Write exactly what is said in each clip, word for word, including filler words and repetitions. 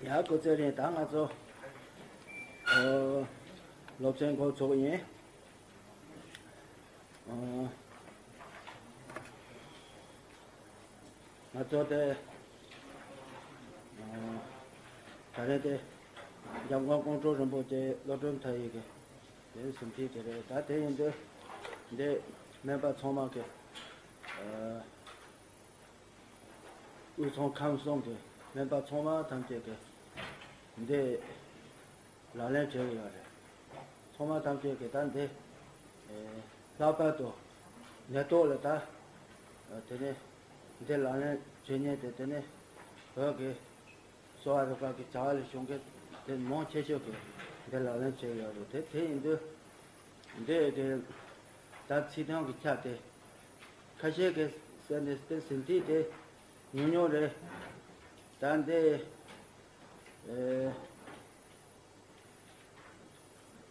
ཡ། སྐུ་ཚེ་རིང་། ད་ང་ཚོ་ཨོ་སློབ་ཚན་འགོ་ཚུགས་ཡིན། ཨོ་ང་ཚོ་དེ་ཨོ་ད་རེས་དེ་འཇམ་མགོན་ཀོང་སྤྲུལ་རིན་པོ་ཆེ་བློ་གྲོས་མཐའ་ཡས་ཀྱི་དེ་ཟིན་བྲིས་དེ་རེད། ད་དེ་ཡིན་དུས་འདི་སྨན་པ་ཚང་མ་གི་ཨོ་དབུས་གཙང་ཁམས་གསུམ་གྱི་སྨན་པ་ཚང་མ་ཐམས་ཅད་ཀྱིས་འདི་ལག་ལེན་བྱེད་ཀྱི་ཡོད་རེད། ཚང་མ་ཐམས་ཅད་ཀྱིས་ད་འདི་ཨེ་ལྷག་པར་དུ་ནད་ཐོག་ལ་ད་ཨ་དེ་ནས་འདི་ལག་ལེན་བྱེད་མཁན་དེ་དེ་ནས་བོད་ཀྱི་གསོ་བ་རིག་པ་གི་བྱ་བ་ལས་བྱུང་མཁན་དེ་མང་ཆེ་ཤོས་ཀྱིས་འདི་ལག་ལེན་བྱེད་ཀྱི་ཡོད་རེད། དེ་དེ་ཡིན་དུས། འདི་དེ་ད་ཚིག་དོན་གྱི་ཆ་དེ་ཁ་ཤས་ཀྱིས་ཟེར་ནས་དེ་ཟིན་བྲིས་དེ་ཉུང་ཉུང་རེད། ད་འདི་ཨེ་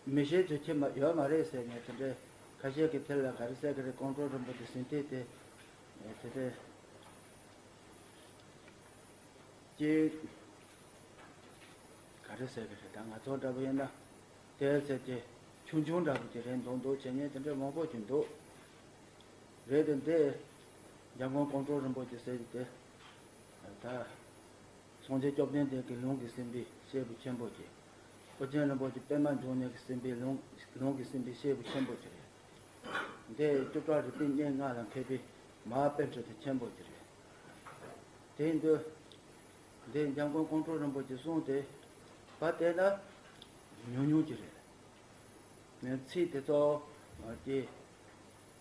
མི་ཤེས་ཚོད་ཁྱད་མ་ཡོད་མ་རེད་ཟེར་ནས་དེ་འདྲའི་ཁ་ཤས་ཀྱིས་དེ་ལ་ག་རེ་ཟེར་གི་རེད། ཀོང་སྤྲུལ་རིན་པོ་ཆེ་ཟིན་བྲིས་དེ་ཨེ་དེ་འདྲའི། ཅེས། ག་རེ་ཟེར་གི་རེད། ད་ང་ཚོ་འདྲ་པོ་ཡིན་ན་དེ་ཟེར་གྱི་ཆུང་ཆུང་འདྲ་པོ་ཅིག་རེད་འདུག་འདུག་བྱེད་མཁན་དེ་འདྲ་མང་པོ་ཅིག་འདུག་རེད་དེ་འདི་འཇམ་མགོན་ཀོང་སྤྲུལ་རིན་པོ་ཆེ་ཟེར་གྱི་དེ་ད་སངས་རྒྱས་བཅོམ་ལྡན་འདས་ཀྱི་ལུང་གིས་ཟིན་པའི་སྐྱེས་བུ་ཆེན་པོ་ཅིག་ཨོ་རྒྱན་རིན་པོ་ཆེ་པདྨ་འབྱུང་གནས་ཀྱིས་ཟིན་པའི་ལུང་ལུང་གིས་ཟིན་པའི་སྐྱེས་བུ་ཆེན་པོ་ཅིག་རེད། འདི་བཅུ་ཕྲག་རིག་པའི་གཉེན་ལྔ་ལ་མཁས་པའི་མ་པཎྜི་ཏ་ཆེན་པོ་ཅིག་རེད། དེ་ཡིན་དུས་འདི་འཇམ་མགོན་ཀོང་སྤྲུལ་རིན་པོ་ཆེ་གསུང་དེ་ཕར་བལྟས་ན་ཉུང་ཉུང་ཅིག་རེད། ངས་ཚིག་དེ་ཚོ་ཀྱི་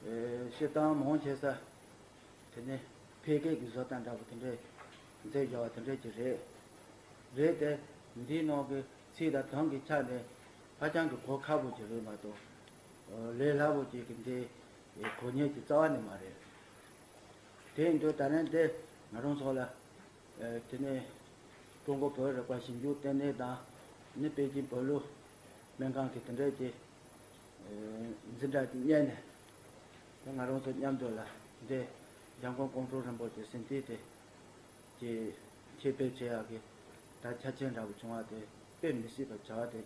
ཨེ་བཤད་སྟངས་མང་ཆེ་ས་དེ་ནས་ཕལ་སྐད་ཀྱི་བཟོ་སྟངས་འདྲ་པོ་དེ་འདྲས་མཛད་བཞག་པ་དེ་འདྲས་ཅིག་རེད། རེད་དེ་འདིའི་ནང་གི་ཚིག་དང་དོན་གྱི་ཆ་ནས་ཧ་ཅང་གི་གོ་ཁག་པོ་ཅིག་རེད་མ་གཏོགས། ལས་སླ་པོ་ཅིག་གི་འདི་གོ་མཁན་གྱི་རྩ་བ་ནས་མ་རེད། དེ་ཡིན་དུས་ད་ནས་འདི་ང་རང་ཚོ་ལ་དེ་ནས་ཀྲུང་གོ་བོད་རིག་པ་ཞིབ་འཇུག་ལྟེ་གནས་དང་ནི་པེ་ཅིན་བོད་ལུགས་སྨན་ཁང་གི་དེ་འདྲས་ཀྱི་འཛིན་གྲྭ་དེ་གཉེར་ནས་དེ་ང་རང་ཚོ་མཉམ་དུ་ལ་འདི་འཇམ་མགོན་ཀོང་སྤྲུལ་རིན་པོ་ཆེ་ཟིན་བྲིས་དེ་ཀྱི་ཁྱབ་སྤེལ་བྱེད་ཡག་གི་ད་ཆ་རྐྱེན་འདྲ་པོ་བྱུང་བ་དེ་དཔེ་མི་སྲིད་པ་བྱ་བ་དེ་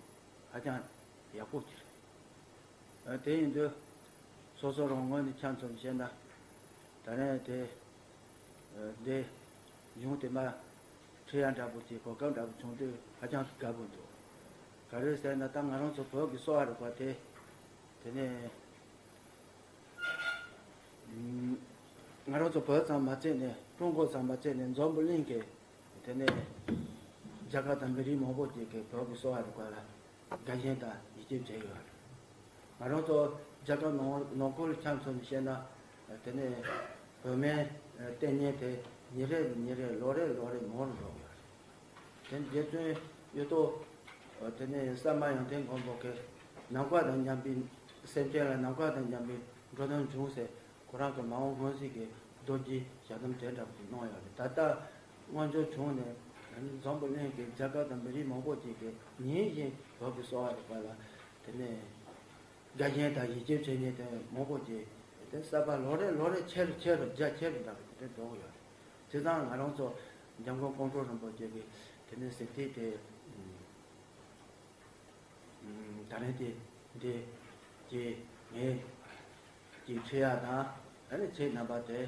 ཧ་ཅང་ཡག་པོ་ཅིག་རེད། ཨ་དེ་ཡིན་དུས་སོ་སོ་རང་ངོས་ནས་ཆ་མཚོན་བཤད་ན་ད་རེས་དེ་ཨ་འདི་གཞུང་དེ་མ་ཁྲིད་ཡ་འདྲ་པོ་ཅིག་གོ་སྐབས་འདྲ་པོ་བྱུང་དུས་ཧ་ཅང་དགའ་པོ་འདུག་ག་རེ་ཟེར་ན་ད་ང་རང་ཚོ་བོད་ཀྱི་གསོ་བ་རིག་པ་དེ་དེ་ནས་ང་རང་ཚོ་བོད་ཙམ་མ་ཚད་ནས་ཀྲུང་གོ་ཙམ་མ་ཚད་ནས་འཛམ་བུ་གླིང་གི་དེ་ནས་རྒྱལ་ཁབ་དང་མི་རིགས་མང་པོ་ཅིག་གིས་བོད་ཀྱི་གསོ་བ་རིག་པ་ལ་དགའ་ཞེན་དང་ཡིད་ཆེས་བྱས་ཡོད་རེད། ང་རང་ཚོ་རྒྱལ་ཁབ་ནང་ནང་ཁུལ་ཆ་མཚོན་ནས་བཤད་ན་དེ་ནས་བོད་སྨན་བསྟེན་མཁན་དེ་ཉིན་རེ་ཉིན་རེ་ལོ་རེ་ལོ་རེ་མང་རུ་འགྲོ་གི་ཡོད་རེད། དེ་རྗེ་བཙུན་གཡུ་ཐོག་དེ་ནས་ས་མ་ཡོན་ཏན་མགོན་པོ་གི་ནམ་མཁའ་དང་མཉམ་པའི་སེམས་ཅན་ལ་ནམ་མཁའ་དང་མཉམ་པའི་འགྲོ་དོན་འབྱུང་ཟེར་ཁོ་རང་གི་མ་འོངས་སྔོན་གཟིགས་ཀྱི་རྡོ་རྗེ་ཞལ་གདམས་དེ་འདྲ་པོ་གནང་ཡོད་རེད། ད་ལྟ་མངོན་འབྱོར་བྱུང་ནས་འཛམ་བུ་གླིང་གི་རྒྱལ་ཁབ་དང་མི་རིགས་མང་པོ་ཅིག་གིས་ཉིན་བཞིན་བོད་ཀྱི་གསོ་བ་རིག་པ་ལ་དེ་ནས་དགའ་ཞེན་དང་ཡིད་ཆེས་བྱེད་མཁན་དེ་མང་པོ་ཅིག་དེ་གསར་པ་ལོ་རེ་ལོ་རེ་ཆེ་རུ་ཆེ་རུ་རྒྱ་ཆེ་རུ་འདྲ་པོ་དེ་འདྲ་འགྲོ་གི་ཡོད་རེད། བྱས་ཙང་ང་རང་ཚོ་འཇམ་མགོན་ཀོང་སྤྲུལ་རིན་པོ་ཆེ་གི་དེ་ནས་ཟིན་བྲིས་དེ་ད་རེས་དེ་འདི་ཀྱི་ངས་ཀྱི་ཁྲིད་ཡག་དང་ཨ་ནི་ཁྱེད་རྣམ་པ་དེ་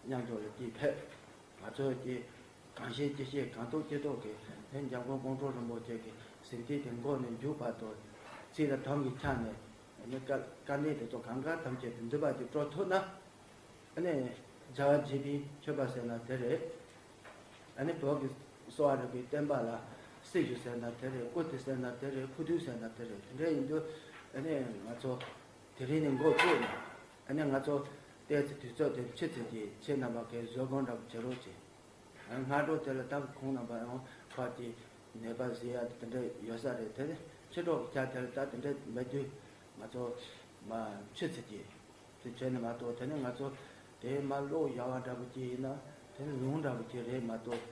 མཉམ་དུ་ལ་ཀྱི་ཕེབས། ང་ཚོས་ཀྱི་གང་ཤེས་ཅི་ཤེས་གང་ཐུབ་ཅི་ཐུབ་ཀྱི་དེ་འཇམ་མགོན་ཀོང་སྤྲུལ་རིན་པོ་ཆེ་གི་ཟིན་བྲིས་དེ་མགོ་ནས་མཇུག་བར་དུ་ཚིག་དང་དོན་གྱི་ཆ་ནས་ཨ་ནི་དཀའ་དཀའ་གནད་དེ་ཚོ་གང་ག་ཐམས་ཅད་དུ་འདུས་པ་ཅིག་སྤྲོ་ཐུབ་ན། ཨ་ནི་བྱ་བ་བྱེད་པའི་མཆོད་པ་ཟེར་ན་དེ་རེད། ཨ་ནི་བོད་ཀྱི་གསོ་བ་རིག་པའི་བསྟན་པ་ལ་སྲི་ཞུ་ཟེར་ན་དེ་རེད། བཀུར་སྟི་ཟེར་ན་དེ་རེད། ཕུགས་འདུན་ཟེར་ན་དེ་རེད། དེ་འདྲ་ཡིན་དུས་ཨ་ནི་ང་ཚོ་དེ་རིང་ནས་འགོ་བཙུགས་ནས་ཨ་ནི་ང་ཚོ་ཏོག་ཙམ་དུས་ཚོད་དེ་ཕྱི་ཚེ་གི་ཁྱེད་རྣམ་པ་གིས་བཟོད་སྒོམ་འདྲ་པོ་བྱེད་རོགས་བྱེད། སྔ་དྲོ་དེ་ལ་ད་ཁོང་རྣམ་པ་ཡང་ཕར་གྱི་ནད་པ་གཟིགས་ཡ་དེ་འདྲ་ཡོད་ས་རེད། དེ་ནས་ཕྱི་དྲོ་གི་ཆ་དེ་ལ་ད་དེ་འདྲ་མེད་དུས་ང་ཚོ་མ་ཕྱི་ཚེ་གི་དེ་བྱས་ནས་མ་གཏོགས་དེ་ནས་ང་ཚོ་དེ་མ་ཀློག་བཞག་པ་འདྲ་པོ་ཅིག་ཡིན་ན་དེ་ནི་ལུང་འདྲ་པོ་ཅིག་རེད་མ་གཏོགས་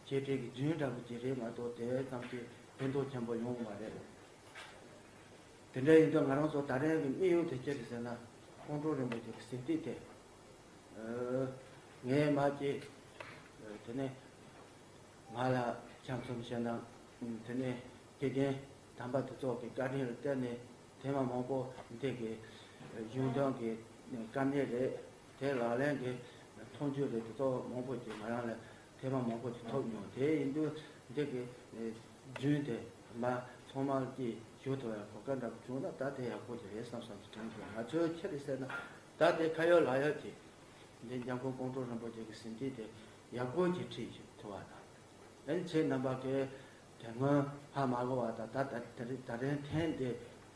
བྱེད་འབྲེལ་གྱི་རྒྱུན་འདྲ་པོ་ཅིག་རེད་མ་གཏོགས་དེ་ཙམ་གྱིས་ཕན་ཐོགས་ཆེན་པོ་ཡོང་གི་མ་རེད། དེ་འདྲ་ཡིན་དུས་ང་རང་ཚོ་ད་རེས་ཀྱི་དམིགས་ཡུལ་དེ་ཅི་རེད་ཟེར་ན་ཁོང་ཁྲོ་རིན་པོ་ཆེ་གི་ཟིན་བྲིས་དེ་ངས་མ་ཅིག་དེ་ནས་ ང་ལ་ཆ་མཚོན་བཤད་ན། དེ་ནས་དགེ་རྒན་དམ་པ་དེ་ཚོ་གི་བཀའ་དྲིན་ལ་བརྟེན་ནས་ཐེངས་མ་མང་པོ་འདི་གི་གཞུང་དོན་གི་དཀའ་གནད་རེད། དེ་ལག་ལེན་གི་མཐོང་ཆོས་རེད། དེ་ཚོ་མང་པོ་ཅིག་ང་རང་ལ་ཐེངས་མ་མང་པོ་ཅིག་ཐོབ་མྱོང་། དེ་ཡིན་དུས་འདི་གི་རྒྱུན་དེ་མ་ཚང་མ་ཀྱིས་ཞུ་ཐུབ་ཡ་གོ་སྐབས་འདྲ་པོ་བྱུང་ན་ད་དེ་ཡག་པོ་ཅིག་རེད་བསམ་བསམ་ཅིག་དྲན་སོང་། ང་ཚོའི་ཆེད་དུ་ཟེར་ན་ད་དེ་ཁ་ཡོད་ལག་ཡོད་ཀྱི་འདི་འཇམ་མགོན་ཀོང་སྤྲུལ་རིན་པོ་ཆེ་གི་ཟིན་བྲིས་དེ་ཡག་པོ་ཅིག་ཁྲིད་ཐུབ་པ་དང་། ཨ་ནི་ཁྱེད་རྣམ་པ་གིས་དེ་སྔོན་ཧ་མ་གོ་བ་དང་ད་ད་ད་རིང་ད་རིང་ཐེངས་འདི་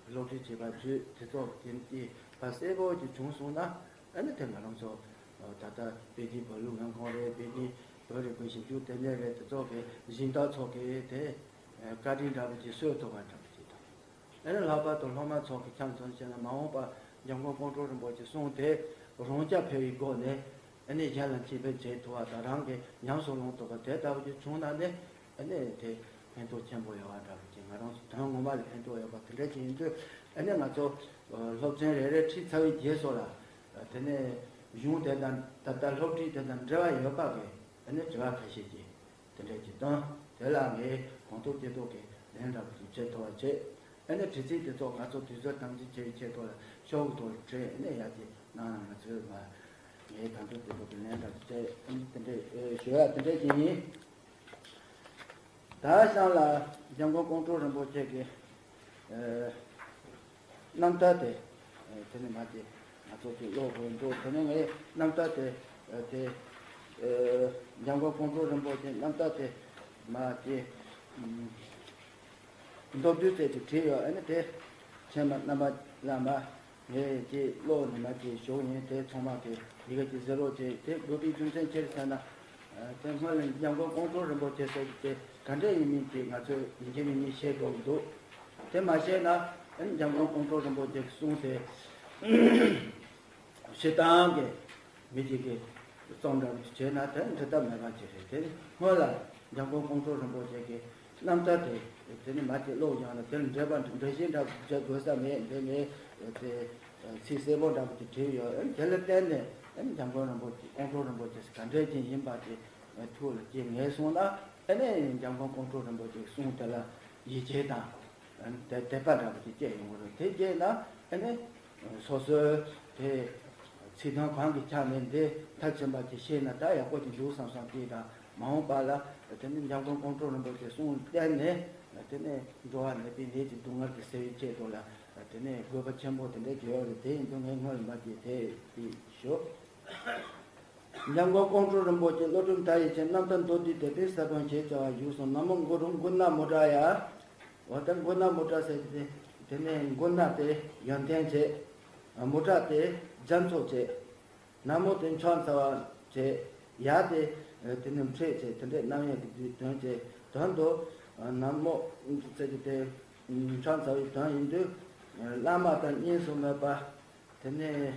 སློབ་ཁྲིད་བྱེད་པ་བརྒྱུད་དེ་ཚོ་དེ་གི་བ་གསལ་པོ་ཅིག་བྱུང་སོང་ན། ཨ་ནི་དེ་ང་རང་ཚོ་ད་ལྟ་དཔལ་ལྡན་བོད་ལུགས་ལྷན་ཁང་རེད། དཔལ་ལྡན་བོད་རིག་པའི་ཞིབ་འཇུག་ལྟེ་གནས་རེད། དེ་ཚོ་གི་སྦྱིན་བདག་ཚོ་གིས་དེ་བཀའ་དྲིན་འདྲ་པོ་ཅིག་གསོས་ཐུབ་པ་འདྲ་པོ་ཅིག་དང་། ཨ་ནི་ལྷག་པར་དུ་སློབ་མ་ཚོ་གི་ཆ་མཚོན་བྱས་ན་མ་འོངས་པ་འཇམ་མགོན་ཀོང་སྤྲུལ་རིན་པོ་ཆེ་གསུང་དེ་རང་རྐྱ་འཕེར་བའི་སྒོ་ནས་ཨ་ནི་གཞན་ལ་འཆད་སྤེལ་བྱེད་ཐུབ་པ་དང་རང་གིས་ཉམས་སུ་ལེན་ཐུབ་པ་དེ་ལྟ་བུ་ཅིག་བྱུང་ན་ནི་ཨ་ནི་དེ་ཕན་ཐོགས་ཆེན་པོ་ཡོད་པ་འདྲ་པོ་ཅིག་ང་རང་ཚོ་དོན་ངོ་མ་ལ་ཕན་ཐོགས་ཡོད་པ་དེ་འདྲ་ཅིག་ཡིན་དུས། ཨ་ནི་ང་ཚོ་སློབ་ཚན་རེ་རེ་ཁྲིད་ཚར་བའི་རྗེས་སུ་ལ་དེ་ནས་གཞུང་དེ་དང་ད་ལྟ་སློབ་ཁྲིད་དེ་དང་འབྲེལ་བ་ཡོད་པ་གི་ཨ་ནི་དྲི་བ་ཁ་ཤས་ཀྱིས། དེ་འདྲ་ཅིག་བཏང་། དེ་ལ་ངས་གང་ཐུབ་ཅི་ཐུབ་ཀྱིས་ལན་འདྲ་པོ་ཅིག་བྱེད་ཐུབ་པ་བྱེད། ཨ་ནི་དྲི་ཚིག་དེ་ཚོ་ང་ཚོ་དུས་ཚོད་དམ་འཛིན་བྱེད་ཆེད་དུ་ལ་ཤོག་གུ་ཐོག་ལ་བྲིས་ཨ་ནི་ཡར་ཅིག་གནང་ན་ང་ཚོས་མ་ངས་གང་ཐུབ་ཅི་ཐུབ་ཀྱིས་ལན་འདྲ་ཅིག་བྱེད། ཨ་ནི་དེ་འདྲ་ཨེ་ཞུ་ཡ་དེ་འདྲ་ཅིག་ཡིན། ད་གཤམ་ལ་འཇམ་མགོན་ཀོང་སྤྲུལ་རིན་པོ་ཆེ་གི་ཨེ་རྣམ་ཐར་དེ། ཨེ་དེ་ནས་མ་དེ་ང་ཚོ་ཚོས་ཀློག་དགོས་འདུག་དེ་ནས་ངའི་རྣམ་ཐར་དེ་ཨེ་དེ་ཨེ་འཇམ་མགོན་ཀོང་སྤྲུལ་རིན་པོ་ཆེའི་རྣམ་ཐར་དེ་མ་དེ་ཨམ་མདོར་བསྡུས་ཚད་ཅིག་བྲིས་ཡོད། ཨ་ནི་དེ་ཚང་མ་རྣམ་པ་ལ་མ་ངས་ཀྱིས་ཀློག་ནས་མ་ཅིག་ཞུ་ཡིན། དེ་ཚང་མ་གིས་ཡི་གེ་ཅིག་གཟིགས་རོགས་བྱེད། དེ་དགོས་པའི་རྒྱུ་མཚན་ཅི་རེད་ཟེར་ན། ཨ་དེ་སྔོན་ལ་འཇམ་མགོན་ཀོང་སྤྲུལ་རིན་པོ་ཆེ་ཟེར་གྱི་དེ་ག་འདྲ་ཡིན་མིན་ཅིག་ང་ཚོས་ཡིན་གཅིག་མིན་གཉིས་ཤེས་དགོས་ཀྱི་འདུག་དེ་མ་ཤེས་ན་ཨ་ནི་འཇམ་མགོན་ཀོང་སྤྲུལ་རིན་པོ་ཆེ་གི་གསུང་དེ་ཞེ་སྡང་གི་མི་གཅིག་གིས་རྩོམ་འདྲ་པོ་ཅིག་བྱས་ན་དེ་འབྲི་ཐབས་མེད་པ་ཅིག་རེད། དེ་སྔོན་ལ་འཇམ་མགོན་ཀོང་སྤྲུལ་རིན་པོ་ཆེ་གི་རྣམ་ཐར་དེ་དེ་ནི་མ་ཅིག་ཀློག་ཡོང་ན་དེ་ལ་འགྲེལ་པ་འགྲེལ་བཤད་འདྲ་པོ་བྱེད་དགོས་ས་མེད། འདི་ནི་དེ་ཚིག་གསལ་པོ་འདྲ་པོ་ཅིག་བྲིས་ཡོད། དེ་ལ་བརྟེན་ནས་འཇམ་མགོན་རིན་པོ་ཆེ་ཀོང་སྤྲུལ་རིན་པོ་ཆེ་ག་འདྲས་ཅིག་ཡིན་པ་དེ་ཐུགས་ལ་སྐྱེས་ངེས་སོང་ན། ཨ་ནི་འཇམ་མགོན་ཀོང་སྤྲུལ་རིན་པོ་ཆེའི་གསུང་དེ་ལ་ཡིད་ཆེས་དང་དད་དད་པ་འདྲ་པོ་ཅིག་སྐྱེ་ཡོང་གི་རེད། དེ་སྐྱེས་ན་ཨ་ནི་སོ་སོའི་དེ་ཚིག་དོན་གང་གི་ཆ་ནས་འདི་མཐར་ཕྱིན་པ་ཅིག་ཤེས་ན་ད་ཡག་པོ་ཅིག་འདུག་བསམ་བསམ་སྐྱེས་དང་། མ་འོངས་པ་ལ་དེ་ནི་འཇམ་མགོན་ཀོང་སྤྲུལ་རིན་པོ་ཆེའི་གསུང་བསྟན་ནས་དེ་ནི་འགྲོ་བ་ནད་པའི་ནད་ཀྱི་སྡུག་བསྔལ་གྱི་སེལ་བའི་ཆེད་དུ་ལ་དེ་ནི་དགོས་པ་ཆེན་པོ་དེ་འདྲ་ཅིག་ཡོད་རེད། དེ་ཡིན་དུས་ངས་སྔོན་ལ་མ་ཅིག་དེ་དེ་ཞུ། འཇམ་མགོན་ཀོང་སྤྲུལ་རིན་པོ་ཆེ་བློ་གྲོས་མཐའ་ཡས་ཀྱི་རྣམ་ཐར་མདོར་བསྡུས་དེབ་ཐེར་ས་བོན་ཞེས་བྱ་བ་བཞུགས་སོ། ན་མོ་གུ་རུ་མགོ་ན་མོ་ཊ་ཡ། འོ་ད་མགོ་ན་མོ་ཊ་ཟེར་གྱི་དེ་དེ་ནས་མགོ་ན་དེ་ཡོན་ཏན་བྱེད། མོ་ཊ་དེ་རྒྱ་མཚོ་བྱེད། ན་མོ་དེ་མཆོག་ཚ་བ་བྱེད། ཡ་དེ་དེ་ནས་འཕྲད་བྱེད། དེ་འདྲའི་རྣམ་དབྱེ་གི་དོན་བྱེད། དོན་དུ་ན་མོ་ཟེར་གྱི་དེ་མཆོག་ཚ་བའི་དོན་ཡིན་དུས་བླ་མ་དང་གཉིས་སུ་མེད་པ། དེ་ནས་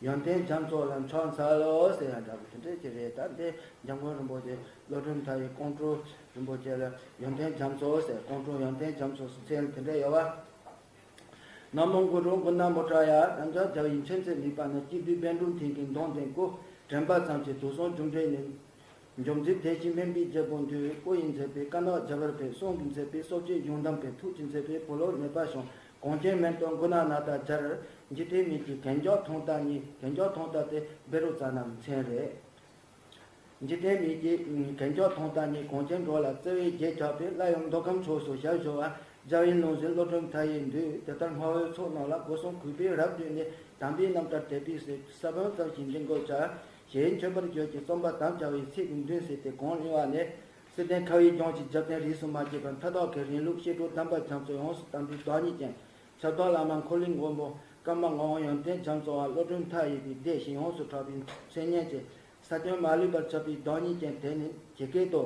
ཡོན་ཏན་རྒྱ་མཚོ་ལ་མཆོག་འཚལ་ལོ་ཟེར་ཡ་འདྲ་པོ་དེ་འདྲས་ཅིག་རེད། ད་འདི་འཇམ་མགོན་རིན་པོ་ཆེ་བློ་གྲོས་མཐའ་ཡས་ཀོང་སྤྲུལ་རིན་པོ་ཆེ་ལ་ཡོན་ཏན་རྒྱ་མཚོ་ཟེར། ཀོང་སྤྲུལ་ཡོན་ཏན་རྒྱ་མཚོ་ཟེར་མཚན་དེ་འདྲས་ཡོད་པ། ན་མོ་གུ་རུ་མགོ་ན་མོ་ཊ་ཡ། དམ་བཅའ་བྱ་བའི་མཁྱེན་བརྩེ་ནུས་པ་ནི། སྐྱིད་སྡུག་བཻ་ཌཱུརྱ་མཐིང་གི་མདོངས་ལྡན་སྐུ། དྲན་པ་ཙམ་གྱིས་དུག་གསུམ་འཇོམས་འདྲེན་ནི། འཇོམས་མཛད་བདེ་ཆེན་སྨན་པའི་རྒྱལ་པོ་འདུས། སྐུ་ཡི་མཛད་པས་དཀར་ནག་རྒྱ་གར་ཕེབས། གསུང་གི་མཛད་པས་སྲོག་གཅོད་གཞུང་དམ་ཕེབས། ཐུགས་ཀྱི་མཛད་པས་བོད་ལུགས་ནད་པ་ཞི་བ། གངས་ཅན་མན་དུ་མགོ་ན་ན་ད་སྦྱར། འཇིག་རྟེན་མི་ཡི་གན་རྒྱ་ཐོག་མཐའ་རྙེད། གན་རྒྱ་ཐོག་མཐའ་དེ་བཻ་རོ་ཙ་ན་གི་མཚན་རེད། འཇིག་རྟེན་མི་ཡི་གན་རྒྱ་ཐོག་མཐའ་རྙེད། གངས་ཅན་འགྲོ་ལ་བརྩེ་བའི་རྒྱན་ཆགས་པའི། སླར་ཡང་མདོ་ཁམས་ཕྱོགས་སུ་ཞབས་ཞུ་བ། རྒྱལ་བའི་ལུང་བཞིན་བློ་གྲོས་མཐའ་ཡས་འདུས། དེ་ལྟར་སྔ་བོའི་ཚོགས་རྣམས་ལ། སྒོ་གསུམ་གུས་པས་རབ་བཏུད་ནས། དམ་པའི་རྣམ་ཐར་དད་པའི་ཟེར། ས་བོན་ཙམ་ཞིག་འདི་འགོད་བྱ། ཞེས་མཆོད་པར་གྱུར་ཅིང་རྩོམ་པར་དམ་བཅའ་བའི་ཚིག་འདི་འདོན་ཟེར་ཏེ་གང་གླེང་བ་ནས། བསིལ་ལྡན་ཁ་བའི་ལྗོངས་ཀྱི་རྒྱལ་བསྟན་རིས་སུ་མ་ཆད་པར་མཐའ་དག་གི་རིང་ལུགས་བཤད་སྒྲུབ་གདམས་པ་རྒྱ་མཚོ་ཡོངས་སུ་དམ་པའི་བདག་ཉིད་ཅན། ཞབས་དོན་བླ་མ་འཁོར་ལོའི་མགོན་པོ་ཀརྨ་ངག་དབང་ཡོན་ཏན་རྒྱ་མཚོ་བ། བློ་གྲོས་མཐའ་ཡས་པའི་སྡེ་བཞི་ཡོངས་སུ་གྲགས་པའི་མཚན་སྙན་ཅན། ས་སྟེང་མ་ལུས་པར་ཁྱབ་པའི་བདག་ཉིད་ཅན། དེ་ནི་ཇི་སྐད་དུ།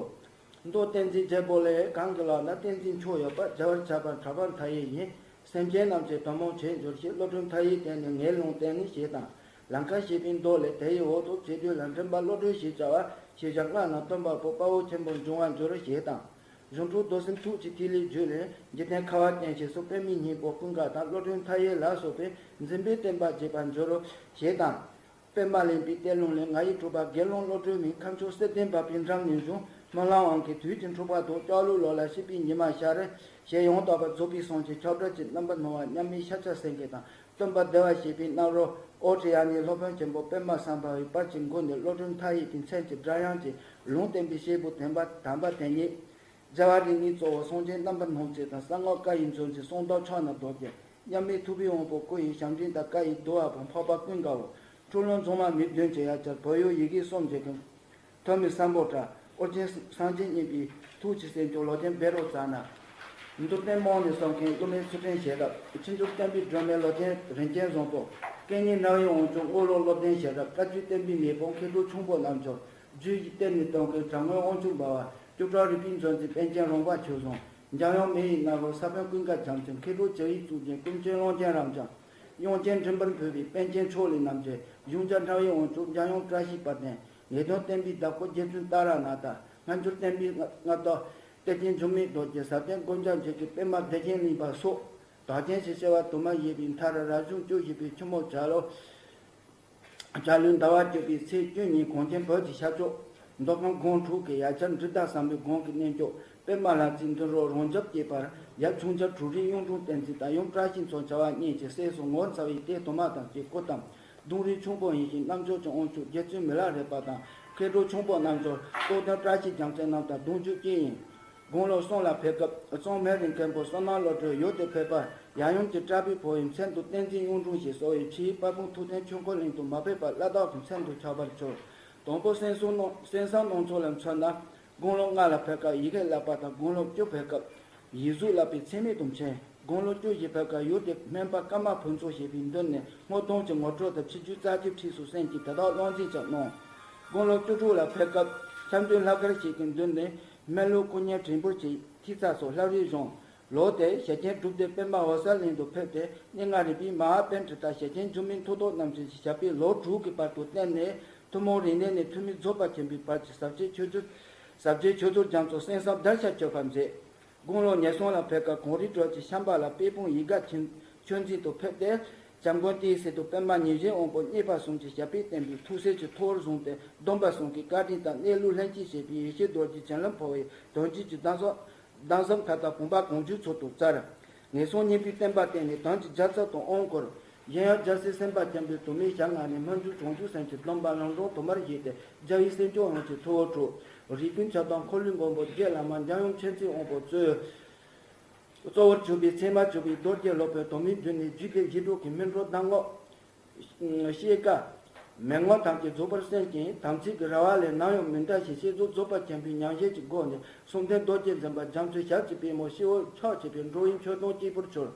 མདོ་བསྟན་འཛིན་རྒྱལ་པོ་ལས། གང་གི་ལག་ན་བསྟན་འཛིན་མཆོག་ཡོད་པ། རྒྱལ་བར་ཁྱབ་པ་གྲགས་པ་མཐའ་ཡས་ཡིན། སེམས་ཅན་རྣམས་ཀྱི་དོན་སྨོན་བྱེད་འགྱུར་ཞིང་། བློ་གྲོས་མཐའ་ཡས་དེ་ནི་ངའི་ལུང་བསྟན་ནི། ཞེས་དང་། ལང་ཀ་གཤེགས་པའི་མདོ་ལས། དེ་ཡི་འོག་ཏུ་བྱེད་སྡུད་ལ་འདྲེན་པ་བློ་གྲོས་ཞེས་བྱ་བ། ཞེས་བྱ་ལྔ་རྣམས་སྟོན་པ་པོ་དཔའ་བོ་ཆེན་པོར་འབྱུང་བར་འགྱུར། ཞེས་དང་། གཞུང་དྲུག་མདོ་གསུམ་ཐུགས་ཀྱི་ཐིག་ལེའི་རྒྱུད་ལས། འཇིག་རྟེན་ཁ་བ་ཅན་ཞེས་སོགས་པདྨའི་སྙིང་པོ་ཀུན་དགའ་དང་། བློ་གྲོས་མཐའ་ཡས་ལ་སོགས་པས། འཛིན་པའི་བསྟན་པ་རྒྱས་པར་འགྱུར། ཞེས་དང་། པདྨ་གླིང་པའི་གཏེར་ལུང་ལས། ང་ཡི་གྲུབ་པ་དགེ་སློང་བློ་གྲོས་མིན། ཁམས་ཕྱོགས་གསེར་ལྡན་འབབ་པའི་འགྲམ་ནས་བྱུང་། སྨོན་ལམ་དབང་གིས་དུས་ཀྱི་འཁྲུག་པ་ཟློག། ལྕགས་ལུག་ལོ་ལ་སྲིད་པའི་ཉི་མ་ཤར། ཞེས་ཡང་དག་པར་རྫོགས་པའི་སངས་རྒྱས་ཁྱབ་བརྡལ་གྱི་རྣམ་པར་སྣང་བ་མཉམ་མེད་ཤཱཀྱ་སེང་གེ་དང་། སྟོན་པ་བདེ་བར་གཤེགས་པའི་རྣམ་རོལ་ཨོ་ཏྲི་ཡ་ནི་སློབ་དཔོན་ཆེན་པོ་པདྨ་སམ་བྷ་ཝའི་བར་གྱི་མགུར་ནས་བློ་གྲོས་མཐའ་ཡས་པའི་མཚན་གྱི་སྒྲ་དབྱངས་ཀྱིས་ལུང་བསྟན་པའི་སྐྱེས་བུ་དམ་པ་དམ་པ་དེ་ཉིད། རྒྱལ་བ་རིགས་ལྔའི་གཙོ་བོ་སངས་རྒྱས་རྣམ་པར་སྣང་མཛད་དང་གསང་སྔགས་བཀའ་ཡི་མཛོད་འཛིན་གསང་བདག་ཕྱག་ན་རྡོ་རྗེ། མཉམ་མེད་ཐུབ་པའི་དབང་པོ་སྐུ་ཡི་ཞབས་འབྲིང་དང་བཀའ་ཡི་བསྡུ་བ་པོ་འཕགས་པ་ཀུན་དགའ་བོ། འཁྲུག་ལོ་མཛངས་མ་མི་བདུན་གྱི་ཡ་གྱལ་བོད་ཡུལ་ཡི་གེ་གསུམ་གྱི་ཀུན། ཐོན་མི་སམ་བྷོ་ཊ། ཨོ་རྒྱན་སངས་རྒྱས་གཉིས་པའི་ཐུགས་ཀྱི་སྲས་མཆོག་ལོ་ཆེན་བཻ་རོ་ཙ་ན། མདོར་བསྟན་རྨོངས་ནས་བསམ་མཁན་སློབ་མའི་ཚུལ་ཁྲིམས་ཞལ་རབ། ཕྱི་འགྱུར་བསྟན་པའི་སྒྲོན་མེ་ལོ་ཆེན་རིན་ཆེན་བཟང་པོ། སྐད་སྙན་རྣ་བའི་དབང་ཕྱུག་རྔོག་ལོ་སློབ་ལྡན་ཞལ་རབ། བཀའ་བརྒྱུད་བསྟན་པའི་མེ་དཔུང་མཁས་གྲུབ་ཁྱུང་པོ་རྣམ་འབྱོར། རྒྱུད་ཀྱི་གཏེར་ནས་བཏོན་མཁན་དྲང་ངེས་དབང་ཕྱུག་འབར་བ། སྐྱོབ་གྲོགས་རིག་པའི་མཛོད་འཛིན་པཎ་ཆེན་རོང་པ་ཆོས་བཟང་། འཇམ་དབྱངས་མེ་ཡི་སྣ་ཁོག་ས་བོན་ཀུན་དགའ་རྒྱལ་མཚན། མཁས་གྲུབ་བྱ་ཡི་གཙུག་རྒྱན་ཀུན་མཁྱེན་ཀློང་ཆེན་རབ་འབྱམས། དབྱངས་ཅན་མགྲིན་པར་ཕུལ་བའི་པཎ་ཆེན་ཕྱོགས་ལས་རྣམ་རྒྱལ། གཞུང་བརྒྱ་འཁྲབ་ཡི་དབང་ཕྱུག་འཇམ་དབྱངས་བཀྲ་ཤིས་དཔལ་ལྡན། ངེས་དོན་བསྟན་པའི་བདག་པོ་རྗེ་བཙུན་ཏཱ་ར་ནཱ་ཐ། སྔ་འགྱུར་བསྟན་པའི་མངའ་བདག་གཏེར་ཆེན་འགྱུར་མེད་རྡོ་རྗེ། ཟབ་ཆོས་མགོན་སྐྱབས་འཇུག་གི་པདྨ་བདེ་ཆེན་གླིང་པ་སོགས། དག་ཆེན་ཞེས་བྱ་བ་དུ་མ་ཡོད་པའི་མཐར་རབ་བྱུང་བཅུ་བཞི་པའི་ཆུ་མོ་བྱ་ལོ། བྱ་ལོའི་ཟླ་བ་བཅུ་པའི་ཚེས་བཅུ་ཉིན་གངས་ཅན་བོད་ཀྱི་ཤར་ཕྱོགས་མདོ་ཁམས་སྒང་དྲུག་གི་ཡ་གྱལ་འབྲི་ཟླ་བཟང་པོའི་སྒང་གི་གནས་མཆོག་པདྨ་ལ་རྩེའི་མདུན་རོགས་རང་རྒྱབ་ཀྱི་བར་ཡབ་ཆུང་བྱ་གྲུ་རིན་གཡུང་དྲུང་བསྟན་འཛིན་དང་ཡུམ་བཀྲ་ཤིས་མཚོ་བྱ་བ་གཉིས་ཀྱི་སྲས་སུ་ངོ་མཚར་བའི་ལྟས་དུ་མ་དང་བཅས་སྐུ་བལྟམས། གདུང་རིང་ཁྱུང་པོ་ཡིན་ཞིང་རྣམ་འབྱོར་གྱི་དབང་ཕྱུག་རྗེ་བཙུན་མི་ལ་རས་པ་དང་མཁས་གྲུབ་ཁྱུང་པོ་རྣམ་འབྱོར་རྟོགས་ལྡན་བཀྲ་ཤིས་རྒྱལ་མཚན་རྣམས་དང་གདུང་རྒྱུད་གཅིག་ཡིན། དགུང་ལོ་གསུམ་ལ་ཕེབས་སྐབས་གཙང་མེ་རི་མཁན་པོ་བསོད་ནམས་བློ་གྲོས་ཡུལ་དུ་ཕེབས་པར་ཡབ་ཡུམ་གྱི་གྲྭ་པའི་བུ་ཡི་མཚན་དུ་བསྟན་འཛིན་གཡུང་དྲུང་ཞེས་གསོལ་བའི་ཕྱིར་དཔལ་སྤུངས་ཐུབ་བསྟན་ཆོས་འཁོར་གླིང་དུ་མ་ཕེབས་པར་བླ་དྭགས་ཀྱི་མཚན་དུ་ཆགས་པར་གྱུར། དང་པོ་གསན་བསམ་གནང་གསན་བསམ་གནང་ཕྱོགས་ལ་མཚོན་ན། དགུང་ལོ་ལྔ་ལ་ཕེབས་སྐབས་ཡི་གེ་བསླབ་པ་དང་དགུང་ལོ་བཅུ་ཕེབས་སྐབས་ཡིག་གཟུགས་བསླབ་པའི་ཚེགས་མེད་དུ་མཁྱེན། དགུང་ལོ་བཅུ་བཞི་ཕེབས་སྐབས་ཡུལ་དེར་སྨན་པ་ཀརྨ་ཕུན་ཚོགས་ཞེས་པའི་མདུན་ནས་སྔོ་གདོང་གི་ངོ་སྤྲོད་དང་ཕྱི་རྒྱུད་རྩ་ཆེའི་ཁྲིད་སོགས་གསན་ཅིང་དེ་དག་བློ་འཛིན་ཀྱང་གནང་། དགུང་ལོ་བཅུ་དྲུག་ལ་ཕེབས་སྐབས་ཆབ་མདོའི་ལྷ་དཀར་ཞིག་གི་མདུན་ནས་སྨན་བླུགས་སྐུ་བརྙན་བྲིས་འབུར་གྱི་ཐིག་རྩ་སོགས་བསླབ་རིམ་བྱུང་། ལོ་དེར་ཞེ་ཆེན་སྒྲུབ་སྡེ་པདྨ་འོད་གསལ་གླིང་དུ་ཕེབས་ཏེ་གནས་ལྔ་རིག་པའི་མ་ཧཱ་པཎྜི་ཏ་ཞེ་ཆེན་འགྱུར་མེད་མཐུ་སྟོབས་རྣམ་རྒྱལ་གྱི་ཞབས་པད་ལོ་དྲུག་གི་བར་དུ་བསྟེན་ནས་ཐུན་མོང་རིག་གནས་ནས་ཐོན་མིའི་རྫོགས་པ་ཆེན་པོའི་བར་གྱི་ཟབ་ཆོས་ཆོས་ཚུལ་ཟབ་ཆོས་ཆོས་ཚུལ་རྒྱ་མཚོ་གསན་བསམ་བརྡར་ཤ་གཅོད་པར་མཛད། དགུང་ལོ་ཉེར་གསུམ་ལ་ཕེབས་སྐབས་གངས་རིའི་བྲག་ཅའི་ཤམྦྷ་ལ་དཔལ་སྤུངས་ཡིད་དགའ་ཆོས་འཛིན་དུ་ཕེབས་ཏེ། བྱམས་མགོན་ཏཱའི་སྲས་དང་པདྨ་ཉེར་བཞིའི་དབང་པོ་མཉེས་པ་གསུམ་གྱི་ཞབས་པད་བརྟན་པའི་ཐུགས་སྲས་ཀྱི་ཐུ་བོར་བཟུང་སྟེ་སྡོམ་པ་གསུམ་གྱི་བཀའ་དྲིན་དང་གནས་ལུགས་ལྷན་ཅིག་བྱེད་པའི་ཡེ་ཤེས་རྡོ་རྗེ་བྱིན་རླབས་འཕོ་བའི་དོན་བྱེད་ཀྱི་གདམས་ཟབ་གདམས་ཟབ་མཁའ་ལྟར་བུམ་པ་གང་བྱོའི་ཚུལ་དུ་སྩལ། ངན་སོང་གཉིས་པོའི་བསྟན་པ་བསྟན་ནས་དོན་གྱི་རྒྱལ་ཚབ་ཏུ་དབང་བསྐུར། གཞན་ཡང་རྒྱལ་སྲས་སེམས་དཔའ་ཆེན་པོའི་དུ་མའི་ཞལ་སྔ་ནས་སྨོན་འཇུག་བྱང་ཆུབ་སེམས་ཀྱི་སྡོམ་པ་ལམ་འགྲོ་དུ་མར་བཞེས་ཏེ་རྒྱལ་བའི་སྲས་མཆོག་ཡོངས་ཀྱི་ཐུ་བོར་གྲུབ། རིགས་ཀུན་ཁྱབ་བདག་འཁོར་ལོའི་མགོན་པོ་རྗེ་བླ་མ་འཇམ་དབྱངས་མཁྱེན་བརྩེའི་དབང་པོ་གཙོས། གཙོ་བོར་གྱུར་པའི་ཚད་མར་གྱུར་པའི་རྡོ་རྗེ་སློབ་དཔོན་དུ་མའི་མདུན་ནས་རྒྱུད་སྡེ་བཞི་དྲུག་གི་སྨིན་གྲོལ་གདམས་ངག་ཤེས་བཀའ། མན་ངག་ཐམས་ཅད་རྫོགས་པར་གསན་ཅིང་དམ་ཚིག་གི་ར་བ་ལས་ནམ་ཡང་མི་འདའ་ཞིང་བསྐྱེད་རྫོགས་རྫོགས་པ་ཆེན་པོའི་ཉམས་བཞེས་ཀྱི་སྒོ་ནས་གསུམ་ལྡན་རྡོ་རྗེ་འཛིན་པ་རྒྱ་མཚོའི་ཞལ་གྱི་པད་མོ་སྤྱི་བོར་ཕྱག་བྱས་པའི་འགྲོ་བའི་མཆོད་སྡོང་གཅིག་པུར་གྱུར།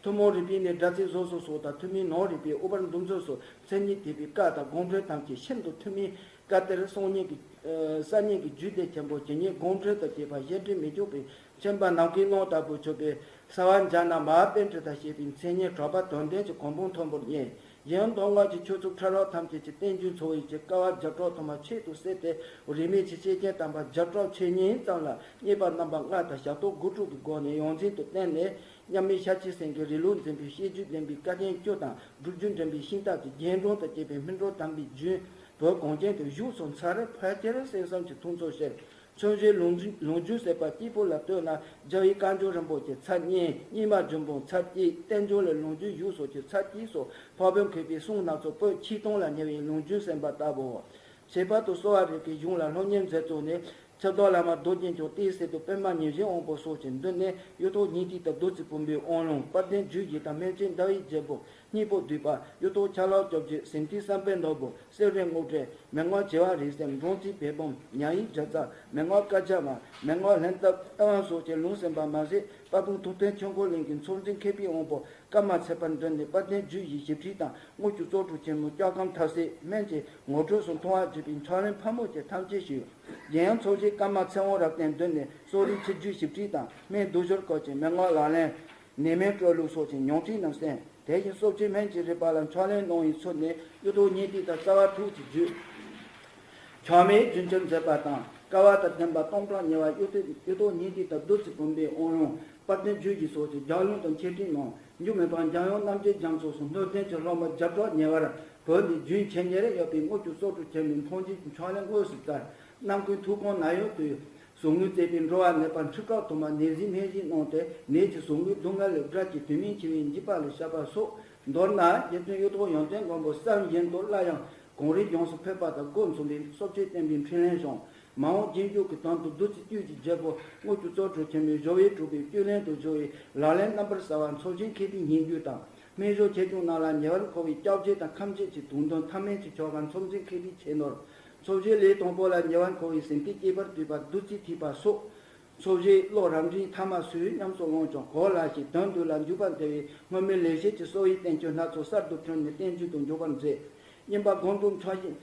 ཐུན་མོང་རིག་པའི་གནས་སྒྲ་ཚད་བཟོ་སོགས་སོགས་དང་ཐུན་མིན་ནང་རིག་པའི་དབུ་བར་འདུ་འཛོམས་སོགས་མཚན་ཉིད་ཐེག་པའི་བཀའ་དང་དགོངས་འགྲེལ་ཐམས་ཅད་ཤིན་ཏུ་ཐུན་མིན་བཀའ་གཏེར་གསུང་སྙན་གྱི་གསར་རྙིང་གི་རྒྱུད་སྡེ་ཆེན་པོ་ཇི་སྙེད་དགོངས་འགྲེལ་དང་བཅས་པ་བཤད་ཁྲིད་མི་ཆོག་པའི་མཁྱེན་པ་ནམ་མཁའི་ཀློང་ལྟ་བུར་གྱུར་པའི་གསལ་བ་འཇམ་དབྱངས་མ་ཧཱ་པཎྜི་ཏ་ཞེས་པའི་མཚན་སྙན་གྲགས་པ་དོན་ལྡན་གྱི་གོ་འཕང་མཐོན་པོར་བརྙེས། གཞན་མདོ་སྔགས་ཀྱི་ཆོས་ཚུལ་ཕྲ་རགས་ཐམས་ཅད་ཀྱི་བསྟན་བཅོས་འཚོ་བའི་ཆེད་དཀའ་བ་བརྒྱ་ཕྲག་ཐམ་པ་ཆེད་དུ་བསད་དེ་རིས་མེད་ཀྱི་སྐྱེས་ཆེན་དམ་པ་བརྒྱ་ཕྲག་ཕྱེད་གཉིས་ཙམ་ལ་མཉེས་པ་རྣམ་པ་ལྔ་དང་ཞབས་ཏོག་དགུ་ཕྲུགས་ཀྱི་སྒོ་ནས་ཡོངས་འཛིན་དུ་བསྟེན་ནས། མཉམ་མེད་ཤཱཀྱའི་སེང་གེ་རི་ལུ་འཛིན་པའི་བཤད་རྒྱུད་ལྡན་པའི་བཀའ་བསྟན་བཅུ་དང་སྒྲུབ་བརྒྱུད་འདྲེན་པའི་ཤིང་རྟ་དང་རྒྱན་གྲོང་དང་བཅས་པའི་སྨིན་གྲོལ་དམ་པའི་རྒྱུན་བོད་གངས་ཅན་དུ་བཞུགས་སོ། མཚར་རེ་ཕལ་ཆེར་གསན་བསམ་གྱི་ཐུགས་ཚོར་ཤར། མཚོན་བྱེད་ལུང་རྒྱུན་ལུང་རྒྱུན་ཟེར་པ་གཅིག་པུ་ལ་ལྟོས་ན་རྒྱལ་བའི་བཀའ་འགྱུར་རིན་པོ་ཆེ་ཚར་གཉིས། རྙིང་མ་རྒྱུན་འབུམ་ཚར་གཅིག་བསྟན་འགྱུར་ལས་ལུང་རྒྱུན་བཞུགས་སོ་ཀྱི་ཚར་གཅིག་སོགས་འཕགས་བོད་མཁས་པའི་གསུང་སྣ་ཚོགས་པོད་ཆིག་སྟོང་ལ་ཉེ་བའི་ལུང་རྒྱུན་གསན་པ་ལྟ་བུའོ། ཁྱད་པར་དུ་གསོ་བ་རིགས་ཀྱི་གཞུང་ལ་སློབ་གཉེར་མཛད་བཙུགས་ནས་ཆབ་བདག་བླ་མ་རྡོ་རྗེ་འཆང་ཏིའི་སྲས་དང་པདྨ་ཉི་ཟེར་དབང་པོ་སོགས་ཀྱི་མདུན་ནས་གཡུ་ཐོག་སྙིང་ཐིག་དང་བདུད་རྩི་བུམ་པའི་དབང་ལུང་དཔལ་ལྡན་རྒྱུད་བཞི་དང་སྨན་བྱེད་ཟླ་བའི་རྒྱལ་པོ་སྙིང་པོ་བསྡུས་པ་གཡུ་ཐོག་ཆ་ལག་བཅོ་བརྒྱད་ཟིན་བྲིས་བསམ་པའི་ནོར་བུ་གསེར་རི་དངོས་བྲིས་མན་ངག་བྱེ་བ་རིས་གསུམ་འབྲོང་རྩིས་བེ་བུམ་ཉང་ཡིག་བརྒྱ་རྩ་མན་ངག་བཀའ་རྒྱ་མ་མན་ངག་ལྷན་ཐབས་ལྟ་བ་སོགས་ཀྱི་ལུང་གསན་པ་མ་ཟད་དཔལ་སྤུངས་ཐུབ་བསྟན་ཆོས་འཁོར་གླིང་གི་ཚོགས་འཛིན་མཁས་པའི་དབང་པོ། ཀརྨ་ཚེ་དཔལ་མདུན་ནས་དཔལ་ལྡན་རྒྱུད་བཞི་ཞིབ་ཁྲིད་དང་དངུལ་གྱི་གཙོ་གྲུབ་ཆེན་མོ་སྐྱོག་སྐམ་ཐབས་ཟད་སྨན་གྱི་ངོ་སྤྲོད་སོགས་མཐོང་བ་བརྒྱུད་པའི་ཕྱག་ལེན་ཕལ་མོ་ཆེ་ཐམས་ཅད་ཞུས། གཞན་ཡང་ཚོགས་ཞིང་ཀརྨ་ཚེ་དབང་རབ་བརྟན་མདུན་ནས་གསོ་རིག་ཆིག་བརྒྱུད་ཞིབ་ཁྲིད་དང་སྨན་བསྡུ་སྦྱོར་སྐོར་གྱི་མན་ངག་ལག་ལེན། ནད་སྨན་སྤྲོད་ལུགས་སོགས་ཀྱི་ཉུང་ཁྲིད་རྣམས་གསན། དེ་བཞིན་གསོ་བྱེད་སྨན་གྱི་རིག་པ་ལ་ཕྱག་ལེན་གནང་བའི་ཚུལ་ནས་གཡུ་ཐོག་སྙིང་ཐིག་དང་རྩ་བ་དྲུག་གི་རྒྱུད། ཆགས་མེད་རྒྱུན་ཆད་མཛད་པ་དང་སྐལ་བ་དང་ལྡན་པ་སྟོང་ཕྲག་ཉེ་བ་གཡུ་ཐོག་གཡུ་ཐོག་སྙིང་ཐིག་དང་བདུད་རྩི་བུམ་པའི་དབང་ལུང་དཔལ་ལྡན་རྒྱུད་བཞི་སོགས་ཀྱི་ལྗགས་ལུང་དང་འཆད་ཁྲིད་གནང་། འགྱུར་མེད་པ་འཇམ་དབྱངས་རྣམ་རྒྱལ་རྒྱ་མཚོ་སོགས་སྣོད་ལྡན་གྱི་སློབ་མ་བརྒྱ་ཕྲག་ཉེ་བར་བོད་འདིར་རྒྱུན་ཆད་ཉེར་ཡོད་པའི་དངུལ་གྱི་གཙོ་གྲུབ་ཆེན་མོའི་མཐོང་བརྒྱུད་ཀྱི་ཕྱག་ལེན་དངོས་སུ་བསྩལ། རྣམ་ཀུན་ཐུགས་དགོངས་ན་ཡོད་དུ། ཟུག་རྔུས་གཙེས་པའི་འགྲོ་བ་ནད་པ་འཁྲུག་ཁྲག་དུ་མ་ནད་གཞིའི་སྨན་གཞིའི་ནང་དུ་ནད་ཀྱི་ཟུག་རྔུའི་སྡུག་བསྔལ་ལས་བསྒྲལ་གྱིས་དུས་མིན་འཆི་བའི་འཇིགས་པ་ལས་བསྐྱབ་པ་སོགས། མདོར་ན་རྗེ་བཙུན་གཡུ་ཐོག་ཡོན་ཏན་མགོན་པོ་བསམ་བཞིན་དུ་སླར་ཡང་གངས་རིའི་ལྗོངས་སུ་ཕེབས་པ་དང་སྒོ་མཚུངས་པའི་སྟོབས་ཆེན་བསྟན་པའི་འཕྲིན་ལས་བྱུང་། མ་འོངས་རྗེས་འཇུག་གི་དོན་དུ་བདུད་རྩི་བཅུད་ཀྱི་རྒྱལ་པོ་དངུལ་གྱི་གཙོ་གྲུབ་ཆེན་མོའི་སྦྱོར་བས་གྲུབ་པའི་བཅུད་ལེན་དུ་སྦྱོར་བའི་ལག་ལེན་རྣམ་པར་གསལ་བ་མཚོ་རྒྱལ་མཁས་པའི་སྙན་བརྒྱུད་དང་། སྨན་གཞུང་ཆེ་ཆུང་རྣམས་ལ་ཉེ་བར་མཁོ་བའི་སྐྱབས་རྗེ་དང་ཁམས་བརྒྱད་ཀྱི་དུང་འདོན་ཐ་མལ་གྱི་ཆོ་ག་མཚོ་རྒྱལ་མཁས་པའི་ཆོས་ནོར། མཚོ་རྒྱལ་ལས་དང་པོ་ལ་ཉེ་བར་མཁོ་བའི་ཟིན་ཏིག་སྐྱེས་པར་བསྡུས་པ་བདུད་རྩིའི་ཐིགས་པ་སོགས། མཚོ་རྒྱལ་བློ་རབ་འབྲིང་ཐ་མ་སོགས་ཉམས་སུ་བླངས་ཀྱང་གོ་ལ་ཞིག་དོན་བསྡུས་ལ་འཇུག་པར་འདོད་པའི་སྔོན་མའི་ལེགས་བཤད་ཀྱི་གསོ་བའི་བསྟན་བཅོས་སྣ་ཚོགས་གསར་དུ་བསྐྲུན་ནས་བསྟན་བཅོས་དུ་འཇུག་པར་མཛད། སྙན་པ་སྒོམ་སྒྲུབ་མཆོག་བཞིན།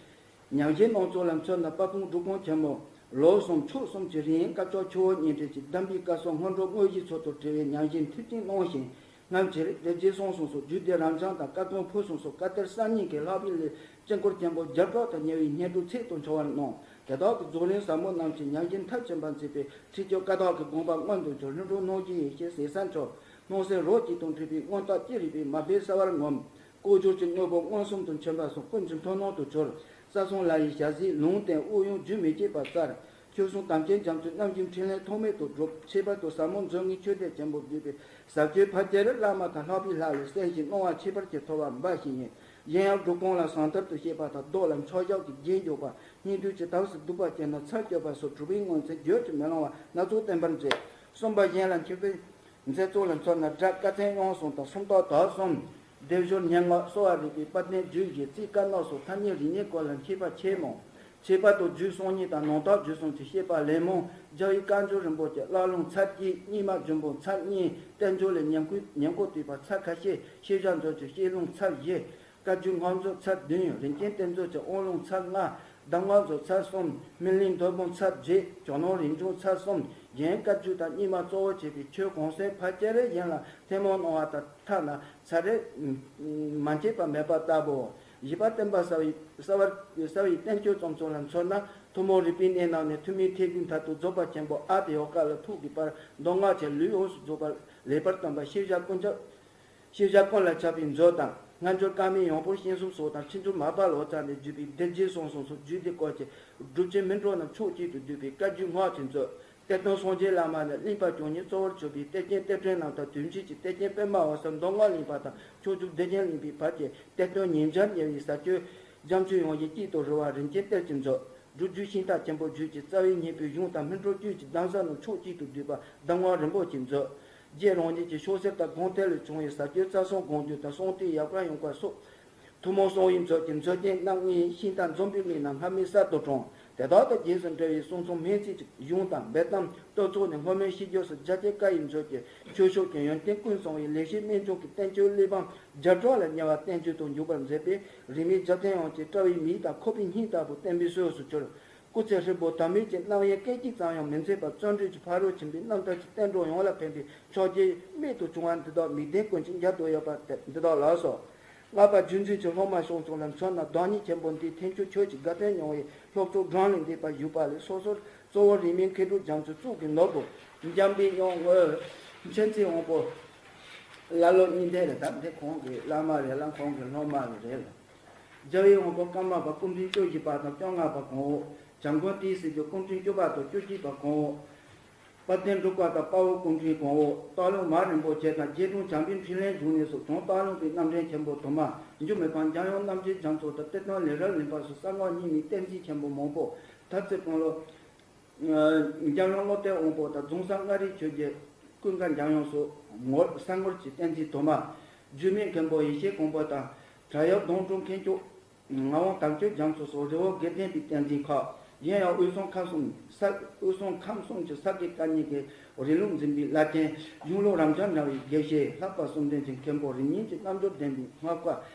ཉམས་བཞེས་གནང་ཕྱོགས་ལ་མཚོན་ན་དཔལ་སྤུངས་སྒྲུབ་ཁང་ཆེན་མོ། ལོ་གསུམ་ཕྱོགས་གསུམ་གྱི་རིང་བཀའ་ཕྱག་ཆུ་བོ་གཉིས་འདྲེས་ཀྱི་གདམས་པའི་བཀའ་སྲོལ་སྔོན་འགྲོ་དངོས་གཞིའི་ཚུལ་དུ་བྲི་བའི་ཉམས་བཞེས་མཐིལ་བརྩེགས་གནང་ཞིང་། སྔ་ཕྱིར་སྡེ་བརྒྱད་གསུང་གསུམ་སོགས་རྒྱུད་སྡེ་རབ་འབྱམས་དང་བཀའ་ཐང་ཕུན་སུམ་ཚོགས་བཀའ་གཏེར་གསར་རྙིང་གི་ལྷག་པའི་ལས་དཀྱིལ་འཁོར་ཆེན་པོ་བརྒྱ་ཕྲག་དང་ཉེ་བའི་སྙན་སྒྲོན་ཚིག་ཏུ་འཆང་བར་གནང་། དེ་དག་གི་རྫོགས་རིམ་ཟབ་མོ་རྣམས་ཀྱི་ཉམས་བཞེས་མཐར་ཕྱིན་པར་མཛད་པའི་ཁྲིད་སྐྱོང་བཀའ་རྟགས་ཀྱི་དགོངས་པ་མངོན་དུ་གྱུར། ལྷུན་གྲུབ་སྣང་བཞིའི་ཡེ་ཤེས་ཟེར་ས་མཆོག་སྣང་གསལ་རོ་གཅིག་ཏུ་འཁྲིལ་བའི་མངོན་རྟོགས་ཅི་རིགས་པའི་མ་དཔེ་གསལ་བར་ངོམས། དཀོན་མཆོག་གི་དངོས་པོ་མངོན་སུམ་དུ་མཁྱེན་པ་སོགས་ཀུན་གྱི་མཐུན་སྣང་དུ་གྱུར། ས་གསུམ་ལ་ཡི་ཞལ་གཟིགས་ལུང་བསྟན་དབུགས་དབྱུང་རྒྱུན་མི་བཅད་པར་སྩལ། ཆོས་སྲུང་དམ་ཅན་རྒྱ་མཚོའི་རྣམ་བསྒྱིངས་འཕྲིན་ལས་ཐོགས་མེད་དུ་སྒྲུབ། ཁྱད་པར་དུ་ཟབ་མོ་མཛོད་ལྔའི་ཆོས་སྡེ་ཆེན་པོ་བསྡུས་པའི་ཟབ་ཆོས་ཕལ་ཆེར་བླ་མ་དང་ལྷག་པའི་ལྷ་ལས་གསན་ཞིང་གནང་བ་ཁྱད་པར་གྱིས་ཐོབ་པ་འབའ་ཞིག་ཡིན། གཞན་ཡང་སྒྲུབ་ཁང་ལ་ཟངས་གཏེར་དུ་བཤད་པ་དང་བདག་ལ་མཆོད་བཤམས་ཀྱི་རྒྱན་འཇོག་པ། སྙིགས་དུས་ཀྱི་དྭགས་སུ་སྡུག་པ་སྤྱད་ན་ཚར་གཅོད་པ་སོགས་གྲུབ་པའི་མངོན་ཚུལ་བརྗོད་ཀྱིས་མི་ལང་བ་སྣ་ཚོགས་བསྟན་པར་མཛད། གསུམ་པ་གཞན་ལ་མཁས་པའི་མཛད་གཙོ་ལ་མཚོན་ན་སྒྲ་བཀའ་ཚན་ཡང་གསུམ་དང་སུམ་རྟགས་དག་གསུམ། སྡེབ་སྦྱོར་སྙན་ངག་གསོ་བ་རིག་པའི་དཔལ་ལྡན་རྒྱུད་བཞི་རྩིས་བཀའ་སྣ་སོགས་ཐ་སྙད་རིག་གནས་སྐོར་ལ་མཁས་པ་ཆེས་མང་། ཁྱད་པར་དུ་རྒྱུད་གསུང་རྙིང་དང་ནང་རྟགས་རྒྱུད་གསུམ་གྱི་བཤད་པ་ལས་མང་། རྒྱལ་བའི་བཀའ་འགྱུར་རིན་པོ་ཆེ་བཀླག་ལུང་ཚར་གཅིག་རྙིང་མ་རྒྱུད་འབུམ་ཚར་གཉིས་བསྟན་འགྱུར་ལས་ཉིན་གུང་ཉིན་གུང་བསྡུས་པ་ཚར་ཁ་ཤས། ཤེས་བྱ་མཛོད་ཀྱི་བཤད་ལུང་ཚར་བཞི། བཀའ་བརྒྱུད་སྔགས་མཛོད་ཚར་བདུན། རིན་ཆེན་གཏེར་མཛོད་ཀྱི་དབང་ལུང་ཚར་ལྔ། གདམས་ངག་མཛོད་ཚར་གསུམ། སྨིན་གླིང་མདོ་འབུམ་ཚར་བརྒྱད། ཇོ་ནང་རིམ་བྱུང་ཚར་གསུམ། གཞན་བཀའ་བརྒྱུད་དང་རྙིང་མ་གཙོ་བོ་བྱས་པའི་ཆོས་གོང་གསལ་ཕལ་ཆེར་གཞན་ལ་ཐུན་མོང་གནང་བ་དང་ཐ་ན་ཚར་རེ་མ་མཆིས་པ་མེད་པ་ལྟ་བུའོ། བཞི་པ་བསྟན་པ་གསལ་བའི་གསལ་བར་གསལ་བའི་བསྟན་བཅོས་རྩོམ་ཚུལ་ལ་མཚོན་ན། ཐུན་མོང་རིག་པའི་གནས་རྣམས་ནས་ཐུན་མིན་ཐེག་དགུའི་མཐར་ཐུག་རྫོགས་པ་ཆེན་པོ་ཨ་ཏི་ཡོ་ག་ལ་ཐུག་གི་བར་མདོ་སྔགས་ཀྱི་ལུས་ཡོངས་སུ་རྫོགས་པ་ལེགས་པར་སྟོན་པ་ཤེས་བྱ་ཀུན་ཁྱབ། ཤེས་བྱ་ཀུན་ལ་ཁྱབ་པའི་མཛོད་དང་། སྔ་འགྱུར་བཀའ་མའི་ཡང་སྤོར་ཤིང་གསུམ་སོགས་དང་། ཕྱི་འགྱུར་མར་པ་ལོ་ཙཱ་ནས་བརྒྱུད་པའི་སྡེ་རྗེ་གསུང་གསུམ་སོགས་རྒྱུད་སྡེ་སྐོར་གྱི་སྒྲུབ་ཆེན་སྨིན་གྲོལ་རྣམས་ཕྱོགས་གཅིག་ཏུ་བསྡུས་པའི་བཀའ་བརྒྱུད་སྔགས་ཀྱི་མཛོད། གཏེར་སྟོན་སངས་རྒྱས་བླ་མ་ནས་གླིང་པ་བཅུ་གཉིས་གཙོ་བོར་གྱུར་པའི་གཏེར་ཆེན་གཏེར་ཕྲན་རྣམས་དང་། དུས་མཆེད་ཀྱི་གཏེར་ཆེན་པདྨ་འོད་ཟེར་མདོ་སྔགས་གླིང་པ་དང་། མཆོག་གྱུར་བདེ་ཆེན་གླིང་པའི་བར་གྱི་གཏེར་སྟོན་ཉིས་བརྒྱར་ཉེ་བའི་ཟབ་ཆོས་རྒྱ་མཚོའི་ཡང་ཞིང་དཀྱིལ་དུ་རོལ་བ་རིན་ཆེན་གཏེར་གྱི་མཛོད། སྒྲུབ་བརྒྱུད་ཤིང་རྟ་ཆེན་པོ་རྒྱུད་ཀྱི་རྩ་བའི་སྙིང་པོའི་གཞུང་དང་སྨིན་གྲོལ་བཅུད་ཀྱི་གདམས་ཟབ་རྣམས་ཕྱོགས་གཅིག་ཏུ་བསྡུས་པ་གདམས་ངག་རིན་པོ་ཆེའི་མཛོད། རྗེ་རང་ཉིད་ཀྱི་ཕྱག་གསེར་དང་དགོངས་གཏེར་ལས་བྱུང་བའི་ཟབ་ཆོས་རྩ་གསུམ་སྒོམ་རྒྱུད་དང་གསང་ཐིག་ཡབ་བཀའ་ཡུམ་བཀའ་སོགས། ཐུན་མོང་གསང་བའི་མཛོད་ཀྱི་མཛོད་ཆེན་རྣམ་ལྔའི་ཤིང་རྟ་འཛོམས་པའི་གླིང་རྣམས་སྔར་མེད་གསར་དུ་བཀྲོངས། དེ་དག་དང་རྗེས་སུ་འབྲེལ་བའི་གསུང་རྩོམ་སྨོན་ཚིག་གི་གཞུང་དང་འབེལ་གཏམ་བསྟོད་ཚོགས་ནས་སྔོན་མའི་ཤིས་བརྗོད་སོགས་རྒྱ་ཆེ་བཀའ་ཡི་མཛོད་ཀྱི་ཆོས་ཕྱོགས་ཀྱི་ཡོན་ཏན་ཀུན་ཚང་བའི་ལེགས་བཤད་སྨན་ལྗོངས་ཀྱི་བསྟན་བཅོས་གླེགས་བམ་བརྒྱ་ཕྲག་ལས་ཉེ་བ་བསྟན་བཅོས་དུ་འཇུག་པར་མཛད་པས། རིས་མེད་རྒྱལ་མཚན་དབང་ཆེན་བཀྲ་བའི་མིག་དང་ཁོག་པའི་སྙིང་ལྟ་བུ་བསྟན་པའི་སྲོལ་དུ་གྱུར། སྐུ་ཚེ་ཧྲིལ་པོ་དམ་པའི་ཆོས་རྣམ་དབྱེ་སྐད་ཅིག་ཙམ་ཡང་མི་འཛད་པར་བརྩོན་འགྲུས་ཀྱི་ཕ་རོལ་ཕྱིན་པའི་རྣམ་ཐར་གྱིས་བསྟན་འགྲོ་ཡོངས་ལ་ཕན་པའི་ཕྱག་རྗེས་རྨད་དུ་བྱུང་བ་འདི་དག་མིག་ལྡན་ཀུན་གྱིས་མཇལ་དུ་ཡོད་པ་འདི་དག་ལགས་སོ། ལྔ་པ་རྒྱུད་འཛིན་གྱི་སློབ་མ་ཤོང་ཚོགས་ལ་མཚོན་ན། བདག་ཉིད་ཆེན་པོ་འདིའི་ཐེག་མཆོག་ཆོས་ཀྱི་དགའ་སྟོན་མྱོང་བའི་སློབ་གྲོགས་གྲངས་ལས་འདས་པ་བཞུགས་པ་ལས། སོ་སོར་གཙོ་བོ་རིས་མེད་མཁས་གྲུབ་རྒྱ་མཚོའི་གཙུག་གི་ནོར་བུ། འཇམ་པའི་དབྱངས་ངོས། མཁྱེན་བརྩེའི་དབང་པོ། ཀླ་ཀློ་གཉིས་ལྡན་རེད། ད་འདི་ཁོང་གི་བླ་མ་རེད་ལ། ཁོང་གི་སློབ་མ་རེད་ལ། རྒྱལ་བའི་དབང་པོ་ཀརྨ་པ་སྐུ་ཕྲེང་བཅུ་བཞི་པ་དང་བཅོ་ལྔ་པ་གོང་འོག་བྱམས་མགོན་ཏེའི་སྲིད་ཀྱི་སྐུ་ཕྲེང་བཅུ་པ་དང་བཅུ་གཅིག་པ་གོང་འོག་དཔལ་ལྡན་འབྲུག་པ་དང་དཔའ་བོ་སྐུ་ཕྲེང་གོང་འོག་སྟག་ལུང་མ་རིན་པོ་ཆེ་དང་རྗེ་དྲུང་བྱམས་པའི་འཕྲིན་ལས་འབྱུང་གནས་སོགས་བྱང་སྟག་ལུང་པའི་རྣམ་འདྲེན་ཆེན་པོ་དུ་མ། འཇུ་མི་ཕམ་འཇམ་དབྱངས་རྣམ་རྒྱལ་རྒྱ་མཚོ་དང་གཏེར་སྟོན་ལས་རབ་གླིང་པ་སོགས་གསང་སྔགས་རྙིང་མའི་གཏེར་འཛིན་ཆེན་པོ་མང་པོ། ཐར་རྩེ་དཔོན་སློབ། འཇམ་དབྱངས་བློ་གཏེར་དབང་པོ་དང་རྫོང་གསར་མངའ་རིས་ཆོས་རྗེ་ཀུན་དགའ་འཇམ་དབྱངས་སོགས་ངོར་གསང་སྔགས་ཀྱི་བསྟན་འཛིན་དུ་མ། རྒྱུད་སྨད་མཁན་པོ་ཡེ་ཤེས་ཀོང་པོ་དང་བྲག་གཡབ་སྡོང་གྲོགས་མཁན་སྐྱོགས། ངག་དབང་དམ་ཆོས་རྒྱ་མཚོ་སོགས་རི་བོ་དགེ་ལྡན་པའི་བསྟན་འཛིན་ཁག། གཞན་ཡང་དབུས་གཙང་ཁམས་གསུམ་ས་དབུས་གཙང་ཁམས་གསུམ་གྱི་ས་དགེ་བཀའ་རྙིང་གི་རིང་ལུགས་འཛིན་པའི་བླ་ཆེན་གཞུང་ལུགས་རབ་འབྱམས་འདྲ་བའི་དགེ་བཤེས་ལྷག་པ་གསུམ་ལྡན་གྱི་མཁན་པོ་རིགས་ངན་གྱི་རྣམ་འགྱུར་ལྡན་པའི་སྔགས་པ་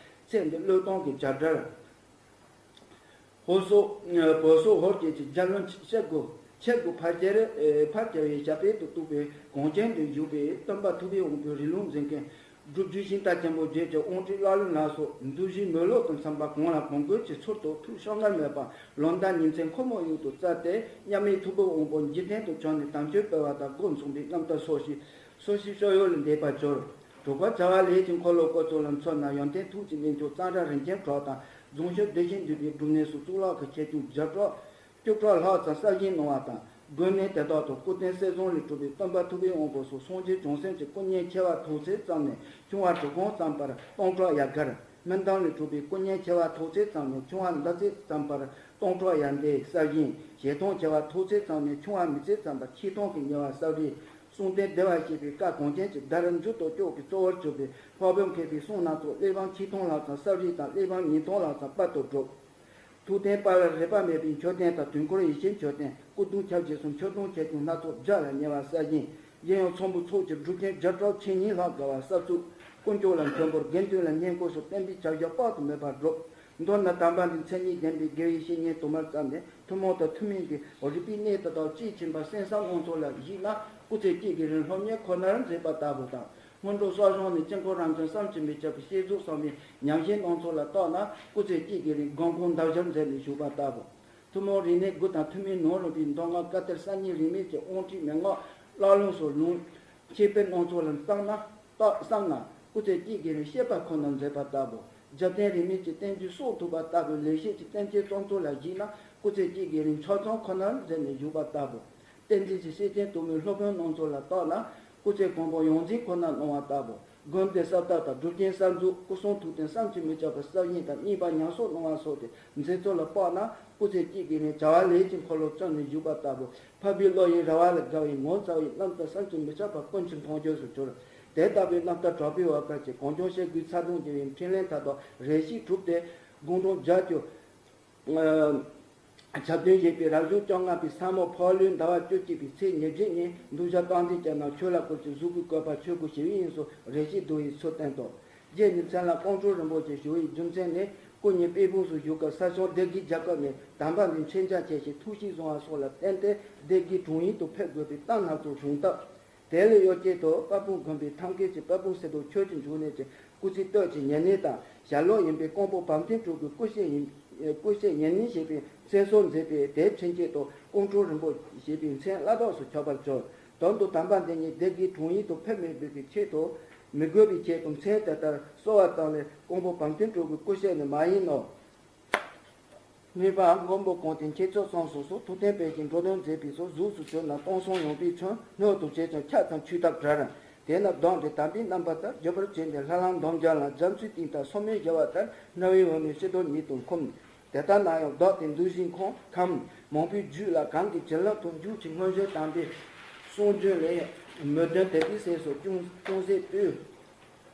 ཚེ་འདི་བློས་གཏོང་གི་བྱ་བྲལ། ཧོར་སོག་བོད་སོག་ཧོར་བཅས་ཀྱི་རྒྱལ་བློན་ཆེ་དགུ་ཆེ་དགུ་ཕལ་ཆེར་ཕར་བྱ་བའི་ཞབས་པད་དུ་གཏུགས་པའི་གངས་ཅན་དུ་བཞུགས་པའི་སྟོན་པ་ཐུབ་པའི་དབང་པོའི་རིང་ལུགས་འཛིན་མཁན། སྒྲུབ་བརྒྱུད་ཤིང་རྟ་ཆེན་པོ་བརྒྱད་ཀྱི་དབང་ཁྲིད་བཀླག་ལུང་ལ་སོགས་འདུལ་བཞིའི་མོས་བློ་དང་འཚམས་པ་གང་ལ་གང་དགོས་ཀྱི་ཚུལ་དུ་ཐུགས་བྱང་ངར་མེད་པར་ལོ་ཟླ་ཉིན་མཚན་འཁོར་མོ་དབྱུག་ཏུ་བསྩལ་ཏེ་མཉམ་མེད་ཐུབ་པའི་དབང་པོ་འཇིག་རྟེན་དུ་བྱོན་ནས་དམ་ཆོས་སྤེལ་བ་དང་སྒོ་མཚུངས་པའི་རྣམ་ཐར་སོགས་ཤིག་སོ་སོའི་སྤྱོད་ཡུལ་ལས་འདས་པར་གྱུར། དྲུག་པ་བྱ་བ་ལས་ཀྱི་འཁོར་ལོ་བསྐོར་ཚུལ་ལ་མཚོན་ན། ཡོན་ཏན་ཐུགས་ཀྱི་རྣལ་འབྱོར་གཙང་སྦྲ་རིན་ཆེན་གྲགས་དང་རྫོང་ཤོད་བདེ་ཆེན་འདུས་པའི་སྒྲུབ་གནས་སུ་གཙུག་ལག་གི་ཆེ་ཆུང་བརྒྱ་ཕྲག་བཅུ་ཕྲག་ལྷག་ཙམ་གསར་བཞེངས་གནང་བ་དང་ དགོན་གནས་དེ་དག་ཏུ་སྐུ་རྟེན་གསེར་ཟངས་ལས་གྲུབ་པའི་སྟོན་པ་ཐུབ་པའི་དབང་པོ་སོགས་སངས་རྒྱས་བྱང་སེམས་ཀྱི་སྐུ་བརྙན་ཆེ་བ་ཐོག་ཚད་ཙམ་ནས་ཆུང་བ་གྲུབ་གང་ཙམ་བར་སྟོང་ཕྲག་ཡ་གར། སྨན་ཐང་ལས་གྲུབ་པའི་སྐུ་བརྙན་ཆེ་བ་ཐོག་ཚད་ཙམ་ནས་ཆུང་བ་འདབ་ཚད་ཙམ་བར་སྟོང་ཕྲག་ཡ་མདའི་གསལ་བཞེངས། ཞལ་མཐོང་ཆེ་བ་ཐོག་ཚད་ཙམ་ནས་ཆུང་བ་མིག་ཚད་ཙམ་བར་ཆིག་སྟོང་གི་ཉེ་བ་གསལ་བྲིས། གསུང་རྟེན་བདེ་བར་གཤེགས་པའི་བཀའ་གངས་ཅན་གྱི་བརྡར་མཇུག་ཏུ་ལྕོག་གི་གཙོ་བོར་གྱུར་པའི་འཕགས་པའི་མཁས་པའི་གསུང་སྣ་ཚོགས་གླེགས་བམ་ཆིག་སྟོང་ལྷག་ཙམ་གསལ་བྲིས་དང་གླེགས་བམ་ཉིས་སྟོང་ལྷག་ཙམ་པར་དུ་བསྒྲུབས། ཐུགས་རྟེན་དཔལ་རི་པ་མེད་པའི་མཆོད་རྟེན་དང་དུས་འཁོར་ཡེ་ཤེས་མཆོད་རྟེན། སྐུ་གདུང་ཁྱབ་བྱེད་སོགས་མཆོད་སྡོང་ཆེ་ཆུང་སྣ་ཚོགས་བརྒྱ་ལ་ཉེ་བ་གསལ་བཞེངས། གཞན་ཡང་ཚོམ་བུ་ཚོགས་ཀྱི་སྒྲུབ་ཆེན་བརྒྱ་ཕྲག་ཕྱེད་གཉིས་ལྷག་བརྒལ་བ་གསར་བཙུགས། དཀོན་མཆོག་ལ་མཆོད་འབུལ་དགེ་འདུན་ལ་བསྙེན་བཀུར་སོགས་བསྟན་པའི་བྱ་བཞག་དཔག་ཏུ་མེད་པ་བསྒྲུབས། མདོར་ན་དམ་པ་འདི་མཚན་ཉིད་ལྡན་པའི་དགེ་བའི་བཤེས་གཉེན་དུ་མར་བརྩམས་ནས་ཐུན་མོང་དང་ཐུན་མིན་གྱི་རིག་པའི་གནས་དེ་དག་དཔྱིས་ཕྱིན་པ་གསན་བསམ་དབང་ཚོགས་ལ་གཞིགས་ན་སྐུ་ཚེ་གཅིག་གི་རིང་སློབ་གཉེར་ཁོ་ནར་མཛད་པ་ལྟ་བུ་དང་། སྔོན་འགྲོ་གསོ་སྦྱོང་ནས་དཀྱིལ་འཁོར་རང་བྱུང་བསམ་གྱིས་མི་ཁྱབ་པའི་བསྐྱེད་རྫོགས་གསང་བའི་ཉམས་བཞེས་གནང་ཚུལ་ལ་བརྟགས་ན་སྐུ་ཚེ་གཅིག་གི་རིང་སྒོམ་གུང་མདའ་བཞར་མཛད་ནས་བཞུགས་པ་ལྟ་བུ། ཐུན་མོང་རིག་གནས་དགུ་དང་ཐུན་མིན་ནང་རིམ་པའི་མདོ་སྔགས་བཀའ་གཏེར་གསར་རྙིང་རིས་མེད་ཀྱི་དབང་ཁྲིད་མན་ངག་བཀླག་ལུང་སོགས་ལུང་འཁྱིལ་པའི་གནང་ཚུལ་ལ་བརྟགས་ན་བརྟགས་བསམ་ན་སྐུ་ཚེ་གཅིག་གི་རིང་བཤད་པ་ཁོ་ནར་མཛད་པ་ལྟ་བུ། རྒྱབ་རྟེན་རིས་མེད་ཀྱི་བསྟན་བཅོས་སྲོག་ཐུབ་པ་ལྟ་བུའི་ལེགས་བཤད་ཀྱི་བསྟན་བཅོས་རྩོམ་ཚུལ་ལ་གཞིགས་ན་སྐུ་ཚེ་གཅིག་གི་རིང་ཕྱག་རྩོམ་ཁོ་ནར་མཛད་ནས་བཞུགས་པ་ལྟ་བུ། བསྟན་འཛིན་གྱི་སྲས་ཆེན་དུ་མའི་སློབ་དཔོན་གནང་ཚུལ་ལ་བརྟགས་ན་སྐུ་ཚེ་གང་པོ་ཡོངས་འཛིན་ཁོ་ནར་གནང་བ་ལྟ་བུ། དགོན་སྡེ་གསར་བཏབ་དང་སྒྲུབ་ཆེན་གསར་འཛུགས། སྐུ་གསུང་ཐུགས་རྟེན་བསམ་གྱིས་མི་ཁྱབ་པ་གསར་བཞེངས་དང་རྙིང་པ་ཉམས་གསོ་གནང་བ་སོགས་ཏེ་མཛད་ཚུལ་ལ་དཔགས་ན་སྐུ་ཚེ་གཅིག་གི་རིང་བྱ་བ་ལས་ཀྱི་འཁོར་ལོ་བརྩམས་ནས་བཞུགས་པ་ལྟ་བུ། འཕགས་པའི་བློ་ཡི་ར་བ་ལས་བརྒལ་བའི་ངོ་མཚར་བའི་རྣམ་ཐར་བསམ་གྱིས་མི་ཁྱབ་པ་ཀུན་གྱི་མཐོང་ཆོས་སུ་གྱུར། དེ་ལྟ་བུའི་རྣམ་ཐར་གྲགས་པའི་འོད་དཀར་གྱིས་གངས་ལྗོངས་ཤར་དགུའི་ཚ་གདུང་རྒྱལ་བའི་འཕྲིན་ལས་མཐའ་དག་རེ་ཞིག་གྲུབ་སྟེ་དགུང་གྲངས་བརྒྱད་ཅུ། ཆ་བདུན་བཞེས་པའི་རབ་བྱུང་བཅོ་ལྔ་པའི་ས་མོ་ཕག་ལོའི་ཟླ་བ་བཅུ་གཅིག་པའི་ཚེས་ཉེར་བརྒྱད་ཉིན་གདུལ་བྱ་རྟག་འཛིན་ཅན་རྣམས་ཆོས་ལ་བཀོལ་ཅིང་གཟུགས་ཀྱི་བཀོད་པ་ཆོས་སྐུ་ཞི་བའི་དབྱིངས་སུ་རེ་ཞིག་བསྡུ་བའི་ཚུལ་བསྟན་ཏོ། རྗེ་ཉིད་མཚན་ལ་ཀོང་སྤྲུལ་རིན་པོ་ཆེ་ཞུ་བའི་རྒྱུ་མཚན་ནི་སྐུ་ཉིད་དཔེ་སྦུག་སུ་བཞུགས་སྐབས་ས་སྐྱོང་སྡེ་དགེའི་རྒྱལ་ཁབ་ནས་དམ་པ་འདི་མཁྱེན་རྒྱ་ཆེ་ཞིང་ཐུགས་གཤིས་བཟང་བ་སོགས་ལ་བརྟེན་ཏེ་སྡེ་དགེའི་དྲུང་ཡིག་ཏུ་ཕེབས་དགོས་པའི་གཏམ་སྣ་ཚོགས་བྱུང་སྟབས། དེ་ལས་གཡོ་སྐྱེལ་དུ་དཔལ་སྤུངས་དགོན་པའི་ཐང་དཀྱིལ་གྱི་དཔལ་སྤུངས་སེ་རྡོ་ཆོས་ཀྱི་འབྱུང་གནས་ཀྱི་སྐུ་ཚེ་སྟོད་ཀྱི་ཉེ་གནས་དང་ཞྭ་ལོ་ཡིན་པའི་ཀོང་པོ་བམ་ཐེན་སྤྲུལ་སྐུའི་སྐུ་གཤེགས་ཡིན། སྐུ་གཤེགས་ཉེར་གཉིས་ཞེས་པའི་མཚན་གསོལ་མཛད་པས་དེའི་འཕྲིན་བཅོལ་དུ་ཀོང་སྤྲུལ་རིན་པོ་ཞེས་པའི་མཚན་བླ་དྭགས་སུ་ཁྱབ་པར་གྱུར། དོན་དུ་དམ་པ་འདི་ཉིད་སྡེ་དགེའི་དྲུང་ཡིག་ཏུ་ཕེབས་མེད་པའི་ཆེད་དུ་མི་དགོས་པའི་ཆེད་དུ་མཚན་དེ་ལྟར་གསོལ་བ་བཏང་ནས་ཀོང་པོ་བམ་ཐེན་སྤྲུལ་སྐུའི་སྐུ་གཤེགས་ནི་མ་ཡིན་ནོ། གཉིས་པ་མགོན་པོ་གངས་ཅན་ཁྱེད་ཚོ་གསུངས་སོ་སོ་ཐུགས་རྟེན་དཔལ་གྱི་འགྲོ་དོན་མཛད་པའི་ཚོགས་གཟུགས་སུ་བྱོན་ན་སྟོང་སང་ཡོང་པའི་ཚོན་སྣོད་དུ་བྱས་ཀྱང་ཆགས་དང་ཆུ་ཐབས་བྲལ། དེས་ན་གདོང་དེ་དམ་པའི་རྣམ་པ་ལྟར་བརྗོད་པར་བྱས་ཏེ་ལྷ་ལམ་འདོམ་རྒྱལ་ལ་རྒྱ་མཚོའི་གཏིང་དང་སོ་མའི་བྱ་བ་ལྟར་རྣ་བའི་འོད་མའི་ཕྱི་དོར་ཉིད་དུ་འཁུམས། དེ་ལྟར་ན་ཡང་བདག་དེ་འདུལ་ཞིང་ཁོང་ཁམས་མང་པོའི་རྒྱུད་ལ་གང་གི་བྱིན་རླབས་དང་འཇུག་ཅིང་མངོན་བརྗོད་དམ་པའི་གསུང་བརྗོད་ལས་མོས་ལྡན་དད་པའི་སེམས་སུ་ཅུང་ཅུང་ཟད་དུས།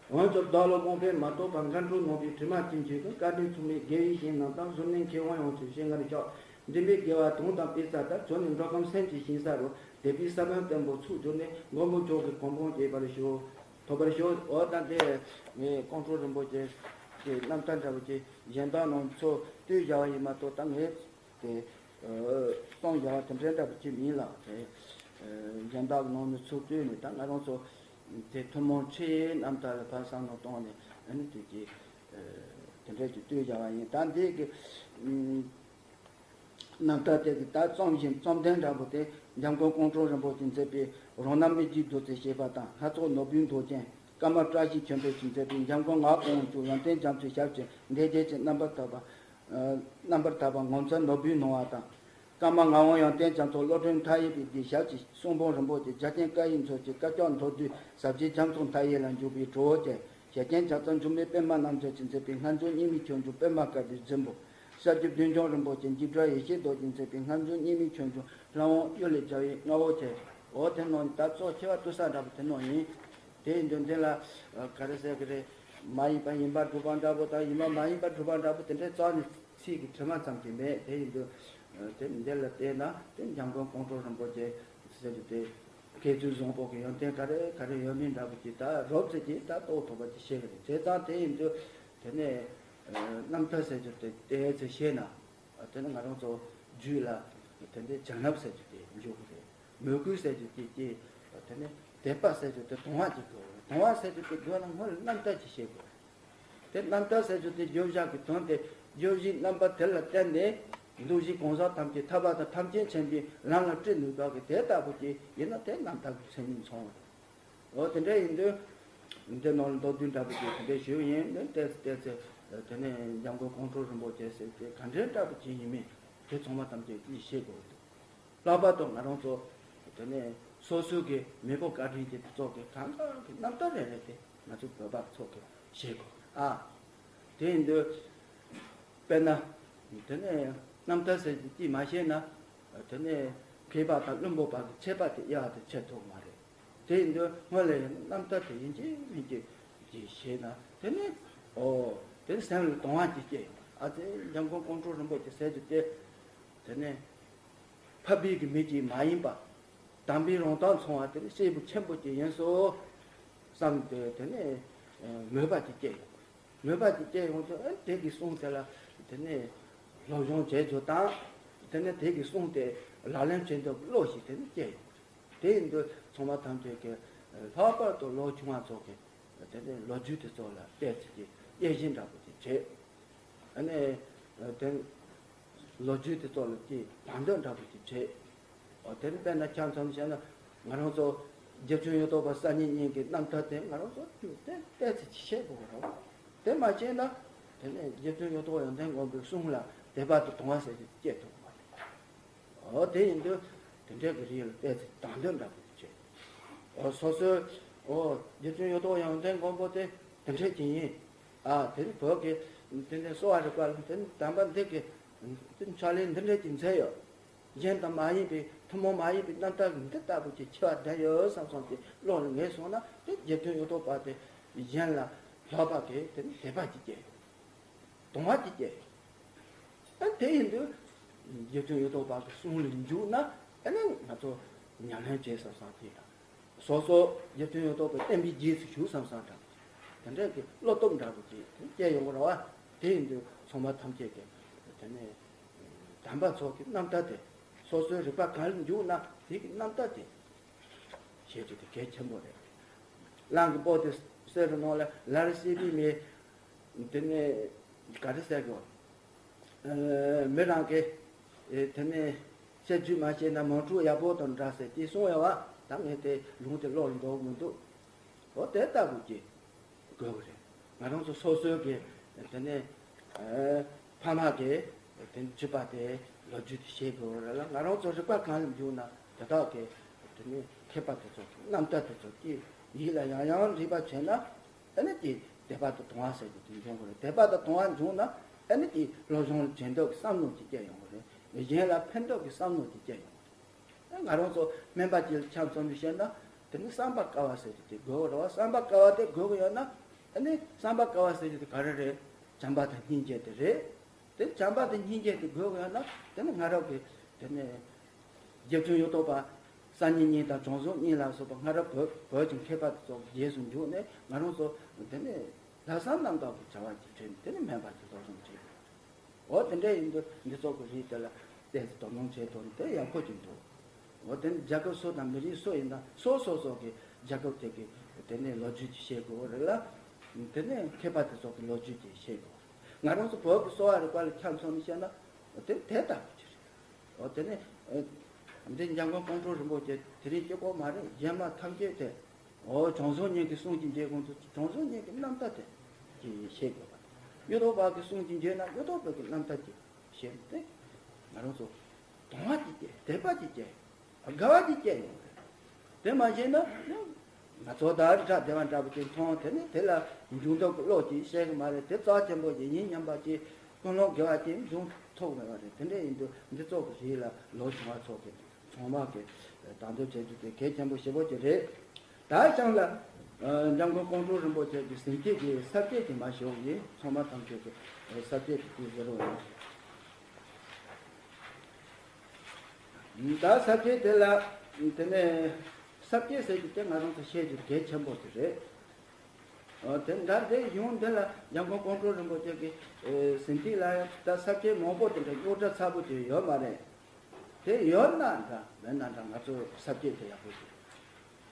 འོན་ཀྱང་བདག་ལ་དབང་ཕན་མ་ཐོབ་པར་མཁའ་འགྲོ་ནོར་བུའི་དྲི་མ་ཅན་གྱི་ཀུན་བཀའ་དྲིན་མཚུངས་མེད་དགེ་བའི་བཤེས་རྣམས་དང་གཟུར་གནས་མཁས་དབང་ཡོངས་ཀྱི་ཞལ་སྔར་བཞག་མགྲིན་པའི་དགེ་བ་དུང་དང་པད་ཚལ་ལྟར་བྱོན་ནས་འགྲོ་ཁམས་སེམས་ཀྱི་ཞིང་ས་རུ་དད་པའི་ས་བོན་བརྟན་པོ་ཚུགས་གྱུར་ནས་མགོན་པོ་མཆོག་གི་གོ་འཕང་རྒྱས་པར་ཤོག་ཐོབ་པར་ཤོག་འོ་ད་དེ་ངས་ཀོང་སྤྲུལ་རིན་པོ་ཆེ་གི་རྣམ་ཐར་འདྲ་བོ་ཅིག་གཞན་དག་རྣམས་ཚོ་བཏུས་བཞག་པ་ཡིན་མ་གཏོགས་ད་ངས། དེ་གསུངས་བཞག་པ་དེ་འདྲའི་འདྲ་པོ་ཅིག་མིན་ལ་དེ་གཞན་དག་ནང་ནས་ཚུར་བཏོན་ནས་ད་ང་རང་ཚོ་དེ་ཐུན་མོང་ཁྲིད་ཡིག་རྣམ་ཐར་ལ་ཕར་བསམ་བློ་བཏང་ནས་ཨ་ནི་དེ་གི་དེ་འདྲའི་ཅིག་བཏོན་བཞག་པ་ཡིན། ད་འདི་གི་རྣམ་ཐར་དེ་གི་ད་རྩོམ་བཞིན་རྩོམ་དོན་འདྲ་པོ་དེ་འཇམ་མགོན་ཀོང་སྤྲུལ་རིན་པོ་ཆེས་མཛད་པའི་རང་རྣམ་སྨིན་བྱེད་རྡོ་རྗེ་ཞེས་པ་དང་ལྷ་ཚོགས་ནོར་བུའི་མདོག་ཅན། ཀརྨ་བཀྲ་ཤིས་ཆོས་འཕེལ་གྱིས་མཛད་པའི་འཇམ་མགོན་ངག་དབང་དབང་ཕྱུག་ཡོན་ཏན་རྒྱ་མཚོའི་ཞབས་ཀྱི་འདས་རྒྱལ་གྱི་རྣམ་པར་དག་པ། རྣམ་པར་དག་པ་ངོ་མཚར་ནོར་བུའི་སྣང་བ་དང་། ཀརྨ་ངག་དབང་ཡོན་ཏན་རྒྱ་མཚོ་བློ་གྲོས་མཐའ་ཡས་པའི་གི་ཞབས་ཀྱི་གསུང་འབུམ་རིན་པོ་ཆེ་རྒྱ་ཆེན་བཀའ་ཡི་མཛོད་ཀྱི་བཀའ་ཕྱག་མདོར་བསྡུས་ཟབ་རྒྱས་རྒྱ་མཚོ་མཐའ་ཡས་ལ་འཇུག་པའི་གྲོགས་བོ་ཅན། ཞལ་ཆེན་ལྗགས་རྩོམ་འཇུག་མིན་པདྨ་རྣམ་རྒྱལ་གྱིས་མཛད་པའི་སྔགས་འཇུག་རྙིང་མའི་ཆོས་འབྱུང་པདྨ་དཀར་པོའི་རྫུན་པོ། ཤཱཀྱའི་བདུད་འཇོམས་རིན་པོ་ཆེ་འཇིགས་བྲལ་ཡེ་ཤེས་རྡོ་རྗེས་མཛད་པའི་སྔགས་འཇུག་རྙིང་མའི་ཆོས་འབྱུང་ལྷ་དབང་གཡུལ་ལས་སྦྱར་བའི་རྔ་བོ་ཆེ། འོ་དེ་ནང་ནས་ད་གཙོ་ཆེ་བ་ཏུ་ས་འདྲ་པོ་དེ་ནང་ཡིན། དེ་ཡིན་དུས་འདི་ལ་ག་རེ་ཟེར་གི་རེད། མ་ཡིན་པ་ཡིན་པར་སྒྲུབ་པ་འདྲ་པོ་དང་ཡིན་པ་མ་ཡིན་པར་སྒྲུབ་པ་འདྲ་པོ་དེ་འདྲའི་རྩ་ནས་ཚིག་གི་དྲི་མ་ཙམ་གྱིས་མེད། དེ་ཡིན་དུས་དེ་འདི་ལ་བལྟས་ན་དེ་འཇམ་མགོན་ཀོང་སྤྲུལ་རིན་པོ་ཆེ་ཟེར་རྒྱུ་དེ་མཁས་བཙུན་བཟང་པོ་གི་ཡོན་ཏན་ག་རེ་ག་རེ་ཡོད་མིན་འདྲ་པོ་ཅིག་ད་རོབ་ཙམ་ཅིག་ད་རྟོགས་ཐུབ་པ་ཅིག་ཤེས་གི་རེད། བྱས་ཙང་དེ་ཡིན་དུས་དེ་ནས་རྣམ་ཐར་ཟེར་རྒྱུ་དེ་དེ་ཚེ་ཤེས་ན། དེ་ནི་ང་རང་ཚོ་རྒྱུད་ལ་དེ་འདྲའི་བྱིན་རླབས་ཟེར་རྒྱུ་དེ་འཇུག་གི་རེད། མོས་གུས་ཟེར་རྒྱུ་དེ་སྐྱེ། དེ་ནི་དད་པ་ཟེར་རྒྱུ་དེ་དུང་བ་ཅིག་དགོས་རེད། དུང་བ་ཟེར་རྒྱུ་དེ་དགོས་ན་སྔོན་ལ་རྣམ་དག་ཅིག་བྱེད་དགོས་རེད། དེ་རྣམ་དག་ཟེར་རྒྱུ་དེ་བརྗོད་བྱ་གི་དོན་དེ་བརྗོད་གཞིའི་རྣམ་པ་དེ་ལ་བརྟེན་ནས་འདུ་བྱེད་གང་ཟག་ཐམས་ཅད་ཐར་པ་དང་ཐམས་ཅད་མཁྱེན་པའི་ལམ་ལ་བཀྲི་ནུས་པ་གི་དེ་ལྟ་བུ་ཅིག་ཡིན་ན་དེ་རྣམ་དག་གི་མཚན་ཉིད་མཚོན་རེད། འོ་དེ་འདྲ་ཡིན་དུས། འདི་ནང་ལ་མདོར་བསྡུས་འདྲ་པོ་ཅིག་དེ་འདྲ་ཞུས་ཡིན། འདི་ཏོག་ཙམ་ཏོག་ཙམ་དེ་ནས་འཇམ་མགོན་ཀོང་སྤྲུལ་རིན་པོ་ཆེ་ཟེར་དེ་ག་འདྲའི་འདྲ་པོ་ཅིག་ཡིན་མིན་དེ་ཚང་མ་ཐམས་ཅད་ཀྱིས་ཤེས་དགོས་འདུག་ལྷག་པར་དུ་ང་རང་ཚོ་དེ་ནས་སོ་སོའི་གི་མེས་པོ་བཀའ་དྲིན་གྱི་དེ་ཚོ་གི་གང་གང་གི་རྣམ་ཐར་རེ་རེ་དེ་ང་ཚོ་བོད་པ་ཚོ་གི་ཤེས་དགོས་ཨ། དེ་ཡིན་དུས་དཔེར་ན་དེ་ནས་རྣམ་ཐར་ཟེར་གྱི་ཅིས་མ་ཤེས་ན་དེ་ནས་མཁས་པ་དང་བླུན་པོ་བར་གྱི་ཁྱད་པར་དེ་དབྱེ་བ་དེ་ཕྱེ་ཐུབ་མ་རེད། དེ་ཡིན་དུས་སྔོན་ལ་ཡང་རྣམ་ཐར་དེ་ཡིན་གཅིག་མིན་གཅིག་གིས་ཤེས་ན་དེ་ནས་ཨོ་དེ་ནས་སེམས་ལ་དུང་བ་ཅིག་སྐྱེས་ཡོང་ཨ་ཙི་འཇམ་མགོན་ཀོང་སྤྲུལ་རིན་པོ་ཆེ་ཟེར་རྒྱུ་དེ་དེ་ནས་ཕ་བུའི་གི་མི་གཅིག་མ་ཡིན་པ་དམ་པའི་རང་རྟགས་མཚུངས་པ་དེ་ནས་སྐྱེས་བུ་ཆེན་པོ་གཅིག་ཡིན་སོ་བསམ་སྟེ་དེ་ནས་མོས་པ་ཅིག་སྐྱེས་ཡོང་མོས་པ་ཅིག་སྐྱེས་ཡོང་དུས་ཨ་དེ་གི་གསུང་དེ་ལ་དེ་ནས་སློབ་སྦྱོང་བྱེད་རྒྱུ་དང་དེ་ནས་དེ་གི་གསུང་དེ་ལག་ལེན་བྱེད་འདོད་བློ་ཞིག་དེ་ནས་སྐྱེས་ཡོང་། དེ་ཡིན་དུས་ཚང་མ་ཐམས་ཅད་ཀྱིས་ལྷག་པར་དུ་ལོ་ཆུང་བ་ཚོ་གིས་དེ་ནས་ལོ་རྒྱུས་དེ་ཚོ་ལ་བལྟས་ཚེ་ཀྱི་དབྱེ་ཞིབ་འདྲ་པོ་ཅིག་བྱེད། ཨ་ནི་དེ་ལོ་རྒྱུས་དེ་ཚོ་ལ་ཀྱི་དང་དོད་འདྲ་པོ་ཅིག་བྱེད། འོ་དེ་ནི་དཔེར་ན་ཆ་མཚོན་བྱས་ན་ང་རང་ཚོ་རྗེ་བཙུན་གཡུ་ཐོག་པ་སང་ཉིན་གཉིས་ཀྱི་རྣམ་ཐར་དེ་ང་རང་ཚོ་དེ་བལྟས་ཚེ་ཅིག་ཤེས་དགོས་རེད། དེ་མ་ཤེས་ན་དེ་ནས་རྗེ་བཙུན་གཡུ་ཐོག་ཡོན་ཏན་མགོན་པོའི་གསུང་ལ་དད་པ་དང་དུང་བ་ཟེར་གྱི་སྐྱེ་ཐུབ་པ་རེད། འོ་དེ་ཡིན་དུས་དེ་འདྲའི་གི་རིགས་ལ་བལྟས་ཚེ་དང་དོད་འདྲ་པོ་ཅིག་བྱེད། འོ་སོ་སོའི་འོ་རྗེ་བཙུན་གཡུ་ཐོག་ཡོན་ཏན་མགོན་པོ་དེ་དེ་འདྲས་ཅིག་ཡིན། ཨ་དེ་ནི་བོད་ཀྱི་དེ་འདྲའི་གསོ་བ་རིག་པ་ལ་དེ་ནི་དམ་པ་འདི་གི་དེ་ཕྱག་ལས་འདི་འདྲས་ཅིག་མཛད་ཡོད། གཞན་དང་མ་ཡིན་པའི་ཐུན་མོང་མ་ཡིན་པའི་རྣམ་ཐར་འདི་ལྟ་བུ་ཅིག་ཆེ་བ་ལྡན་ཡོད་བསམ་སོང་སྟེ་བློ་ལ་ངེས་སོང་ན་དེ་རྗེ་བཙུན་གཡུ་ཐོག་པ་དེ་གཞན་ལ་ལྷག་པ་གི་དེ་ནི་དད་པ་ཅིག་སྐྱེ་ཡོད། དུང་བ་ཅིག་སྐྱེས། ཨ་དེ་ཡིན་དུས་རྗེ་བཙུན་གཡུ་ཐོག་པ་གི་གསུང་ལ་འཇུག་ན་ཨ་ནི་ང་ཚོ་ཉམས་ལེན་བྱེད་ས་སང་དེ་དང་སོ་སོ་རྗེ་བཙུན་གཡུ་ཐོག་པའི་བསྟན་པའི་རྗེས་སུ་ཞུགས་བསམ་བསམ་འདྲ་པོ་དེ་འདྲ་གི་བློ་སྟོབས་འདྲ་པོ་ཅིག་སྐྱེ་ཡོང་གི་རེད་བ། དེ་ཡིན་དུས་ཚང་མ་ཐམས་ཅད་ཀྱིས་དེ་ནས་དམ་པ་ཚོ་གི་རྣམ་ཐར་དེ་སོ་སོའི་རིག་པ་གང་ལ་འཇུག་ན་དེ་གི་རྣམ་ཐར་དེ་བྱེད་རྒྱུ་དེ་གལ་ཆེན་པོ་རེད། གླང་གི་སྤོ་དེ་གསེར་གི་ནང་ལ་ལར་སྲིད་པའི་མེ། དེ་ནས་ག་རེ་ཟེར་དགོས། ཨ་མི་རང་གིས་ཨེ་དེ་ནས་བཤད་རྒྱུ་མ་བཤད་ན་མང་ཕྲུག་ཡག་པོ་དང་འདྲ་ཟེར་དེ་གསུང་ཡོད་བ། ད་ངས་དེ་ལུང་དེ་བློ་ལ་འདོགས་མི་འདུག་འོ་དེ་ལྟ་བུ་གི་དགོས་པ་རེད། ང་རང་ཚོ་སོ་སོའི་གི་དེ་ནས་ཨ་ཕ་མ་གི་དེ་ནས་བྱིས་པ་དེ་ལོ་རྒྱུས་དེ་ཤེས་དགོས་པ་རེད་ལ། ང་རང་ཚོ་རིག་པ་གང་ལ་འཇུག་ན་དེ་དག་གི་དེ་ནས་མཁས་པ་དེ་ཚོ་གི་རྣམ་ཐར་དེ་ཚོ་གི་ཡིད་ལ་ཡང་ཡང་འདྲིས་པ་བྱས་ན། ཨ་ནི་དེ་དད་པ་དང་དུང་བ་ཟེར་གྱི་དེ་འབྱུང་དགོས་རེད། དད་པ་དང་དུང་བ་འབྱུང་ན་ཨ་ནི་དེ་སློབ་སྦྱོང་ལ་བྱེད་འདོད་ཀྱི་བསམ་བློ་དེ་སྐྱེ་ཡོང་གི་རེད། གཞན་ལ་ཕན་འདོད་ཀྱི་བསམ་བློ་དེ་སྐྱེ་ཡོང་གི་རེད། ང་རང་ཚོ་སྨན་པ་གཅིག་ལ་ཆ་མཚོན་ནས་བཤད་ན་དེ་ནི་བསམ་པ་དཀར་བ་ཟེར་གྱི་དེ་དགོས་ཀྱི་རེད་བ། བསམ་པ་དཀར་བ་དེ་དགོས་ཀྱི་ཡོད་ན་ཨ་ནི་བསམ་པ་དཀར་བ་ཟེར་གྱི་དེ་ག་རེ་རེད། བྱམས་པ་དང་སྙིང་རྗེ་དེ་རེད། དེ་བྱམས་པ་དང་སྙིང་རྗེ་དེ་དགོས་ཀྱི་ཡོད་ན་དེ་ནི་སྔ་རབས་ཀྱི་དེ་ནི་རྗེ་བཙུན་གཡུ་ཐོག་པ་སང་ཉིན་གཉིས་དང་བྱང་སེམས་གཉིས་ལ་སོགས་པ་སྔ་རབས་བོད་བོད་ཀྱི་མཁས་པ་དེ་ཚོ་རྗེས་སུ་འཇུག་ནས་ང་རང་ཚོ་དེ་ནི་ལྷག་བསམ་རྣམ་དག་གི་བྱ་བ་ཅིག་བྱས་ནས་དེ་ནི་སྨན་པ་ཅིག་སློབ་སྦྱོང་བྱས་ཡོད། འོ་དེ་འདྲ་ཡིན་དུས་འདི་ཚོ་གི་རིགས་དེ་ལ་བལྟས་ཚེ་དོ་སྣང་བྱེད་ཐུབ་ན་དེ་ཡག་པོ་ཅིག་འདུག་འོ་དེ་ནི་རྒྱལ་ཁབ་སུ་དང་མི་རིགས་སུ་ཡིན་ན་སོ་སོ་སོ་གི་རྒྱལ་ཁབ་དེ་གི་དེ་ནས་ལོ་རྒྱུས་ཅིག་ཤེས་དགོས་རེད་ལ། དེ་ནས་མཁས་པ་དེ་ཚོ་གི་ལོ་རྒྱུས་ཅིག་ཤེས་དགོས། ང་རང་ཚོ་བོད་ཀྱི་གསོ་བ་རིག་པ་ལ་ཆ་མཚོན་ནས་བཤད་ན་དེ་དེ་ལྟ་བུ་ཅིག་རེད། འོ་དེ་ནས་ཨེ་འདི་འཇམ་མགོན་ཀོང་སྤྲུལ་རིན་པོ་ཆེ་དེ་རིང་གཅིག་པོ་མ་རེད། གཞན་མ་ཐམས་ཅད་དེ་འོ་བྱང་སེམས་གཉིས་ཀྱི་གསུང་གཅིག་འབྱེད་ཁོང་ཚོ་བྱང་སེམས་གཉིས་ཀྱི་རྣམ་ཐར་དེ་ཅིག་ཤེས་དགོས་པ་རེད། གཡུ་ཐོག་པ་གི་གསུང་གཅིག་འབྱེད་ན་གཡུ་ཐོག་པ་གི་རྣམ་ཐར་ཅིག་ཤེས་ཏེ་ང་རང་ཚོ་དུང་བ་ཅིག་སྐྱེ། དད་པ་ཅིག་སྐྱེ། དགའ་བ་ཅིག་སྐྱེ་ཡོང་རེད། དེ་མ་བྱས་ན་ང་ཚོ་ད་རི་བྲག་སྡེ་བ་འདྲ་པོ་ཅིག་མཐོང་དེ་ནི་དེ་ལ་འཇུག་འདོད་ཀྱི་བློ་ཅིག་བཤད་གི་མ་རེད། དེ་རྩ་ཆེན་པོ་ཅིག་ཡིན་སྙམ་པ་ཅིག་ཀུན་སློང་དགེ་བ་ཅིག་འབྱུང་ཐུབ་མེད་པ་རེད། དེ་འདྲ་ཡིན་དུས་འདི་ཚོ་གི་རིགས་ལ་ལོ་ཆུང་བ་ཚོ་གི་ཚང་མ་གི་དང་དོད་བྱེད་རྒྱུ་དེ་གལ་ཆེན་པོ་ཞེ་པོ་ཅིག་རེད། ད་ཅང་ལ་འཇམ་མགོན་ཀོང་སྤྲུལ་རིན་པོ་ཆེ་གི་ཟིན་བྲིས་ཀྱི་ས་བཅད་ཅིག་མ་ཞུ་ཡིན། ཚང་མ་ཐམས་ཅད་ཀྱི་ས་བཅད་ཅིག་དེ་ཟེར་བ་ཡིན། ད་ས་བཅད་དེ་ལ་དེ་ནས་ས་བཅད་ཟེར་རྒྱུ་དེ་ང་རང་ཚོ་ཤེས་རྒྱུ་གལ་ཆེན་པོ་ཞིག་རེད། ཨོ་དེ་འདྲ་དེ་གཞུང་འདི་ལ་འཇམ་མགོན་ཀོང་སྤྲུལ་རིན་པོ་ཆེ་གི་ཟིན་བྲིས་ལ་ཡང་ད་ས་བཅད་མང་པོ་དེ་འདྲ་རྙོག་དྲ་ཚ་པོ་ཅིག་ཡོད་མ་རེད། དེ་ཡོད་ན་འདྲ་མེད་ན་འདྲ་ང་ཚོ་ས་བཅད་དེ་ཡག་པོ་ཞིག་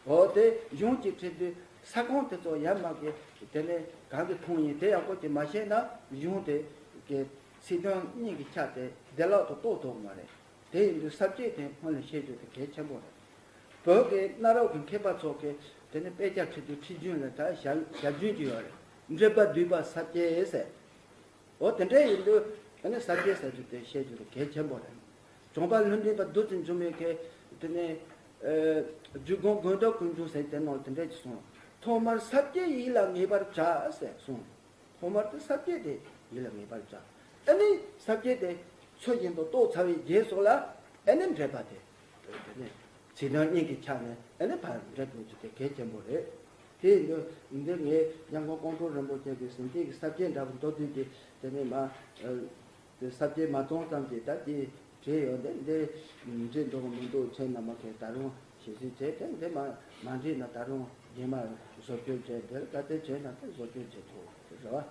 འོ་དེ་གཞུང་གཅིག་ཁྲིད་དུས་ས་ཁོངས་དེ་ཚོ་ཡར་མར་གྱི་དེ་ནས་གང་གི་མཐོང་ཡིན་དེ་ཡག་པོ་ཅིག་མ་ཤེས་ན་གཞུང་དེ་གི་ཚིག་དོན་གཉིས་ཀྱི་ཆ་དེ་བདེ་བླག་ཏུ་རྟོགས་ཐུབ་མ་རེད། དེ་ཡིན་དུས་ས་བཅད་དེ་སྔོན་ལ་ཤེས་རྒྱུ་དེ་གལ་ཆེན་པོ་རེད། བོད་ཀྱི་གནའ་རབས་ཀྱི་མཁས་པ་ཚོ་གིས་དེ་ནས་དཔེ་ཆ་ཁྲིད་དུས་ཁྲིད་རྒྱུན་ལ་ད་ཞལ་ཞལ་རྒྱུན་གྱི་ཡོད་རེད། འགྲེལ་པ་བསྡུས་པ་ས་བཅད་ཟེར། འོ་དེ་འདྲ་ཡིན་དུས་ཨ་ནི་ས་བཅད་ཟེར་རྒྱུ་དེ་ཤེས་རྒྱུ་དེ་གལ་ཆེན་པོ་རེད། བྱང་པ་ལྷུན་གྲུབ་པ་བདུད་རྩི་འཇོམས་པའི་གི་དེ་ནས་རྒྱུད་སྒོམ་དགོས་འདོད་ཀུན་འབྱུང་ཟེར་དེ་ནང་དེ་འདྲས་ཀྱི་གསུངས། ཐོག་མར་ས་བཅད་ཡིད་ལ་ངེས་པར་བྱ་ཟེར་གསུངས། ཐོག་མར་དུ་ས་བཅད་དེ་ཡིད་ལ་ངེས་པར་བྱ། ཨ་ནི་ས་བཅད་དེ་ཚུལ་བཞིན་དུ་རྟོགས་ཚར་བའི་རྗེས་སུ་ལ་ཨ་ནི་འགྲེལ་པ་དེ། དེ་ནས་ཚིག་དོན་གཉིས་ཀྱི་ཆ་ནས་ཨ་ནི་ཕར་འགྲེལ་དགོས་རྒྱུ་དེ་གལ་ཆེན་པོ་རེད། དེ་ཡིན་དུས་འདི་ངས་འཇམ་མགོན་ཀོང་སྤྲུལ་རིན་པོ་ཆེ་གི་ཟིན་བྲིས་ཀྱི་ས་བཅད་འདྲ་པོ་མདོར་བསྡུས་ཀྱི་དེ་ནས་མ། དེ་ས་བཅད་མ་སྟོང་ཙམ་གྱིས་ད་དེ་བྲིས་ཡོད་འདི་འདི་འབྲི་འདུག་མི་འདུག་ཁྱེད་རྣམས་མ་གིས་ད་རུང་ཞིབ་འཇུག་བྱས་ཏེ་འདི་མ་མ་འགྲིག་ན་ད་རུང་རྗེས་མ་བཟོ་བཅོས་བྱས་འདིར་ད་ལྟའི་བྱས་ན་དེ་བཟོ་བཅོས་བྱེད་ཐུབ་རེད་བ།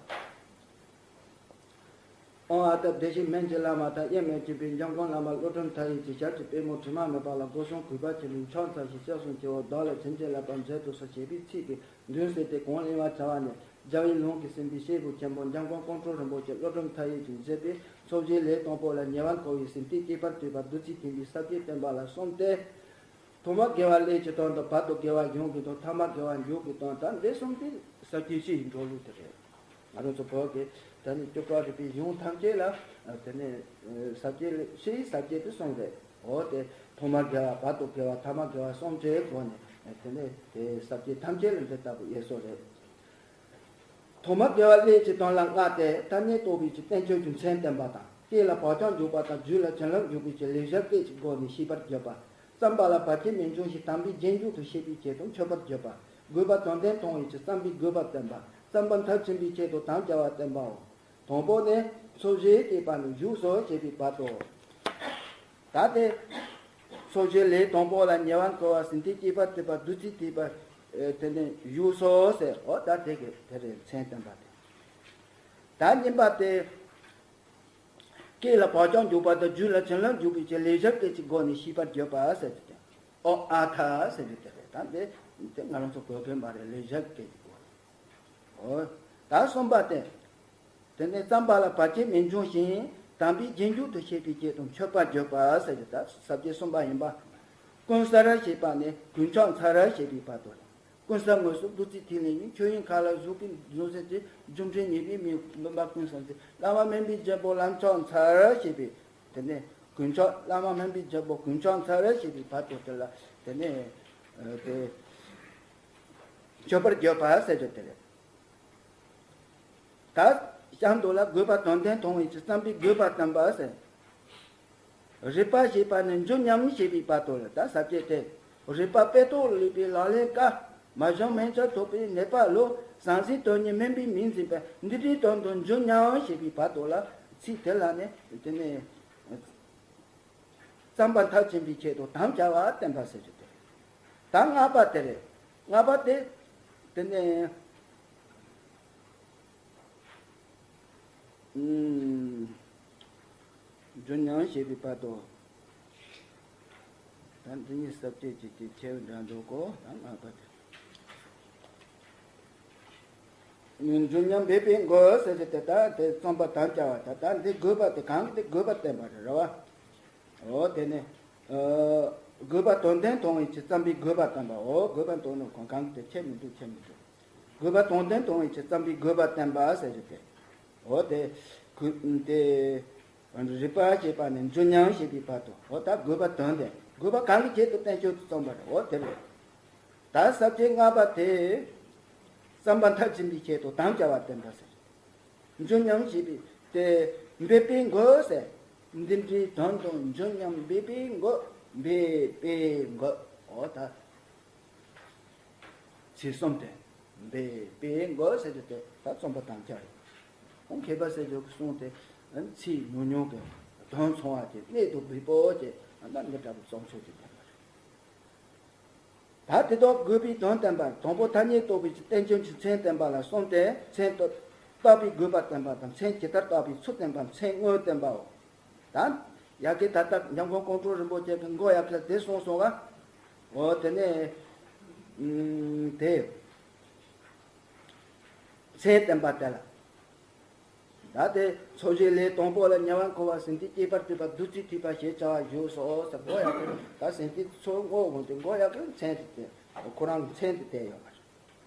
ཨོང་ཨ་ཏ་བདེ་གཤེགས་སྨན་གྱི་བླ་མ་དང་དབྱེར་མེད་གཅིག་པུའི་འཇམ་མགོན་བླ་མ་བློ་གྲོས་མཐའ་ཡས་ཀྱི་ཞལ་གྱི་པད་མོ་དྲི་མ་མེད་པ་ལ་སྒོ་གསུམ་གུས་པ་ཆེན་པོས་ཕྱག་འཚལ་ཞིང་སྐྱབས་སུ་མཆིའོ། བདག་ལ་བྱིན་གྱིས་བརླབ་པར་མཛད་དུ་གསོལ་ཞེས་པའི་ཚིག་གི་མདུན་བསུས་ཏེ་གང་གླེང་བར་བྱ་བ་ནི། རྒྱལ་བའི་ལུང་གིས་ཟིན་པའི་སྐྱེས་བུ་ཆེན་པོ་འཇམ་མགོན་ཀོང་སྤྲུལ་རིན་པོ་ཆེ་བློ་གྲོས་མཐའ་ཡས་ཀྱིས་མཛད་པའི་ཚོགས་བཞིའི་ལས་དང་པོ་ལ་ཉེ་བར་མཁོ་བའི་ཟིན་བྲིས་ཁྱད་པར་དོད་པ་བདུད་རྩི་ཐིམ་པའི་ས་བཅད་བསྟན་པ་ལ་གསུམ་སྟེ། ཐོག་མར་དགེ་བ་ཀླད་ཀྱི་དོན་དང་བར་དུ་དགེ་བ་གཞུང་གི་དོན་ཐ་མར་དགེ་བ་མཇུག་གི་དོན་དང་འདི་གསུམ་དེ་ས་བཅད་སྤྱི་ཡི་འགྲོ་ལུགས་དེ་རེད། ང་རང་ཚོ་བོད་ཀྱི་ད་ནི་སྐྱོབ་པ་རིག་པའི་གཞུང་ཐམས་ཅད་ལ་དེ་ནས་ས་བཅད་སྤྱི་ཡི་ས་བཅད་དེ་གསུམ་རེད། འོ་དེ་ཐོག་མར་དགེ་བ་བར་དུ་དགེ་བ་ཐ་མར་དགེ་བ་གསུམ་བཅས་སྒོ་ནས་དེ་ནས་དེ་ས་བཅད་ཐམས་ཅད་ལ་འདི་ལྟ་བུ་དབྱེ་སྲོལ་རེད། ཐོག་མར་དགེ་བ་ཀླད་ཀྱི་དོན་ལ་ལྔ་སྟེ་ཐ་སྙད་རྟོགས་པའི་ཀྱི་བསྟན་བཅོས་ཀྱི་མཚན་བསྟན་པ་དང་། སྐྱེས་ལ་བག་ཆགས་འཇུག་པ་དང་། རྒྱུད་ལ་བྱིན་རླབས་འཇུག་པའི་ཀྱི་ལེགས་སྦྱར་སྐད་ཀྱི་སྒོ་ནས་ཤེས་པར་བརྗོད་པ། བརྩམས་པ་ལ་བར་ཆད་མི་འབྱུང་ཞིང་དམ་པའི་རྗེས་འཇུག་ཏུ་ཤེས་པའི་ཆེད་དུ་མཆོད་པར་བརྗོད་པ། དགོས་པ་དོན་ལྡན་མཐོང་བའི་ཕྱིར་བརྩམས་པའི་དགོས་པ་བསྟན་པ། བརྩམས་པ་མཐར་ཕྱིན་པའི་ཆེད་དུ་དམ་བཅའ་བ་བསྟན་པའོ། དང་པོ་ནི་ཚོགས་བཞིའི་བསྐྱེད་པ་ནི་བཞུགས་སོ་ཞེས་པའི་བར་དུ། ད་དེ་ཚོགས་བཞིའི་ལས་དང་པོ་ལ་ཉེ་བར་མཁོ་བ་ཟིན་བྲིས་ཁྱད་པར་དོད་པ་བདུད་རྩི་ཐིམ་པ་དེ་ནི་བཞུགས་སོ་ཟེར། འོ་ད་དེ་གི་དེ་རེད་མཚན་བསྟན་པ་དེ། ད་གཉིས་པ་དེ། སྐྱེས་ལ་བག་ཆགས་འཇུག་པ་དང་། རྒྱུད་ལ་བྱིན་རླབས་འཇུག་པའི་ཕྱིར་ལེགས་སྦྱར་སྐད་ཀྱི་སྒོ་ནས་ཤེས་པར་བརྗོད་པ་ཟེར་གྱི་དེ། ཨོ་ཨ་ཐ་ཟེར་གྱི་དེ་རེད། ད་འདི་དེ་ང་རང་ཚོ་གོ་མཁན་མ་རེད། ལེགས་སྦྱར་སྐད་ཀྱི་སྒོ་ནས། ཨོ། ད་གསུམ་པ་དེ། དེ་ནས་བརྩམས་པ་ལ་བར་ཆད་མི་འབྱུང་ཞིང་དམ་པའི་རྗེས་འཇུག་ཏུ་ཤེས་པའི་ཆེད་དུ་མཆོད་པར་བརྗོད་པ་ཟེར་གྱི་ད་ས་བཅད་གསུམ་པ་ཡིན་པ། ཀུན་གསལ་ཞེས་པ་ནི་ཀུན་ཁྱབ་མཚར་ཞེས་པའི་བར་དུ་རེད། ཀུན་གསལ་དངོས་སུ་བདུད་རྩི་ཐིམ་ལས་ཡིན། ཆོས་དབྱིངས་མཁའ་ལ་བཞུགས་པའི་འབྱུང་གནས་ཀྱི་རྒྱུ་འབྲས་ཉེས་པའི་མི་མུན་པ་ཀུན་སེལ་ཏེ། བླ་མ་སྨན་པའི་རྒྱལ་པོ་ལམ་མཆོག་མཚར་ཞེས་པའི་དེ་ནས་ཀུན་མཆོག་བླ་མ་སྨན་པའི་རྒྱལ་པོ་ཀུན་མཆོག་མཚར་ཞེས་པའི་བར་དུ་དེ་ལ་དེ་ནས་དེ་མཆོད་པར་བརྗོད་པ་ཟེར་རྒྱུ་དེ་རེད། ད་གཤམ་དུ་ལ་དགོས་པ་དོན་ལྡན་མཐོང་བའི་ཕྱིར་བརྩམས་པའི་དགོས་པ་བསྟན་པ་ཟེར། རིག་པ་ཞེས་པ་ནི་འཇུག་སྙམ་ཞེས་པའི་བར་དུ་ལ་ད་ས་བཅད་དེ། རིག་པ་དཔེ་རྟོག་ལུས་པའི་ལག་ལེན་དཀའ། མ་བྱུང་མན་ཆད་ཐོབ་པའི་ནད་པ་ལོ། ཟང་ཟིང་དོན་གཉེར་སྨན་པས་མི་འཛིན་པས། འདི་འདྲའི་དོན་དུ་འཇུག་སྙམ་ཞེས་པའི་བར་དུ་ལ་ཚིག་དེ་ལ་ནི་དེ་ནས། བརྩམས་པ་མཐར་ཕྱིན་པའི་ཆེད་དུ་དམ་བཅའ་བ་བསྟན་པ་ཟེར་རྒྱུ་དེ། ད་ལྔ་པ་དེ་རེད། ལྔ་པ་དེ། དེ་ནས། ཨུམ། འཇུག་སྙམ་ཞེས་པའི་བར་དུ། ད་འདི་ཉིད་ས་བཅད་ཅིག་གི་ཁྱད་འདྲ་འདུག་གོ་ད་ལྔ་པ་དེ། འཇུག་སྙམ་འབད་པའི་མགོ་ཟེར་གྱི་དེ་ད་དེ་བརྩམས་པ་དམ་བཅའ་བ་ད་ད་འདི་དགོས་པ་དེ་གང་གི་དེ་དགོས་པ་བསྟན་པ་རེད་རེད་བ། འོ་དེ་ནས། དགོས་པ་དོན་ལྡན་མཐོང་བའི་ཕྱིར་བརྩམས་པའི་དགོས་པ་བསྟན་པ། འོ་དགོས་པ་མཐོང་ནོ་གང་གང་གི་དེ་ཁྱད་མི་འདུག་ཁྱད་མི་འདུག་དགོས་པ་དོན་ལྡན་མཐོང་བའི་ཕྱིར་བརྩམས་པའི་དགོས་པ་བསྟན་པ་ཟེར་གྱི་དེ། འོ་དེ། དེ། རིག་པ་ཞེས་པ་ནི་འཇུག་སྙམ་ཞེས་པའི་བར་དུ། འོ་ད་དགོས་པ་དོན་ལྡན། དགོས་པ་གང་གི་ཆེད་དུ་བསྟན་བཅོས་སུ་བརྩམས་པ་རེད། འོ་དེ་རེད། ད་ས་བཅད་ལྔ་པ་དེ། བརྩམས་པ་མཐར་ཕྱིན་པའི་ཆེད་དུ་དམ་བཅའ་བ་བསྟན་པ་ཟེར། འཇུག་སྙམ་ཞེས་པའི་དེ། འབད་པའི་མགོ་ཟེར། འདི་འདྲའི་དོན་དུ་འཇུག་སྙམ་འབད་པའི་མགོ། འབད་པའི་མགོ། འོ་ད། ཚིག་གསུམ་སྟེ། འབད་པའི་མགོ་ཟེར་རྒྱུ་དེ་ད་བརྩམས་པ་དམ་བཅའ་རེད། ཁོང་མཁས་པ་ཟེར་རྒྱུ་གི་གསུང་དེ། ཚིག་ཉུང་ཉུང་གི་དོན་མཚུངས་པ་དེ་གནད་དུ་འབུལ་པོ་དེ་ད་འདི་འདྲ་པོ་བརྩམས་ཆོག་གི་བསྟན་པ་རེད། ད་དེ་དག་དགོས་པའི་དོན་བསྟན་པ། དང་པོ་ཐ་སྙད་རྟོགས་པའི་ཕྱིར་བསྟན་བཅོས་ཀྱི་མཚན་བསྟན་པ་ལ་གསུམ་སྟེ། མཚན་རྟོགས་པའི་དགོས་པ་བསྟན་པ་དང་། མཚན་ཇི་ལྟར་བཏགས་པའི་ཚུལ་བསྟན་པ། མཚན་དངོས་བསྟན་པའོ། ད་ཡ་གི་ད་ལྟ་འཇམ་མགོན་ཀོང་སྤྲུལ་རིན་པོ་ཆེ་གི་མགོ་ཡ་གི་དེ་གསུངས་སོང་བ། འོ་དེ་ནས་ཨུམ་དེ་མཚན་བསྟན་པ་དེ་ལ། ད་དེ་ཚོགས་བཞིའི་ལས་དང་པོ་ལ་ཉེ་བར་མཁོ་བ་ཟིན་བྲིས་ཁྱད་པར་དོད་པ་བདུད་རྩི་ཐིགས་པ་ཞེས་བྱ་བ་བཞུགས་སོ་ཟེར། མགོ་ཡ་གི་ད་ཟིན་བྲིས་ཚོགས་དངོས་འོང་དེ་མགོ་ཡ་གི་མཚན་དེ་དེ་ཁོ་རང་མཚན་དེ་དེ་ཡོད་པ་རེད།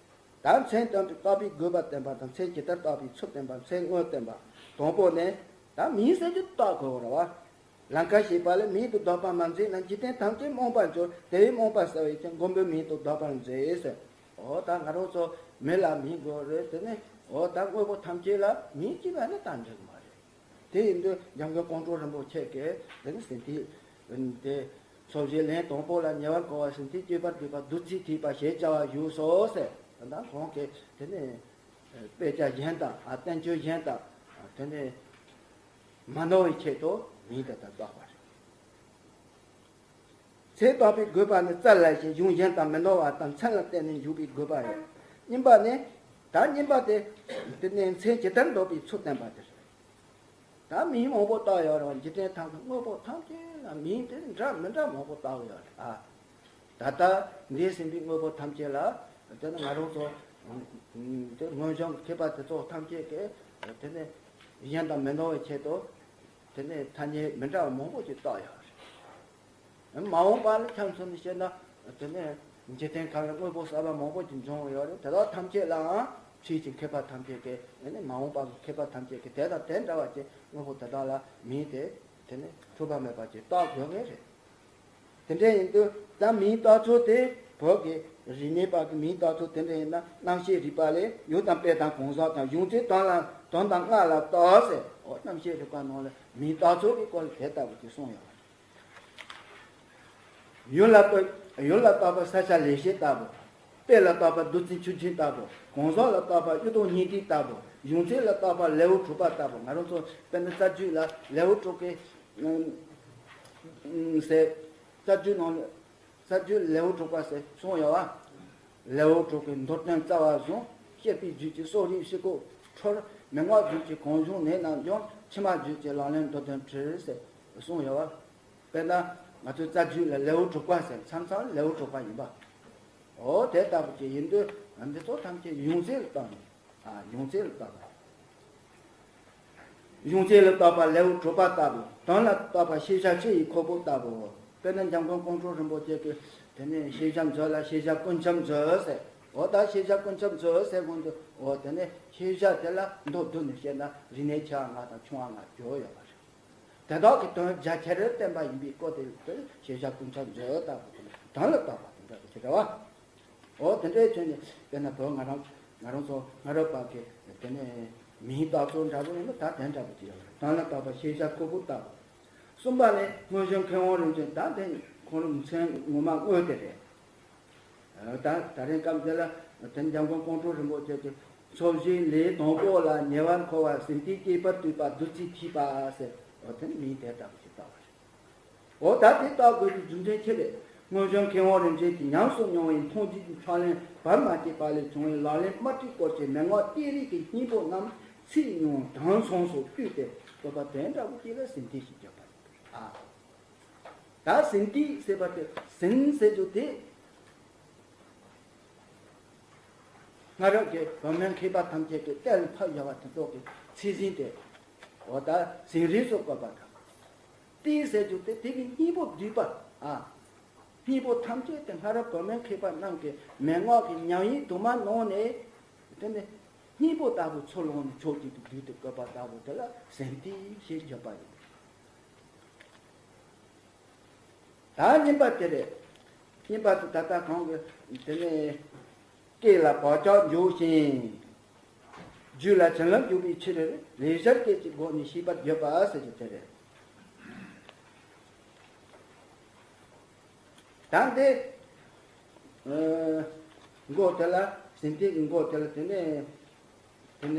ད་མཚན་དོན་དུ་བཏགས་པའི་དགོས་པ་བསྟན་པ་དང་། མཚན་ཇི་ལྟར་བཏགས་པའི་ཚུལ་བསྟན་པ། མཚན་དངོས་བསྟན་པ། དང་པོ་ནས་ད་མིང་གསལ་རྒྱུ་བཏགས་དགོས་རེད་བ། ལང་ཀ་ཞེས་པ་ལས་མིང་དུ་འདོགས་པ་མ་མཛད་ན། འཇིག་རྟེན་ཐམས་ཅད་རྨོངས་པར་འགྱུར། དེ་བས་རྨོངས་པ་བསལ་བའི་ཕྱིར། མགོན་པོའི་མིང་དུ་འདོགས་པར་མཛད་ཟེར། འོ་ད་ང་རང་ཚོ་མི་ལ་མིང་དགོས་རེད། དེ་ནས་འོ་ད་དངོས་པོ་ཐམས་ཅད་ལ་མིང་གཅིག་མེད་ན་ད་འགྲིག་མ་རེད། དེ་ཡིན་དུས་འཇམ་མགོན་ཀོང་སྤྲུལ་རིན་པོ་ཆེ་གིས་དེ་ནི་ཟིན་ཐིག་དེ་ཚོགས་བཞིའི་ལན་དང་པོ་ལ་ཉེ་བར་མཁོ་བ་ཟིན་ཐིག་བསྐྱེད་པར་འདོད་པ་བདུད་རྩིས་ཐིགས་པ་ཞེས་བྱ་བ་བཞུགས་སོ་ཟེར། ད་ལྟ་ཁོང་གིས་དེ་ནི་དཔེ་ཆ་གཞན་དང་བསྟན་བཅོས་གཞན་དང་དེ་ནི་མ་ནོར་བའི་ཆེད་དུ་མིང་དེ་ལྟར་བཏགས་པ་རེད། ཚེ་བཏགས་པའི་དགོས་པ་ནི་རྩལ་ལ་ཞེན། གཞུང་གཞན་དང་མི་ནོར་བ་དང་མཚན་ལ་བརྟེན་ནས་འཇུག་པའི་དགོས་པ་རེད། གཉིས་པ་ནི། ད་གཉིས་པ་དེ་དེ་ནས་མཚན་ཇི་ལྟར་འདོགས་པའི་ཚུལ་བསྟན་པ་དེ་རེད། ད་མིང་མང་པོ་བཏགས་ཡོད་རེད་བ། འཇིག་རྟེན་ཐམས་ཅད་དངོས་པོ་ཐམས་ཅད་ལ་མིང་དེ་འདྲ་མི་འདྲ་མང་པོ་བཏགས་ཡོད་རེད་ཨ། ད་ལྟ་འདས་ཟིན་པའི་དངོས་པོ་ཐམས་ཅད་ལ་དེ་ནི་ང་རང་ཚོ་དེ་སྔོན་བྱོན་མཁས་པ་དེ་ཚོ་ཐམས་ཅད་ཀྱིས་དེ་ནི་གཞན་དང་མི་ནོར་བའི་ཆེད་དུ་དེ་ནི་ཐ་སྙད་མི་འདྲ་བ་མང་པོ་ཅིག་བཏགས་ཡོད་རེད། མ་འོངས་པ་ལ་ཆ་མཚོན་ནས་བཤད་ན། དེ་ནས་འཇིག་རྟེན་ཁམས་ལ་དངོས་པོ་གསར་པ་མང་པོ་ཅིག་འབྱུང་ཡོད་རེད། དེ་དག་ཐམས་ཅད་ལའང་ཕྱིས་ཀྱི་མཁས་པ་ཐམས་ཅད་ཀྱིས། དེ་ནས་མ་འོངས་པ་གི་མཁས་པ་ཐམས་ཅད་ཀྱིས་དེ་དང་དེ་འདྲ་བ་ཅིག་དངོས་པོ་དེ་དག་ལ་མིང་དེ་དེ་ནས་འཁྲུལ་པ་མེད་པ་ཅིག་བཏགས་དགོས་ངེས་རེད། དེ་འདྲ་ཡིན་དུས་ད་མིང་བཏགས་ཚུལ་དེ་བོད་ཀྱི་རིག་གནས་པ་གི་མིང་བཏགས་ཚུལ་དེ་འདྲ་ཡིན་ན། རྣམ་བཤད་རིག་པ་ལས་ཡུལ་དང་དཔེ་དང་གང་ཟག་དང་། གཞུང་ཚིག་དོན་ལ་དོན་དང་སྔགས་ལ་བཏགས་ཟེར། འོ་རྣམ་བཤད་རིག་པ་ནང་ལ་མིང་བཏགས་ཚུལ་གྱི་སྐོར་ལ་དེ་ལྟ་བུ་ཅིག་གསུངས་ཡོད་པ་རེད། ཡུལ་ལ་བཏགས། ཡུལ་ལ་བཏགས་པ་ས་ཆ་ལེགས་བཤད་ལྟ་བུ། དཔེ་ལ་བཏགས་པ་བདུད་རྩི་ཆུ་རྒྱུན་ལྟ་བུ། གང་ཟག་ལ་བཏགས་པ་གཡུ་ཐོག་སྙིང་ཏིག་ལྟ་བུ། གཞུང་ཚིག་ལ་བཏགས་པ་ལེའུ་དྲུག་པ་ལྟ་བུ། ང་རང་ཚོ་དཔེར་ན་རྩ་རྒྱུད་ལ་ལེའུ་དྲུག་གི་ཟེར། རྩ་རྒྱུད་ནང་ལ་རྩ་རྒྱུད་ལེའུ་དྲུག་པ་ཟེར་གསུངས་ཡོད་པ། ལེའུ་དྲུག་གི་མདོ་དོན་རྩ་བ་བཟུང་། བཤད་པའི་རྒྱུད་ཀྱི་གསོ་རིག་ཕྱི་ཁོག་འཁྲུལ། མན་ངག་རྒྱུད་ཀྱི་གང་བྱུང་ནད་རྣམས་སྦྱོང་། ཕྱི་མ་རྒྱུད་ཀྱི་ལག་ལེན་མདོ་དོན་ཁྲིད་ཟེར་གསུངས་ཡོད་པ། དཔེར་ན་ང་ཚོའི་རྩ་རྒྱུད་ལ་ལེའུ་དྲུག་པ་ཟེར། མཚམས་མཚམས་ལེའུ་དྲུག་པ་ཡིན་པ། འོ་དེ་ལྟ་བུ་ཅིག་ཡིན་དུས་འདི་ཚོ་ཐམས་ཅད་གཞུང་ཚིག་ལ་བཏགས་ནས། ཨ། གཞུང་ཚིག་ལ་བཏགས་པ། གཞུང་ཚིག་ལ་བཏགས་པ་ལེའུ་དྲུག་པ་ལྟ་བུ། དོན་ལ་བཏགས་པ་ཤེས་བྱ་སྤྱི་ཡི་ཁོལ་པོ་ལྟ་བུ། དཔེར་ན་འཇམ་མགོན་ཀོང་སྤྲུལ་རིན་པོ་ཆེ་གིས་དེ་ནས་ཤེས་བྱ་མཛོད་ལ་ཤེས་བྱ་ཀུན་ཁྱབ་མཛོད་ཟེར། འོ་ད་ཤེས་བྱ་ཀུན་ཁྱབ་མཛོད་ཟེར་གོང་དུ། འོ་དེ་ནས་ཤེས་བྱ་དེ་ལ་མདོར་བསྡུས་ནས་བཤད་ན་རིག་གནས་ཆེ་བ་ལྔ་དང་ཆུང་བ་ལྔ་བརྗོད་ཡོད་པ་རེད། དེ་དག་གི་དོན་རྒྱ་ཆེར་བསྟན་པ་ཡིན་པའི་སྐོར་དེ་ལ་ཤེས་བྱ་ཀུན་ཁྱབ་མཛོད་ལྟ་བུ་དང་། དོན་ལ་བཏགས་པ་དེ་འདྲ་གི་ཆེ་བ། འོ་དེ་འདྲའི་ཚུལ་ནས་དཔེར་ན་བོད་ང་རང་ང་རང་ཚོ་སྔ་རབས་པ་གི་དེ་ནས་མིང་བཏགས་ཚུལ་འདྲ་པོ་ཡིན་ན་ད་དེ་འདྲ་པོ་ཅིག་ཡོད་རེད། དོན་ལ་བཏགས་པ་ཤེས་བྱ་ཁོལ་པོ་ལྟ་བུ། གསུམ་པ་ནི་སྔོན་བྱོན་མཁས་དབང་རིམ་བྱོན། ད་དེ་ཁོང་རང་མཚན་ངོ་མ་དངོས་དེ་རེད། ད་ད་རིང་སྐབས་འདི་ལ་དེ་འཇམ་མགོན་ཀོང་སྤྲུལ་རིན་པོ་ཆེ་གི་ཚོགས་བཞིའི་ལས་དང་པོ་ལ་ཉེ་བར་མཁོ་བ་ཟིན་ཐིག་བསྐྱེད་པར་འདོད་པ་བདུད་རྩིས་ཐིགས་པ་ཟེར། འོ་དེ་ནི་མིང་དེ་ལྟ་བུ་ཞིག་བཏགས་པ་རེད། འོ་ད་དེ་བཏགས་དགོས་པའི་རྒྱུ་མཚན་ཅི་རེད། སྔོན་བྱོན་མཁས་དབང་རིམ་བྱོན་གྱིས་ཉམས་སུ་མྱོང་བའི་མཐོང་བརྒྱུད་ཀྱི་ཕྱག་ལེན་བར་མ་ཆད་པ་ལས་བྱུང་བའི་ལག་ལེན་དམར་ཁྲིད་སྐོར་གྱི་མན་ངག་གཏད་རིགས་ཀྱི་སྙིང་པོ་རྣམས་ཚིག་ཉུང་དྭངས་མཚུངས་སུ་བསྡུས་ཏེ་བཀོད་པ་དེ་འདྲ་བོ་ཅིག་ལ་ཟིན་ཐིག་ཞེས་བརྗོད་པ་ཡིན་པ་རེད། ཨ། ད་ཟིན་ཐིག་ཟེར་བ་དེ། ཟིན་ཟེར་རྒྱུ་དེ་སྔ་རབས་ཀྱི་བོད་སྨན་མཁས་པ་ཐམས་ཅད་ཀྱིས་གཏན་ལ་ཕབ་བཞག་པ་དེ་ཚོ་གི་ཚིག་ཟིན་དེ། འོ་ད་ཟིན་རིལ་སོགས་བཀོད་པ་དང་། ཏིག་ཟེར་རྒྱུ་དེ་དེ་གི་སྙིང་པོ་བསྡུས་པ། ཨ། སྙིང་པོ་ཐམས་ཅད་དེ་སྔ་རབས་བོད་སྨན་མཁས་པ་རྣམས་ཀྱིས་མན་ངག་གི་ཉམས་ཡིག་དུ་མ་ནང་ནས་དེ་ནས་སྙིང་པོ་ལྟ་བུ་ཚུར་བླངས་ནས་ཕྱོགས་གཅིག་ཏུ་བསྡུས་ཏེ་བཀོད་པ་ལྟ་བུ་དེ་ལ་ཟིན་ཐིག་ཞེས་བརྗོད་པ་ཡིན། ད་གཉིས་པ་དེ་རེད། གཉིས་པ་དེ་ད་ལྟ་གོང་གི་དེ་ནས་སྐད་ལ་བག་ཆགས་འཇུག་ཅིང་། རྒྱུད་ལ་བྱིན་རླབས་འཇུག་པའི་ཕྱིར་ལེགས་སྦྱར་སྐད་ཀྱི་སྒོ་ནས་ཤེས་པར་བརྗོད་པ་ཟེར་རྒྱུ་དེ་རེད། ད་འདི་ཨ་མགོ་དེ་ལ། ཟིན་ཐིག་གི་མགོ་དེ་ལ་དེ་ནས་དེ་ནས་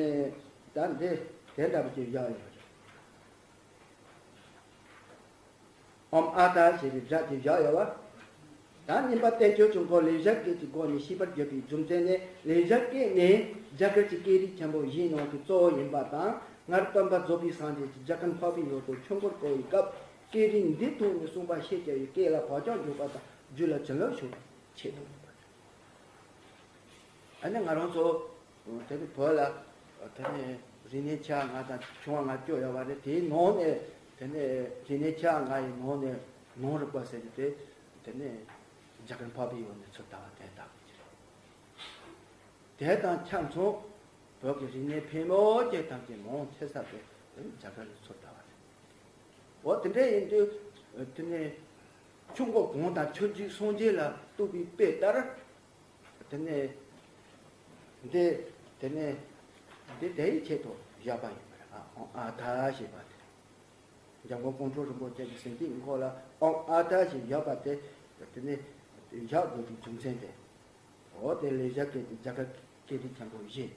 ད་འདི་དེ་འདྲ་པོ་ཅིག་བཞག་ཡོད་རེད། ཨོཾ་ཨ་ཏཱ་ཞེས་པའི་སྒྲ་དེ་བཞག་ཡོད་པ། ད་གཉིས་པ་བསྟན་བཅོས་ཀྱི་མགོ་ལེགས་སྦྱར་སྐད་ཀྱི་སྒོ་ནས་ཤེས་པར་བརྗོད་པའི་རྒྱུ་མཚན་ནི། ལེགས་སྦྱར་སྐད་ནི་རྒྱ་གར་གྱི་སྐད་རིགས་ཆེན་པོ་བཞིའི་ནང་གི་གཙོ་བོ་ཡིན་པ་དང་། སྔར་སྟོན་པ་རྫོགས་པའི་སངས་རྒྱས་ཀྱིས་རྒྱ་གར་འཕགས་པའི་ཡུལ་དུ་ཆོས་འཁོར་བསྐོར་བའི་སྐབས་སྐད་རིགས་འདི་ཐོག་ནས་གསུངས་པ་ཤེས་བྱ་ཡི་སྐད་ལ་བག་ཆགས་འཇུག་པ་དང་། རྒྱུད་ལ་བྱིན་རླབས་ཞུགས་པའི་ཆེད་དུ་ཡིན་པ་རེད། ཨ་ནི་ང་རང་ཚོ་དེ་ནི་བོད་ལ་དེ་ནི་རིག་གནས་ཆེ་བ་ལྔ་དང་ཆུང་བ་ལྔ་བཅུ་ཡོད་པ་རེད། དེའི་ནང་ནས་དེ་ནི་རིག་གནས་ཆེ་བ་ལྔ་ཡི་ནང་ནས་ནང་རིག་པ་ཟེར་རྒྱུ་དེ་དེ་ནི་རྒྱ་གར་འཕགས་པའི་ཡུལ་ནས་ཚུར་དར་བ་དེ་ལྟ་བུ་ཅིག་རེད། དེ་དང་ཆ་མཚུངས་བོད་ཀྱི་རིག་གནས་ཕལ་མོ་ཆེ་ཐམས་ཅད་མང་ཆེ་ས་དེ་དེ་ནི་རྒྱ་གར་ནས་ཚུར་དར་བ་རེད། འོ་དེ་འདྲ་ཡིན་དུས་དེ་ནས་ཆོས་འཁོར་གང་དང་ཆོས་བརྒྱུད་སངས་རྒྱས་ལ་བསྟོད་པའི་དཔེ་ལྟར། དེ་ནས་འདི་དེ་ནས་འདི་དེའི་ཆེད་དུ་བཞག་པ་ཡིན་པར། ཨ་ཨ་ཐ་ཞེས་པ་དེ། འཇམ་མགོན་ཀོང་སྤྲུལ་རིན་པོ་ཆེ་གི་ཟིན་ཏིག་འཁོར་ལ་ཨོང་ཨ་ཐ་ཞེས་བཞག་པ་དེ། དེ་ནས་བཞག་དགོས་པའི་རྒྱུ་མཚན་དེ། འོ་དེ་ལས་བྱ་སྐད་དེ་རྒྱ་གར་སྐད་རིགས་ཆེན་པོ་བཞི།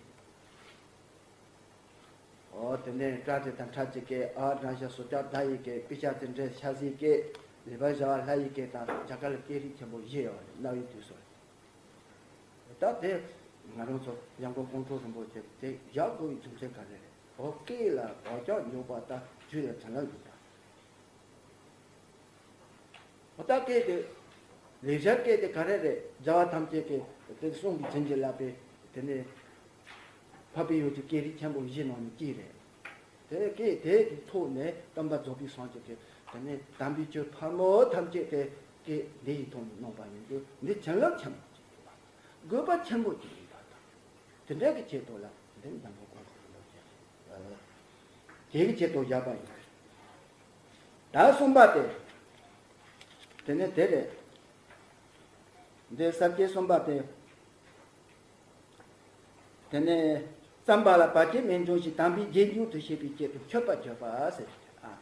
འོ་དེ་ནས་པྲ་ཏི་དང་ཁྲ་ཅིག་གི་ཨ་དྲ་ཞ་སོ་ཅག་ད་ཡི་གེ་པི་ཤ་ཙི་འདྲེ་ཤ་ཟི་སྐད་ལེ་བ་བྱ་བ་ལྷ་ཡི་སྐད་དང་རྒྱ་གར་སྐད་རིགས་ཆེན་པོ་བཞི་ཡོད་རེད། གནའ་བོའི་དུས་སུ། ད་དེ་ང་རང་ཚོ་ཡང་སྒོས་ཀོང་སྤྲུལ་རིན་པོ་ཆེ་དེ་བཞག་དགོས་པའི་རྒྱུ་མཚན་ག་རེ་རེད། འོ་སྐད་ལ་བག་ཆགས་འཇུག་པ་དང་རྒྱུད་ལ་བྱིན་རླབས་འཇུག་པ། འོ་ད་སྐད་དེ་ལེགས་སྦྱར་སྐད་དེ་ག་རེ་རེད། རྒྱལ་བ་ཐམས་ཅད་ཀྱི་དེ་གསུང་གི་བྱིན་གྱིས་བརླབས་པའི་དེ་ནས་འཕགས་པའི་ཡུལ་གྱི་སྐད་རིགས་ཆེན་པོ་བཞི་ནང་ནས་གཅིག་རེད། དེ་སྐད་དེ་གི་ཐོག་ནས་སྟོན་པ་རྫོགས་པའི་སངས་རྒྱས་ཀྱི་དེ་ནས་དམ་པའི་ཆོས་ཕལ་མོ་ཐམས་ཅད་དེ་སྐད་འདི་ཡི་ཐོག་ནས་གནང་བ་ཡིན་དུས་འདི་བྱིན་རླབས་ཆེན་པོ་ཅིག་ཡིན་པ་དང་། དགོས་པ་ཆེན་པོ་ཅིག་ཡིན་པ་དང་། དེ་འདྲ་གི་ཆེད་དུ་ལ་འདི་འཇམ་མགོན་ཀོང་སྤྲུལ་རིན་པོ་ཆེ་དེ་གི་ཆེད་དུ་བཞག་པ་ཡིན། ད་གསུམ་པ་དེ། དེ་ནས་དེ་རེད། འདི་ས་བཅད་གསུམ་པ་དེ། དེ་ནས་བརྩམས་པ་ལ་བར་ཆད་མི་འབྱུང་ཞིང་དམ་པའི་རྗེས་འཇུག་ཏུ་བྱེད་པའི་ཆེད་དུ་མཆོད་པར་བརྗོད་པ་ཟེར། ཨ།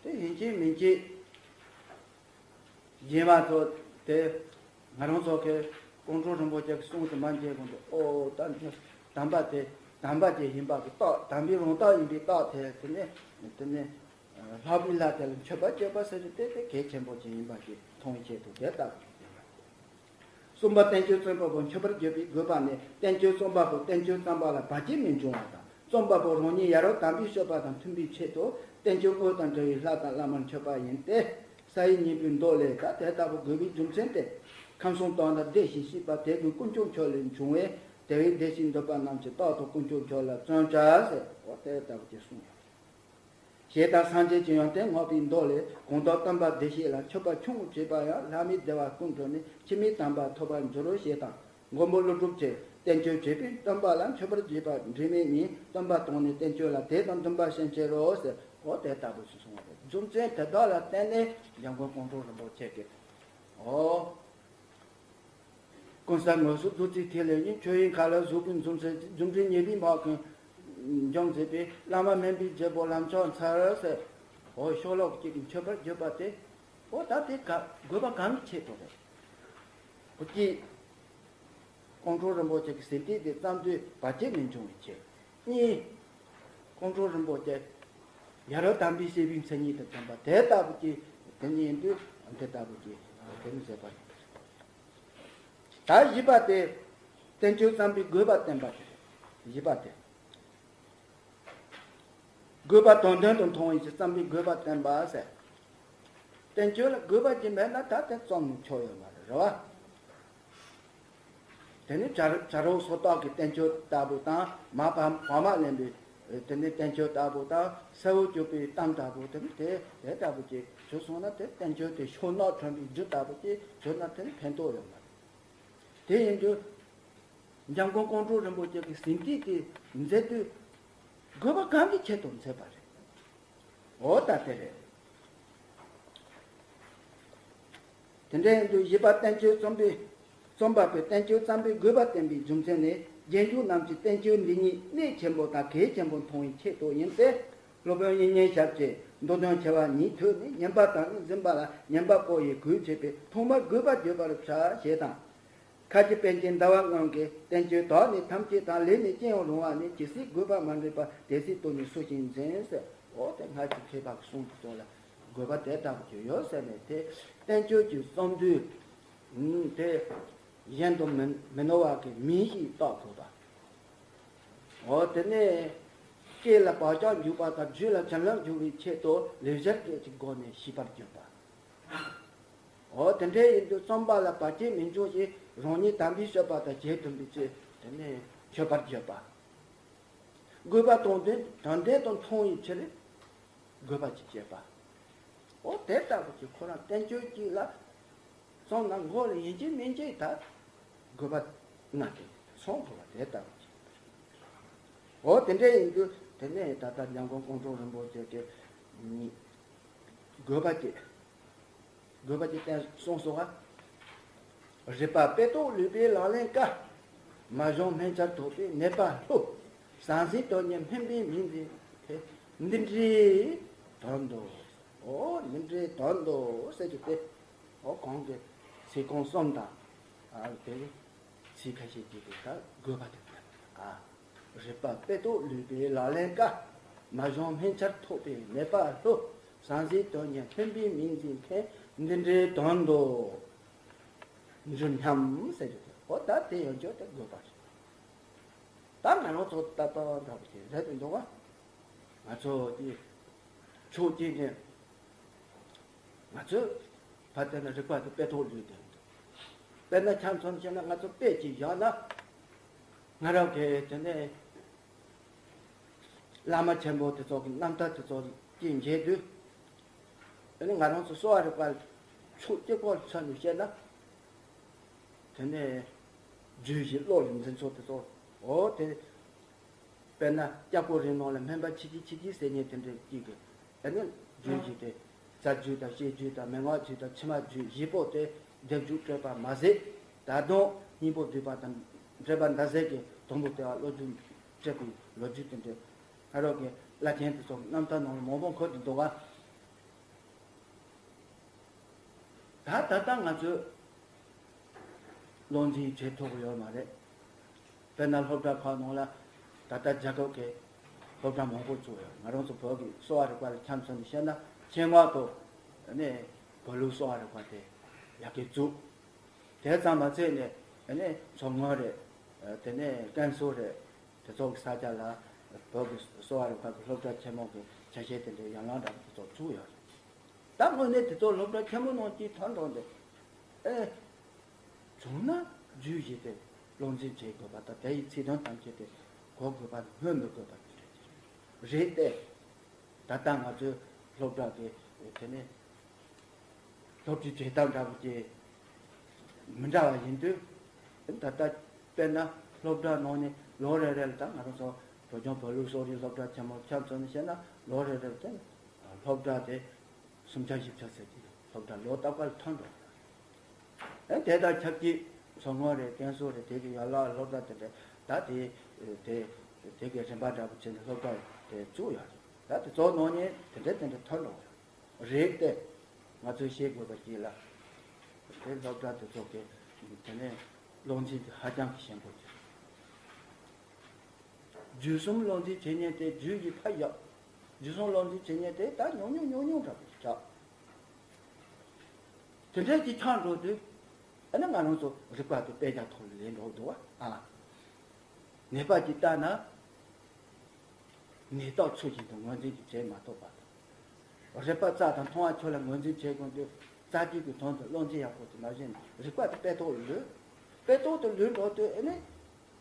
དེ་ཡིན་གཅིག་མིན་གཅིག་རྗེས་མ་ཚོ་དེ་ང་རང་ཚོ་གི་ཀོང་སྤྲུལ་རིན་པོ་ཆེ་གི་གསུང་དུ་མ་མཇལ་གོང་དུ། ཨོ་ད་དམ་པ་དེ་དམ་པ་ཅིག་ཡིན་པ་གི་རྟགས། དམ་པའི་རང་རྟགས་ཡིན་པའི་རྟགས་དེ། དེ་ནས་དེ་ནས་ལྷག་པའི་ལྷ་དེ་ལ་མཆོད་པ་བརྗོད་པ་ཟེར་དེ་དེ་གལ་ཆེན་པོ་ཅིག་ཡིན་པ་ཞིག་མཐོང་བའི་ཆེད་དུ་དེ་ལྟ་བུ་ཞིག་ཡིན་པ། གསུམ་པ་བསྟན་བཅོས་རྩོམ་པ་པོ་མཆོད་པར་བརྗོད་པའི་དགོས་པ་ནི། བསྟན་བཅོས་རྩོམ་པ་པོ་བསྟན་བཅོས་བརྩམས་པ་ལ་བར་ཆད་མི་འབྱུང་བ་དང་། རྩོམ་པ་པོ་རང་ཉིད་ཡ་རབས་དམ་པའི་སྤྱོད་པ་དང་མཐུན་པའི་ཆེད་དུ། བསྟན་བཅོས་དངོས་དང་འབྲེལ་བའི་ལྷ་དང་བླ་མར་མཆོད་པ་ཡིན་ཏེ། ས་ཡི་སྙིང་པོའི་མདོ་ལས། ད་དེ་ལྟ་བུ་དགོས་པའི་རྒྱུ་མཚན་ཏེ། ཁམས་གསུམ་དོན་དང་ལྡན་ཞིང་སྐྱིད་པ་དེ་ཀུན་དཀོན་མཆོག་ལས་འབྱུང་བས། དེ་བས་བདེ་ཞིང་འདོད་པ་རྣམས་ཀྱིས། རྟག་ཏུ་དཀོན་མཆོག་མཆོག་ལ་བརྩོན་བྱ་ཟེར། འོ་དེ་ལྟ་བུ་ཅིག་གསུངས་ཡོད། ཞེས་དང་སངས་རྒྱས་ཀྱི་ཡོན་ཏན་བསྔགས་པའི་མདོ་ལས། གང་དག་སྟོན་པ་བདེ་གཤེགས་ལ། མཆོད་པ་ཆུང་ངུ་བྱས་པ་ཡང་། ལྷ་མིའི་བདེ་བ་ཀུན་འགྲུབ་ནས། འཆི་མེད་དམ་པ་ཐོབ་པར་འགྱུར་རོ། ཞེས་དང་། མགོན་པོ་ཀླུ་སྒྲུབ་ཀྱིས། བསྟན་བཅོས་བྱས་པས་སྟོན་པ་ལ། མཆོད་པར་བགྱིས་པ་འབྲས་མེད་ཉིད། སྟོན་པ་དང་ནི་བསྟན་བཅོས་ལ། དད་དང་འདུན་པ་ཞན་ཕྱིར་རོ། ཟེར། འོ་དེ་ལྟ་བུ་ཞིག་གསུངས་པ་རེད། རྒྱུ་མཚན་དེ་དག་ལ་བརྟེན་ནས་འཇམ་མགོན་ཀོང་སྤྲུལ་རིན་པོ་ཆེ་གིས། འོ། གང་ཟག་དངོས་སུ་བདུད་རྩིའི་ཐིག་ལེ་ཡིས། ཆོས་དབྱིངས་མཁའ་ལ་གཟུགས་ཀུན་འཛུམ་ཟེར། རྫུ་འཕྲུལ་ཉེས་པའི་དམག་གིས་འཇོམས་མཛད་པའི། བླ་མ་སྨན་པའི་རྒྱལ་པོ་ལམ་མཆོག་མཚར་ཟེར། འོ་ཤོ་ལོ་ཀ་གཅིག་གིས་མཆོད་པར་བརྗོད་པ་དེ། འོ་ད་དེ་ག་དགོས་པ་གང་གི་ཆེད་དུ་རེད། འོ་གཅིག་ཀོང་སྤྲུལ་རིན་པོ་ཆེ་གི་ཟིན་ཏིག་དེ་བརྩམས་དུས་བར་ཆད་མི་འབྱུང་བའི་ཆེད། གཉིས། ཀོང་སྤྲུལ་རིན་པོ་ཆེ་ཡ་རབས་དམ་པའི་སྐྱེས་བུའི་མཚན་ཉིད་དུ་ཐོན་པ་དེ་ལྟ་བུ་ཅིག་དེ་ཉིད་དུ་དེ་ལྟ་བུ་ཅིག་དེ་ནི་མཛད་པ་རེད། ད་བཞི་པ་དེ་བསྟན་བཅོས་བརྩམས་པའི་དགོས་པ་བསྟན་པ་དེ་རེད། བཞི་པ་དེ། དགོས་པ་དོན་ལྡན་དུ་མཐོང་བའི་ཕྱིར། བརྩམས་པའི་དགོས་པ་བསྟན་པ་ཟེར། བསྟན་བཅོས་ལ་དགོས་པ་ཅིག་མེད་ན་ད་དེ་རྩོམ་ནས་ཆོག་ཡོད་མ་རེད། རེད་བ། དེ་ནི་བྱ་བྱ་རོག་སོ་ཏོག་གི་བསྟན་བཅོས་ལྟ་བུ་དང་། མ་ཕམ་བག་མ་ལེན་པའི་དེ་ནི་བསྟན་བཅོས་ལྟ་བུ་དང་། གསལ་བོ་གྱུར་པའི་གཏམ་ལྟ་བུ་དེ་ནི་དེ་དེ་ལྟ་བུ་ཅིག་བྱུང་སོང་ན། དེ་བསྟན་བཅོས་དེ་ཤོ་ནག་ཁྲོན་པའི་རྒྱུ་ལྟ་བུ་ཅིག་བྱུང་ན་དེ་ནི་ཕན་ཐོགས་ཡོད་མ་རེད། དེ་ཡིན་དུས་འཇམ་མགོན་ཀོང་སྤྲུལ་རིན་པོ་ཆེ་གི་ཟིན་ཏིག་དེ་མཛད་དུས་དགོས་པ་གང་གི་ཆེད་དུ་མཛད་པ་རེད། འོ་ད་དེ་རེད། དེ་འདྲ་ཡིན་དུས་བཞི་པ་བསྟན་བཅོས་རྩོམ་པའི་རྩོམ་པ་པོས་བསྟན་བཅོས་བརྩམས་པའི་དགོས་པ་བསྟན་པའི་རྒྱུ་མཚན་ནི། རྗེས་འཇུག་རྣམས་ཀྱིས་བསྟན་བཅོས་འདི་ཉིད་གནད་ཆེན་པོ་དང་གལ་ཆེན་པོ་མཐོང་བའི་ཆེད་དུ་ཡིན་ཏེ། སློབ་དཔོན་དབྱིག་གཉེན་ཞབས་ཀྱིས་མདོ་དོན་ཆེ་བ་ཉིད་ཐོས་ནས། ཉན་པ་དང་ནི་འཛིན་པ་ལ། ཉན་པ་པོ་ཡིས་གུས་བྱས་པས། ཐོག་མར་དགོས་པ་བརྗོད་པར་བྱ། ཞེས་དང་། ཁ་ཆེ་པཎ་ཆེན་ཟླ་བ་སྔོན་གྱིས། བསྟན་བཅོས་དག་ནི་ཐམས་ཅད་དང་། ལས་ནི་ཅི་ཡང་རུང་བ་ནི། ཇི་སྲིད་དགོས་པ་མ་འདྲེས་པ། དེ་སྲིད་དུ་ནི་སུ་ཞིག་འཛིན་ཟེར། འོ་དེ་སྔར་གྱི་མཁས་པ་གི་གསུང་དེ་ཚོ་ལ་དགོས་པ་དེ་ལྟ་བུ་ཅིག་ཡོད་ཟེར་ནས། དེ་བསྟན་བཅོས་ཀྱི་རྩོམ་དུས་དེ་གཞན་དུ་མི་མི་ནོར་བ་གི་མིང་ཞིག་བཏགས་དགོས་པ། འོ་དེ་ནས་སྐད་ལ་བག་ཆགས་འཇུག་པ་དང་རྒྱུད་ལ་བྱིན་རླབས་འཇུག་པའི་ཆེད་དུ་ལེགས་སྦྱར་སྐད་ཀྱི་སྒོ་ནས་ཞིབ་པར་བརྗོད་པ། འོ་དེ་འདྲ་ཡིན་དུས་རྩོམ་པ་ལ་བར་ཆད་མི་འབྱུང་ཞིང་། རང་ཉིད་དམ་པའི་སྤྱོད་པ་དང་རྗེས་མཐུན་པའི་ཚུལ་དེ་ནས་མཆོད་པར་བརྗོད་པ། དགོས་པ་དོན་ལྡན་དོན་ལྡན་དུ་མཐོང་བའི་ཕྱིར་དགོས་པ་ཅིག་བྱེད་པ། འོ་དེ་ལྟ་བུ་ཅིག་ཁོ་རང་བསྟན་བཅོས་ཅིག་ལ་རྩོམ་ན་མགོ་ལ་ཡིན་གཅིག་མིན་གཅིག་ད་དགོས་པ་ལྔ་དེ་ཚང་དགོས་པ་དེ་ལྟ་བུ་ཅིག་འོ་དེ་འདྲ་ཡིན་དུས་དེ་ནས་ད་ལྟ་འཇམ་མགོན་ཀོང་སྤྲུལ་རིན་པོ་ཆེ་གིས། དགོས་པ་སྐྱེ། དགོས་པ་སྐྱེ་བསྟན་གསུངས་སོ། རིག་པ་དཔེ་རྟོགས་ལུས་པའི་ལག་ལེན་དཀའ། མ་བྱུང་སྨན་ཆར་ཐོགས་པའི་ནད་པ་ལྷོད། ཟང་ཟིང་དོན་གཉེར་སྨན་པའི་མིང་འཛིན་མཁན། འདི་འདྲའི་དོན་དུ། ཨོ་འདི་འདྲའི་དོན་དུ་ཟེར་གྱི་དེ། ཨོ་གོང་གི་ཚིག་རྐང་གསུམ་དང་། ཨ་དེ་ཚིག་ཁ་ཤས་ཀྱི་དེ་ལྟར་དགོས་པ་དེ་ལྟར། ཨ། རིག་པ་དཔེ་རྟོགས་ལུས་པའི་ལག་ལེན་དཀའ། མ་བྱུང་སྨན་ཆར་ཐོགས་པའི་ནད་པ་ལྷོད། ཟང་ཟིང་དོན་གཉེར་སྨན་པའི་མིང་འཛིན་མཁན། འདི་འདྲའི་དོན་དུ་འཇུ་སྙམ་ཟེར་གྱི་དེ། ཨོ་ད་དེ་ཡོད་རྒྱུ་དེ་དགོས་པ་རེད། ད་ང་རང་ཚོ་ལྟ་བ་འདྲ་པོ་ཞིག་རེད་འདུག་ག་ང་ཚོ་དེ་ཕྱོགས་གཅིག་ནས། ང་ཚོས་ཕར་བལྟས་ན་རིག་པ་དེ་དཔེ་རྟོགས་ལུས་ཏེ། དཔེར་ན་ཆ་མཚོན་བྱས་ན་ང་ཚོ་དཔེ་ཅིག་བཞག་ན། ང་རང་གིས་དེ་ནས་བླ་མ་ཆེན་པོ་དེ་ཚོ་གི་རྣམ་ཐར་དེ་ཚོ་ཅིག་མཇལ་དུས། དེ་ནས་ང་རང་ཚོ་གསོ་བ་རིག་པ་ཕྱོགས་གཅིག་པོ་མཚོན་ནས་བཤད་ན། དེ་ནས་རྒྱུད་བཞི་བློ་ཡི་འཛིན་ཚུལ་དེ་ཚོ། འོ་དེ། དཔེར་ན་ལྕགས་པོ་རིའི་ནང་ལ་སྨན་པ་ཆི་ཆི་ཆི་ཆི་ཟེར་མཁན་དེ་འདྲ་གཅིག་གིས། ཨ་ནི་རྒྱུད་བཞི་དེ། རྩ་རྒྱུད་དང་བཤད་རྒྱུད་དང་མན་ངག་རྒྱུད་དང་ཕྱི་མ་རྒྱུད་བཞི་པོ་དེ་སྡེབ་འཇུག་སྤྲད་པ་མ་ཟད། ད་དུང་སྙིང་པོ་བསྡུས་པ་དང་འགྲེལ་པ་འདི་ཟེར་གྱི་དང་པོ་ལྟེ་བ་བློ་རྒྱུད་སྤྲད་པའི་ལོ་རྒྱུས་དེ་འདྲ། ཨ་རོགས་ཀྱི་བླ་ཆེན་དེ་ཚོ་རྣམ་ཐར་ནང་ལ་མང་པོ་འཁོད་དུ་འདུག་ག་ད་ད་ལྟ་ང་ཚོས་བློ་འཛིན་བྱེད་ཐུབ་ཀྱི་ཡོད་མ་རེད། དཔེར་ན་སློབ་གྲྭ་ཁག་ནང་ལ་ད་ལྟ་རྒྱལ་ཁབ་ཀྱི་སློབ་གྲྭ་མང་པོ་བཙུགས་ཡོད། ང་རང་ཚོ་བོད་ཀྱི་གསོ་བ་རིག་པ་ལ་ཆ་མཚོན་ནས་བཤད་ན་ཆེད་མངགས་ཐོག་ནས་བོད་ལུགས་གསོ་བ་རིག་པ་དེ་ཡར་རྒྱས་བཙུགས། དེ་ཙམ་མ་ཚད་ནས་མཚོ་སྔོན་རེད། དེ་ནས་ཀན་སུའུ་རེད། དེ་ཚོ་གི་ས་ཆ་ལ་བོད་ཀྱི་གསོ་བ་རིག་པ་གི་སློབ་གྲྭ་ཆེན་མོ་གི་ཆ་ཤས་དེ་འདྲའི་ཡན་ལག་འདྲ་པོ་དེ་ཚོ་བཙུགས་ཡོད་རེད། ད་དངོས་གནས་དེ་ཚོ་སློབ་གྲྭ་ཆེན་མོ་ནང་གཅིག་ཐོན་འགྲོ་འདུག་ཨེ། བྱུང་ན་རྒྱུད་བཞི་དེ་བློ་འཛིན་བྱེད་དགོས་པ་དང་དེ་ཡི་ཚིག་དོན་ཐམས་ཅད་དེ་གོ་དགོས་པ་དང་སྨོས་མི་དགོས་པ་དེ་འདྲ་ཅིག་རེད་དེ། ད་ལྟ་ང་ཚོའི་སློབ་གྲྭ་གི་དེ་ནས། སློབ་ཁྲིད་བྱེད་སྟངས་འདྲ་པོ་ཅིག་མི་འདྲ་བ་ཡིན་དུས། ད་ལྟ་དཔེར་ན་སློབ་གྲྭ་ནང་ནས་ལོ་རེ་རེ་ལ་ད་ང་རང་ཚོ་བོད་ལྗོངས་བོད་ལུགས་གསོ་རིག་སློབ་གྲྭ་ཆེན་མོ་ཆ་མཚོན་ནས་བཤད་ན་ལོ་རེ་རེ་ལ་ད་སློབ་གྲྭ་དེ་སུམ་ཆ་བཞི་ཆ་ཟེར་གྱི་སློབ་གྲྭ་ལོ་རྟག་པར་ཐོན་འགྲོ། ཨ་དེ་དང་ཆབས་ཅིག་མཚོ་སྔོན་རེད། ཀན་སུའུ་རེད། དེ་གི་ཡན་ལག་སློབ་གྲྭ་དེ་འདྲ་ད་དེ་དེ་དེ་གི་རིམ་པ་འདྲ་པོ་བྱས་ནས་སློབ་གྲྭ་དེ་བཙུགས་ཡོད་རེད། ད་དེ་ཚོ་ནང་ནས་དེ་འདྲ་དེ་འདྲ་ཐོན་འགྲོ། རེད་དེ། ང་ཚོས་ཤེས་དགོས་པ་ཅིག་ལ། དེ་སློབ་གྲྭ་དེ་ཚོ་གི་དེ་ནས་བློ་འཛིན་དེ་ཧ་ཅང་གི་ཞན་པོ་ཅིག་རྒྱུད་གསུམ་བློ་འཛིན་བྱེད་མཁན་དེ་རྒྱུད་ཀྱི་ཕ་ཡག་རྒྱུད་གསུམ་བློ་འཛིན་བྱེད་མཁན་དེ་ད་ཉུང་ཉུང་ཉུང་ཉུང་འདྲ་པོ་ཅིག་ཆགས། དེ་འདྲའི་ཅིག་ཆགས་འགྲོ་དུས། ཨ་ནི་ང་རང་ཚོ་རིག་པ་དེ་དཔེ་ཆ་ཐོག་ལ་ལེན་འགྲོ་འདུག་བ་ཨ། ནད་པ་ཅིག་ལྟ་ན། ནད་རྟགས་ཚུལ་བཞིན་དུ་ངོས་འཛིན་གྱི་བྱེད་མ་ཐུབ་པ་དང་། རིག་པ་རྩ་དང་མཐོང་བ་ཆོས་ལ་ངོས་འཛིན་བྱེད་དགོས་དུས་རྩ་རྒྱུད་ཀྱི་དོན་དུ་བློ་འཛིན་ཡག་པོ་དེ་མ་བྱས་ནས་རིག་པ་དེ་དཔེ་ཐོག་ལ་ལུས། དཔེ་ཐོག་ཏུ་ལུས་འགྲོ་དུས་ཨེ་ནི།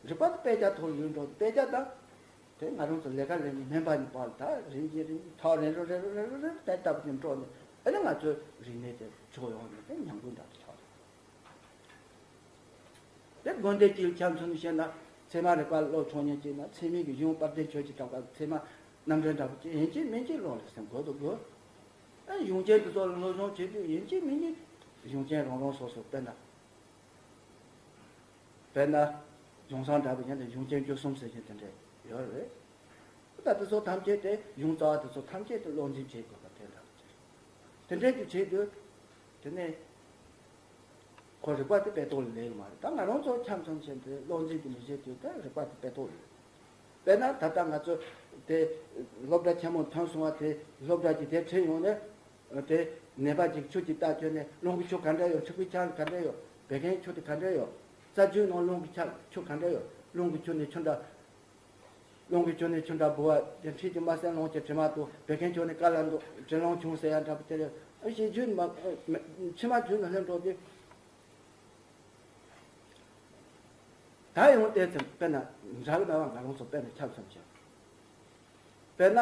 རིག་པ་དེ་དཔེ་ཆ་ཐོག་ལ་ལུས་འགྲོ་དུས་དཔེ་ཆ་དང་། དེ་ང་རང་ཚོ་ལས་ཀ་ལས་ནས་སྨན་པ་གཉིས་བར་ལ་ད་རིམ་གྱིས་རིམ་གྱིས་ཐག་རིང་རུ་རིང་རུ་རིང་རུ་རིང་རུ་དེ་ལྟ་བུ་ཅིག་འགྲོ་ནས་ཨེ་ནི་ང་ཚོའི་རིག་གནས་དེ་ཕྱོགས་ཡོངས་ནས་དེ་ཉམས་རྒུད་འདྲ་དུ་ཆགས་སོང་། དེ་དགོན་སྡེ་གཅིག་ལ་ཆ་མཚོན་ནས་བཤད་ན་ཚད་མ་རིག་པ་སློབ་ཆོག་མཁན་གཅིག་ན་ཚད་མའི་གི་གཞུང་དཔལ་ལྡན་ཆོས་ཀྱི་གྲགས་པ་ཚད་མ་རྣམ་འགྲེལ་འདྲ་པོ་ཅིག་ཡིན་གཅིག་མིན་གཅིག་ཀློག་ལ་སེམས་དགོས་དུ་དགོས། ཨ་གཞུང་ཆེན་དེ་ཚོ་ལ་སློབ་སྦྱོང་བྱེད་དུས་ཡིན་གཅིག་མིན་གཅིག་གཞུང་ཆེན་རང་རང་སོ་སོ་དཔེར་ན། དཔེར་ན། གཞུང་བསྲང་འདྲ་པོ་ཡིན་ན་གཞུང་ཆེན་བཅུ་གསུམ་ཟེར་གྱི་དེ་འདྲ་ཡོད་རེད། ད་དེ་ཚོ་ཐམས་ཅད་དེ་གཞུང་རྩ་བ་དེ་ཚོ་ཐམས་ཅད་དེ་བློ་འཛིན་བྱེད་དགོས་པ་དེ་འདྲ་པོ་ཅིག་དེ་འདྲའི་དུས་བྱེད་དུས། དེ་ནས། ཁོ་རིག་པ་དེ་དཔེ་ཐོག་ལ་ལེན་གྱི་མ་རེད། ད་ང་རང་ཚོ་ཆ་མཚོན་བྱས་ཏེ་བློ་འཛིན་དེ་མི་བྱེད་དུས་ད་རིག་པ་དེ་དཔེ་ཐོག་ལ་ལེན། དཔེར་ན་ད་ལྟ་ང་ཚོ་དེ་སློབ་གྲྭ་ཆེན་མོ་ཐོན་སོང་བ་དེ་སློབ་གྲྭ་གྱི་དེ་ཁྲིད་ཡོང་ནས་དེ་ནད་པ་ཅིག་ཆུ་ཅིག་བཏབ་བྱས་ནས་རླུང་གི་ཆུ་ག་འདྲ་ཡོད། འཁྲུག་པའི་ཆུ་ག་འདྲ་ཡོད། བད་ཀན་ཆུ་དེ་ག་འདྲ་ཡོད། རྩ་རྒྱུད་ནང་རླུང་གི་ཆུ་ག་འདྲ་ཡོད། རླུང་གི་ཆུ་ནི་ཆུ་འདྲ། རླུང་གི་ཆུ་ནི་ཆུ་འདྲ་འབུ་བ་དེ་མཁྲིས་ཀྱི་རྨ་སེན་རླུང་གི་དྲི་མ་དང་བད་ཀན་ཆུ་ནི་ཀ་ལ་འདུག་དྲི་རླུང་བྱུང་ཟེར་ཡ་འདྲ་པོ་དེ་རེད། ཨ་ཤེས་རྒྱུད་མ་ཕྱི་མ་རྒྱུད་ནི་ལྷོད་འགྲོ་དུས། ད་ཡང་བལྟས་ཚེ་དཔེར་ན་འདྲ་གི་ན་བ་ང་རང་ཚོ་དཔེར་ན་ཆ་མཚོན་བྱས། དཔེར་ན།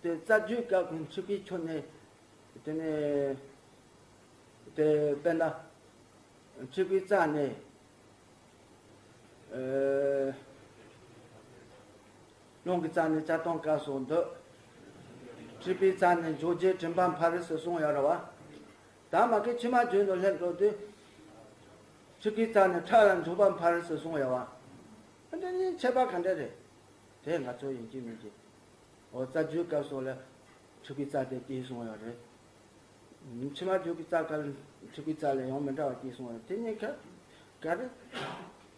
དེ་རྩ་རྒྱུད་སྐབས་ཀྱི་འཁྲུག་པའི་ཆུ་ནི། དེ་ནས། དེ་དཔེར་ན། འཁྲུག་པའི་རྩ་ནས། ཨེ། རླུང་གི་རྩ་ནས་རྩ་ལྟུང་སྐབས་སུ་འདུག་འཁྲིག་པའི་རྩ་ནི་འཇོག་བྱེད་དྲན་པ་འཕར་ཟེར་གསུངས་ཡོད་རེད་བ། ད་མ་གི་ཕྱི་མ་རྒྱུད་དུ་སླེབས་འགྲོ་དུས། འཁྲིག་པའི་རྩ་ནི་ཕྲ་ལ་འཇོག་པ་འཕར་ཟེར་གསུངས་ཡོད་བ། འདི་གཉིས་ཁྱད་པར་ག་འདྲ་རེད། དེ་ང་ཚོ་ཡིན་གཅིག་མིན་གཅིག་འོ་རྩ་རྒྱུད་སྐབས་སོགས་ལ་འཁྲིག་པའི་རྩ་དེ་སྐྱེས་སོང་ཡོད་རེད། ཕྱི་མ་རྒྱུད་ཀྱི་རྩ་ག་ལ་འཁྲིག་པའི་རྩ་ལས་ཡང་མི་འདྲ་བ་སྐྱེས་སོང་ཡོད་རེད། དེ་གཉིས་ཀ་ག་རེ།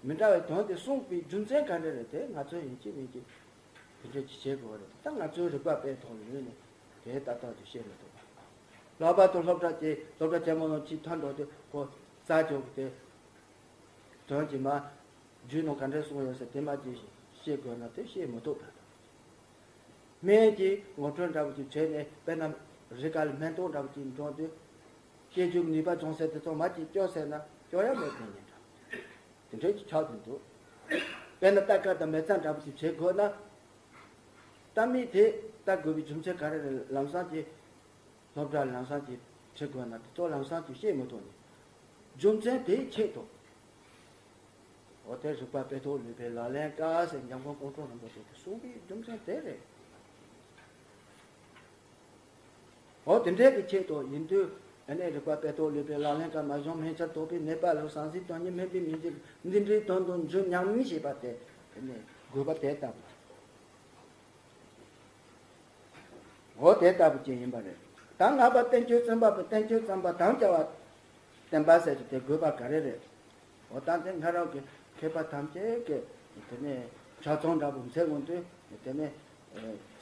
མི་འདྲ་བའི་དོན་དེ་གསུངས་པའི་རྒྱུ་མཚན་ག་འདྲ་རེད། དེ་ང་ཚོ་ཡིན་གཅིག་མིན་གཅིག་དེ་འདྲ་ཅིག་བྱེད་དགོས་རེད། ད་ང་ཚོའི་རིག་པ་དཔེ་ཐོག་ལོན་ནས་དེ་ལྟ་སྟངས་དེ་ཤེས་མི་ཐུབ་པ། ལྷག་པར་དུ་སློབ་གྲྭ་གྱི་སློབ་གྲྭ་ཆེན་མོ་ནང་ཅིག་ཐོན་འགྲོ་དུས་ཁོ་རྩ་རྒྱུད་ཀྱི་དེ་དོན་གྱི་མ་རྒྱུད་ནང་ག་འདྲ་གསུངས་ཡོད་ཟེར་དེ་མ་ཅིག་ཤེས་དགོས་ན་དེ་ཤེས་མི་ཐུབ་པ་དང་། སྨན་གྱི་ངོ་སྤྲོད་འདྲ་བོ་ཅིག་བྱས་ནས་དཔེར་ན་རི་ཁ་ལ་སྨན་ཐུག་འདྲ་བོ་ཅིག་འགྲོ་དུས། སྐྱེ་རྒྱུ་ནུས་པ་ཅུང་ཟད་དེ་ཚོ་མ་ཅིག་སྐྱོ་ཟེར་ན་སྐྱོ་ཡ་མེད་དེ་ཉིད་འདྲ། དེ་འདྲའི་ཆགས་དུ་འདུག་དཔེར་ན་རྟ་དཀར་དང་མེ་བཙའ་འདྲ་བོ་ཅིག་བྱེད་དགོས་ན། རྟ་མིག་དེ་ལྟ་དགོས་པའི་རྒྱུ་མཚན་ག་རེ་རེད། ལམ་སང་གྱི་སློབ་གྲྭ་ལམ་སང་གྱི་ཁྲིད་དགོས་ན་དེ་ཚོ་ལམ་སང་གྱི་ཤེས་མི་ཐུབ་ནས། རྒྱུ་མཚན་དེའི་ཆེད་དུ། འོ་དེ་རིག་པ་དཔེ་ཐོག་ལུས་པའི་ལག་ལེན་དཀའ་ཟེར་འཇམ་མགོན་ཀོང་སྤྲུལ་རིན་པོ་ཆེ་གིས་གསུངས་པའི་རྒྱུ་མཚན་དེ་རེད། འོ་དེ་འདྲའི་གི་ཆེད་དུ་ཡིན་དུས་ཨ་ནི་རིག་པ་དཔེ་ཐོག་ལུས་པའི་ལག་ལེན་དཀའ་མ་བྱུང་སྨིན་བྱར་དོགས་པའི་ནད་པ་ལ་ཟང་ཟིང་དོན་གཉེར་སྨན་པའི་མི་འཇིགས་འདི་འདྲའི་དོན་དུ་འཇུག་སྙམ་ཞེས་པ་དེ་ཨ་ནི་དགོས་པ་དེ་ལྟ་བུ། འོ་དེ་ལྟ་བུ་ཅན་ཡིན་པ་རེད། ད་ལྔ་པ་བསྟན་བཅོས་བརྩམས་པ་པོ་བསྟན་བཅོས་བརྩམས་པ་དམ་བཅའ་བ་བསྟན་པ་ཟེར་གྱི་དེ་དགོས་པ་ག་རེ་རེད། འོ་ད་དེ་སྔ་རབས་ཀྱི་མཁས་པ་ཐམས་ཅད་ཀྱིས་དེ་ནས་ཆ་ཚང་འདྲ་པོ་མཛད་འོང་དུས་དེ་ནས་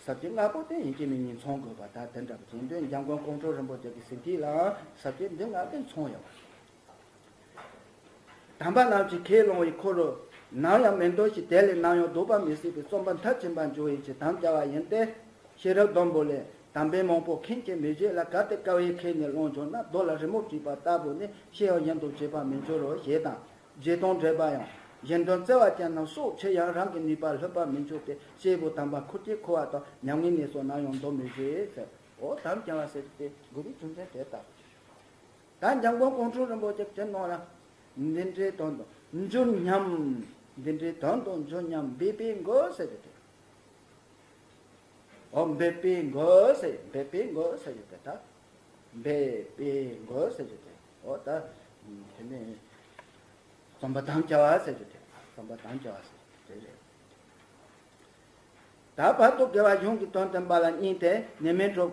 ཟབ་ཆོས་ལྔ་པོ་དེ་ཡིན་གཅིག་མིན་གཉིས་ཚང་དགོས་པ། ད་དེ་འདྲ་པོ་ཅན་དུས་འཇམ་མགོན་ཀོང་སྤྲུལ་རིན་པོ་ཆེ་གི་ཟིན་ཐིག་ལའང་ཟབ་ཆོས་འདི་ལྔ་དེ་ཚང་ཡོད་པ། དམ་པ་རྣམས་ཀྱིས་ཁས་བླངས་པའི་འཁོར་ལོ་ནམ་ཡང་མི་འདོར་ཞིང་དེ་ལས་ནམ་ཡང་ལྡོག་པ་མི་སྲིད་པའི་བརྩོན་པ་མཐར་ཕྱིན་པར་འགྱུར་བའི་ཕྱིར་དམ་བཅའ་བ་ཡིན་ཏེ། ཤེས་རབ་སྡོང་པོ་ལས། དམ་པའི་མང་པོ་མཁན་གྱི་མི་བརྗོད་ལ། གལ་ཏེ་དཀའ་བས་ཁས་ནས་བླངས་བྱུང་ན། རྡོ་ལ་རི་མོ་བྲིས་པ་ལྟ་བུ་ནི། ཤེས་ཡང་ཡིན་དུ་བྱེད་པར་མི་འགྱུར་རོ། ཞེས་དང་། རྗེས་དང་འབྲེལ་པ་ཡང་། གཞན་དོན་བརྩེ་བ་ཅན་རྣམས་སྲོག་ཆད་ཡང་རང་གི་ནུས་པར་ལྷོད་པར་མི་འགྱུར་ཏེ། སྐྱེས་བུ་དམ་པ་ཁུར་གྱིས་འཁུར་བ་དང་། ཉམ་ངའི་གནས་སུ་ནམ་ཡང་འདོར་མི་བྱེད་ཟེར། འོ་དམ་བཅའ་བ་ཟེར་ཏེ་དགོས་པའི་རྒྱུ་མཚན་དེ་ལྟ་བུ། ད་འཇམ་མགོན་ཀོང་སྤྲུལ་རིན་པོ་ཆེ་དེ་ནང་ལ། འདི་འདྲའི་དོན་དུ་འགྱུར་སྙམ། འདི་འདྲའི་དོན་དུ་འགྱུར་སྙམ་འབད་པས་འགོད་ཟེར་གྱི་དེ། འོ་འབད་པས་འགོད་ཟེར། འབད་པས་འགོད་ཟེར་གྱི་དེ་ད། འབད་པས་འགོད་ཟེར་གྱི་དེ། འོ་ད། དེ་ནས། བརྩམ་པ་དམ་བཅའ་བ་ཟེར་གྱི་དེ། བརྩམ་པ་དམ་བཅའ་བ་ཟེར་གྱི་དེ་རེད། ད་བར་དུ་དགེ་བ་གཞུང་གི་དོན་བསྟན་པ་ལ་གཉིས་ཏེ། ནད་མེད་གྲོལ་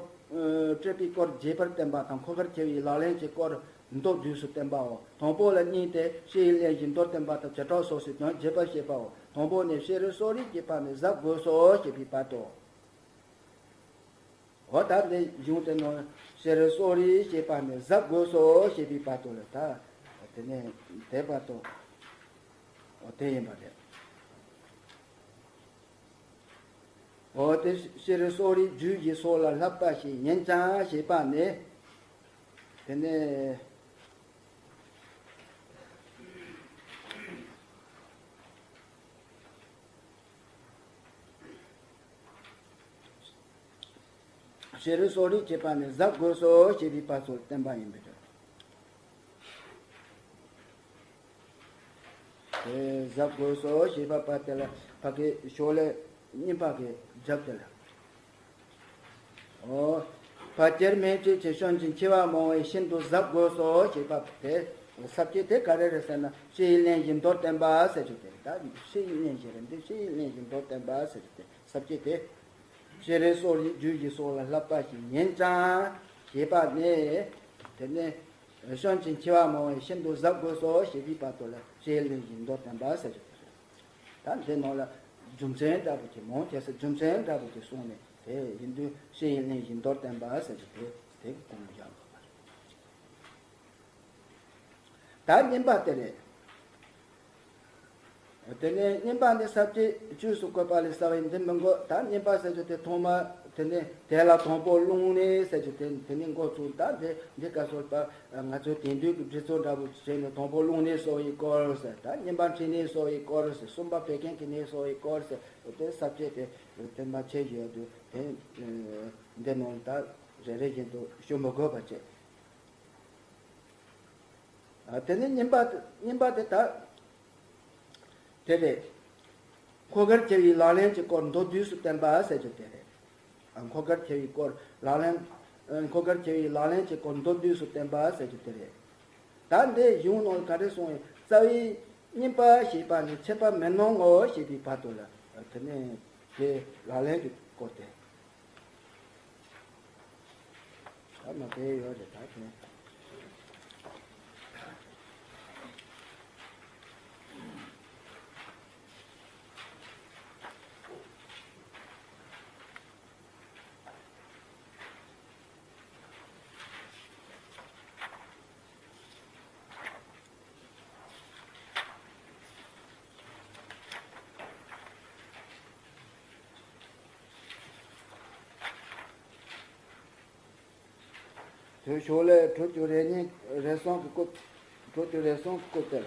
བྱེད་པའི་སྐོར་རྒྱས་པར་བསྟན་པ་དང་། འཁོར་བར་འཁྱེར་བའི་ལག་ལེན་གྱི་སྐོར་མདོར་བསྡུས་སུ་བསྟན་པའོ། དང་པོ་ལ་གཉིས་ཏེ། བཤེས་གཉེན་གླེང་ཞིང་མདོར་བསྟན་པ་དང་བྱེ་བྲག་སོ་སོའི་དོན་རྒྱས་པར་བཤད་པའོ། དང་པོ་ནས། བཤད་རིགས་གསོ་རིགས་ཞེས་པ་ནི་གཟབ་དགོས་སོ་ཞེས་པའི་བར་དུ། འོ་ད་འདི་གཞུང་དེ་ནང་བཤད་རིགས་གསོ་རིགས་ཞེས་པ་ནི་གཟབ་དགོས་སོ་ཞེས་པའི་བར་དུ་ལ། ད་དེ་ནས་དེ་བར་དུ་འོ་དེ་ཡིན་པ་རེད། འོ་དེ་བཤད་རིགས་གསོ་རིགས་རྒྱུད་ཀྱི་སྲོག་ལ་བསླབ་པ་ཞིག་ཡིན་ཀྱང་ཞེས་པ་ནི། དེ་ནས། བཤད་རིགས་གསོ་རིགས་ཞེས་པ་ནི་གཟབ་དགོས་སོ་ཞེས་པའི་བར་དུ་བསྟན་པ་ཡིན་པས། དེ་གཟབ་དགོས་སོ་ཞེས་པ་པ་དེ་ལ་ཕ་གི་ཤོ་ལེ་གཉིས་པ་གི་རྒྱབ་དེ་ལ། འོ། ཕལ་ཆེར་སྨན་དཔྱད་ཀྱི་སྐྱོན་གྱི་འཆི་བ་མང་བས་ཤིན་ཏུ་གཟབ་དགོས་སོ་ཞེས་པ་དེ། ས་བཅད་དེ་ག་རེ་རེད་ཟེར་ན། བཤེས་གཉེན་གླེང་ཞིང་མདོར་བསྟན་པ་ཟེར་རྒྱུ་དེ་རེད། ད་བཤེས་གཉེན་གླེང་ཞིང་རེད་འདི། བཤེས་གཉེན་གླེང་ཞིང་མདོར་བསྟན་པ་ཟེར་རྒྱུ་དེ་ས་བཅད་དེ། བཤད་རིགས་གསོ་རིགས་རྒྱུད་ཀྱི་སྲོག་ལ་བསླབ་པ་ཞིག་ཡིན་ཀྱང་ཞེས་པ་ནི། དེ་ནི་སྐྱོན་གྱི་འཆི་བ་མང་བས་ཤིན་ཏུ་གཟབ་དགོས་སོ་ཞེས་པའི་བར་དུ་ལ་བཤེས་གཉེན་གླེང་ཞིང་མདོར་བསྟན་པ་ཟེར་རྒྱུ་དེ་རེད། ད་འདི་ནང་ལ་རྒྱུ་མཚན་འདྲ་པོ་ཅིག་མང་ཆེ་ས་རྒྱུ་མཚན་འདྲ་པོ་ཅིག་གསུངས་ནས་དེ་ཡིན་དུས་བཤེས་གཉེན་གླེང་ཞིང་མདོར་བསྟན་པ་ཟེར་རྒྱུ་དེ་དེ་གི་གོང་དུ་བཞག་དགོས་པ་རེད། ད་གཉིས་པ་དེ་རེད། དེ་ནས་གཉིས་པ་ནི་ས་བཅད་བཅུ་སུ་བཀོད་པ་ལས་གསལ་བས་འདི་མི་འགོད། ད་གཉིས་པ་ཟེར་རྒྱུ་དེ་ཐོག་མ་དེ་ནས་དེ་ལ་དང་པོ་རླུང་ནད་ཟེར་རྒྱུ་དེ་དེ་ནས་འགོ་ཚུགས། ད་འདི་འདི་སྐབས་སུ་ད་ང་ཚོའི་དེང་དུས་ཀྱི་འབྲི་ཚུལ་འདྲ་པོ་བྱས་ནས་དང་པོ་རླུང་ནད་གསོ་བའི་སྐོར་ཟེར། ད་གཉིས་པ་མཁྲིས་ནད་གསོ་བའི་སྐོར་ཟེར། གསུམ་པ་བད་ཀན་གྱི་ནད་གསོ་བའི་སྐོར་ཟེར། དེ་ས་བཅད་དེ་དེ་མ་ཆད་ཡོད་དུས་དེ་འདི་ནང་ད་རེ་རེ་བཞིན་དུ་ཞུ་མི་དགོས་པ་བྱས། ཨ། དེ་ནས་གཉིས་པ་དེ། གཉིས་པ་དེ་ད། དེ་རེད། འཁོར་བར་འཁྱེར་བའི་ལག་ལེན་གྱི་སྐོར་མདོར་བསྡུས་སུ་བསྟན་པ་ཟེར་རྒྱུ་དེ་རེད། འཁོར་དགར་བྱ་བའི་སྐོར་ལག་ལེན། འཁོར་དགར་བྱ་བའི་ལག་ལེན་གྱི་སྐོར་མདོར་བསྡུས་སུ་བསྟན་པ་ཟེར་རྒྱུ་དེ་རེད། ད་འདིའི་གཞུང་ནང་ག་རེ་གསུངས་ཡོད། རྩ་བའི་བསྙེན་པ་ཞེས་པ་ནི་ཆད་པ་མི་གནང་ངོ་ཞེས་པའི་བར་དུ་ལ། དེ་ནས་དེ་ལག་ལེན་གྱི་སྐོར་ཏེ། ད་མ་དེ་ཡོད་རེད་ད་དེ། དེ་ཤོ་ལོ་ཀ་དྲུག་ཅུ་རེ་གཉིས་རེ་གསུམ་གྱི་སྐོར། དྲུག་ཅུ་རེ་གསུམ་གྱི་སྐོར་དེ་ལ།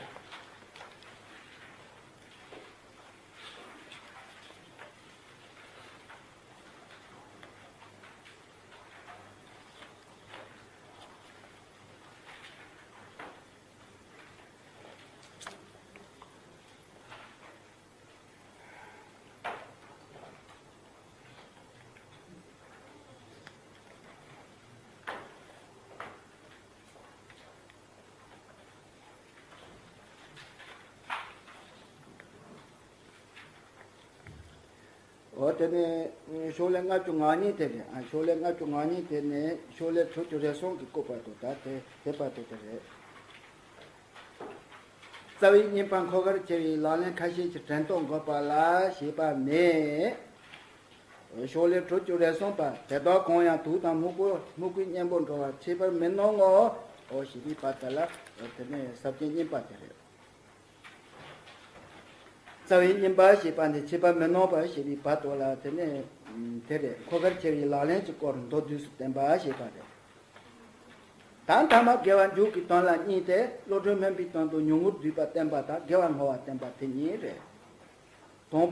འོ་དེ་ནས་ཤོ་ལོ་ཀ་ལྔ་བཅུ་ང་གཉིས་དེ་རེད། ཨ་ཤོ་ལོ་ཀ་ལྔ་བཅུ་ང་གཉིས་དེ་ནས་ཤོ་ལོ་ཀ་དྲུག་ཅུ་རེ་གསུམ་གྱི་སྐོར་བར་དུ་ད་དེ་དེ་བར་དུ་དེ་རེད། རྩ་བའི་བསྙེན་པ་འཁོར་དགར་བྱ་བའི་ལག་ལེན་ཁ་ཤས་ཀྱི་དྲན་རྟོག་འགོད་པ་ལ་ཞེས་པ་ནས། ཤོ་ལོ་ཀ་དྲུག་ཅུ་རེ་གསུམ་པ། དེ་དག་གང་ཡང་དུག་དང་སྨུག་པོ་སྨུག་པོའི་གཉེན་པོར་འགྲོ་བར་ཆད་པ་མི་གནང་ངོ་། ཞེས་པའི་བར་དེ་ལ་དེ་ནས་ས་བཅད་བསྙེན་པ་དེ་རེད། རྩ་བའི་བསྙེན་པ་ཞེས་པ་ནི་ཆད་པ་མི་གནང་བ་ཞེས་པའི་བར་དུ་ལ་དེ་ནས་དེ་རེད། འཁོར་དགར་བྱ་བའི་ལག་ལེན་གྱི་སྐོར་མདོར་བསྡུས་སུ་བསྟན་པ་ཞེས་པ་རེད། ད་ཐ་མ་དགེ་བ་མཇུག་གི་དོན་ལ་གཉིས་ཏེ། བློ་གྲོས་སྨིན་པའི་དོན་དུ་ཉུང་ངུར་བསྡུས་པ་བསྟན་པ་དང་དགེ་བ་བསྔོ་བ་བསྟན་པ་དེ་གཉིས་རེད། དང་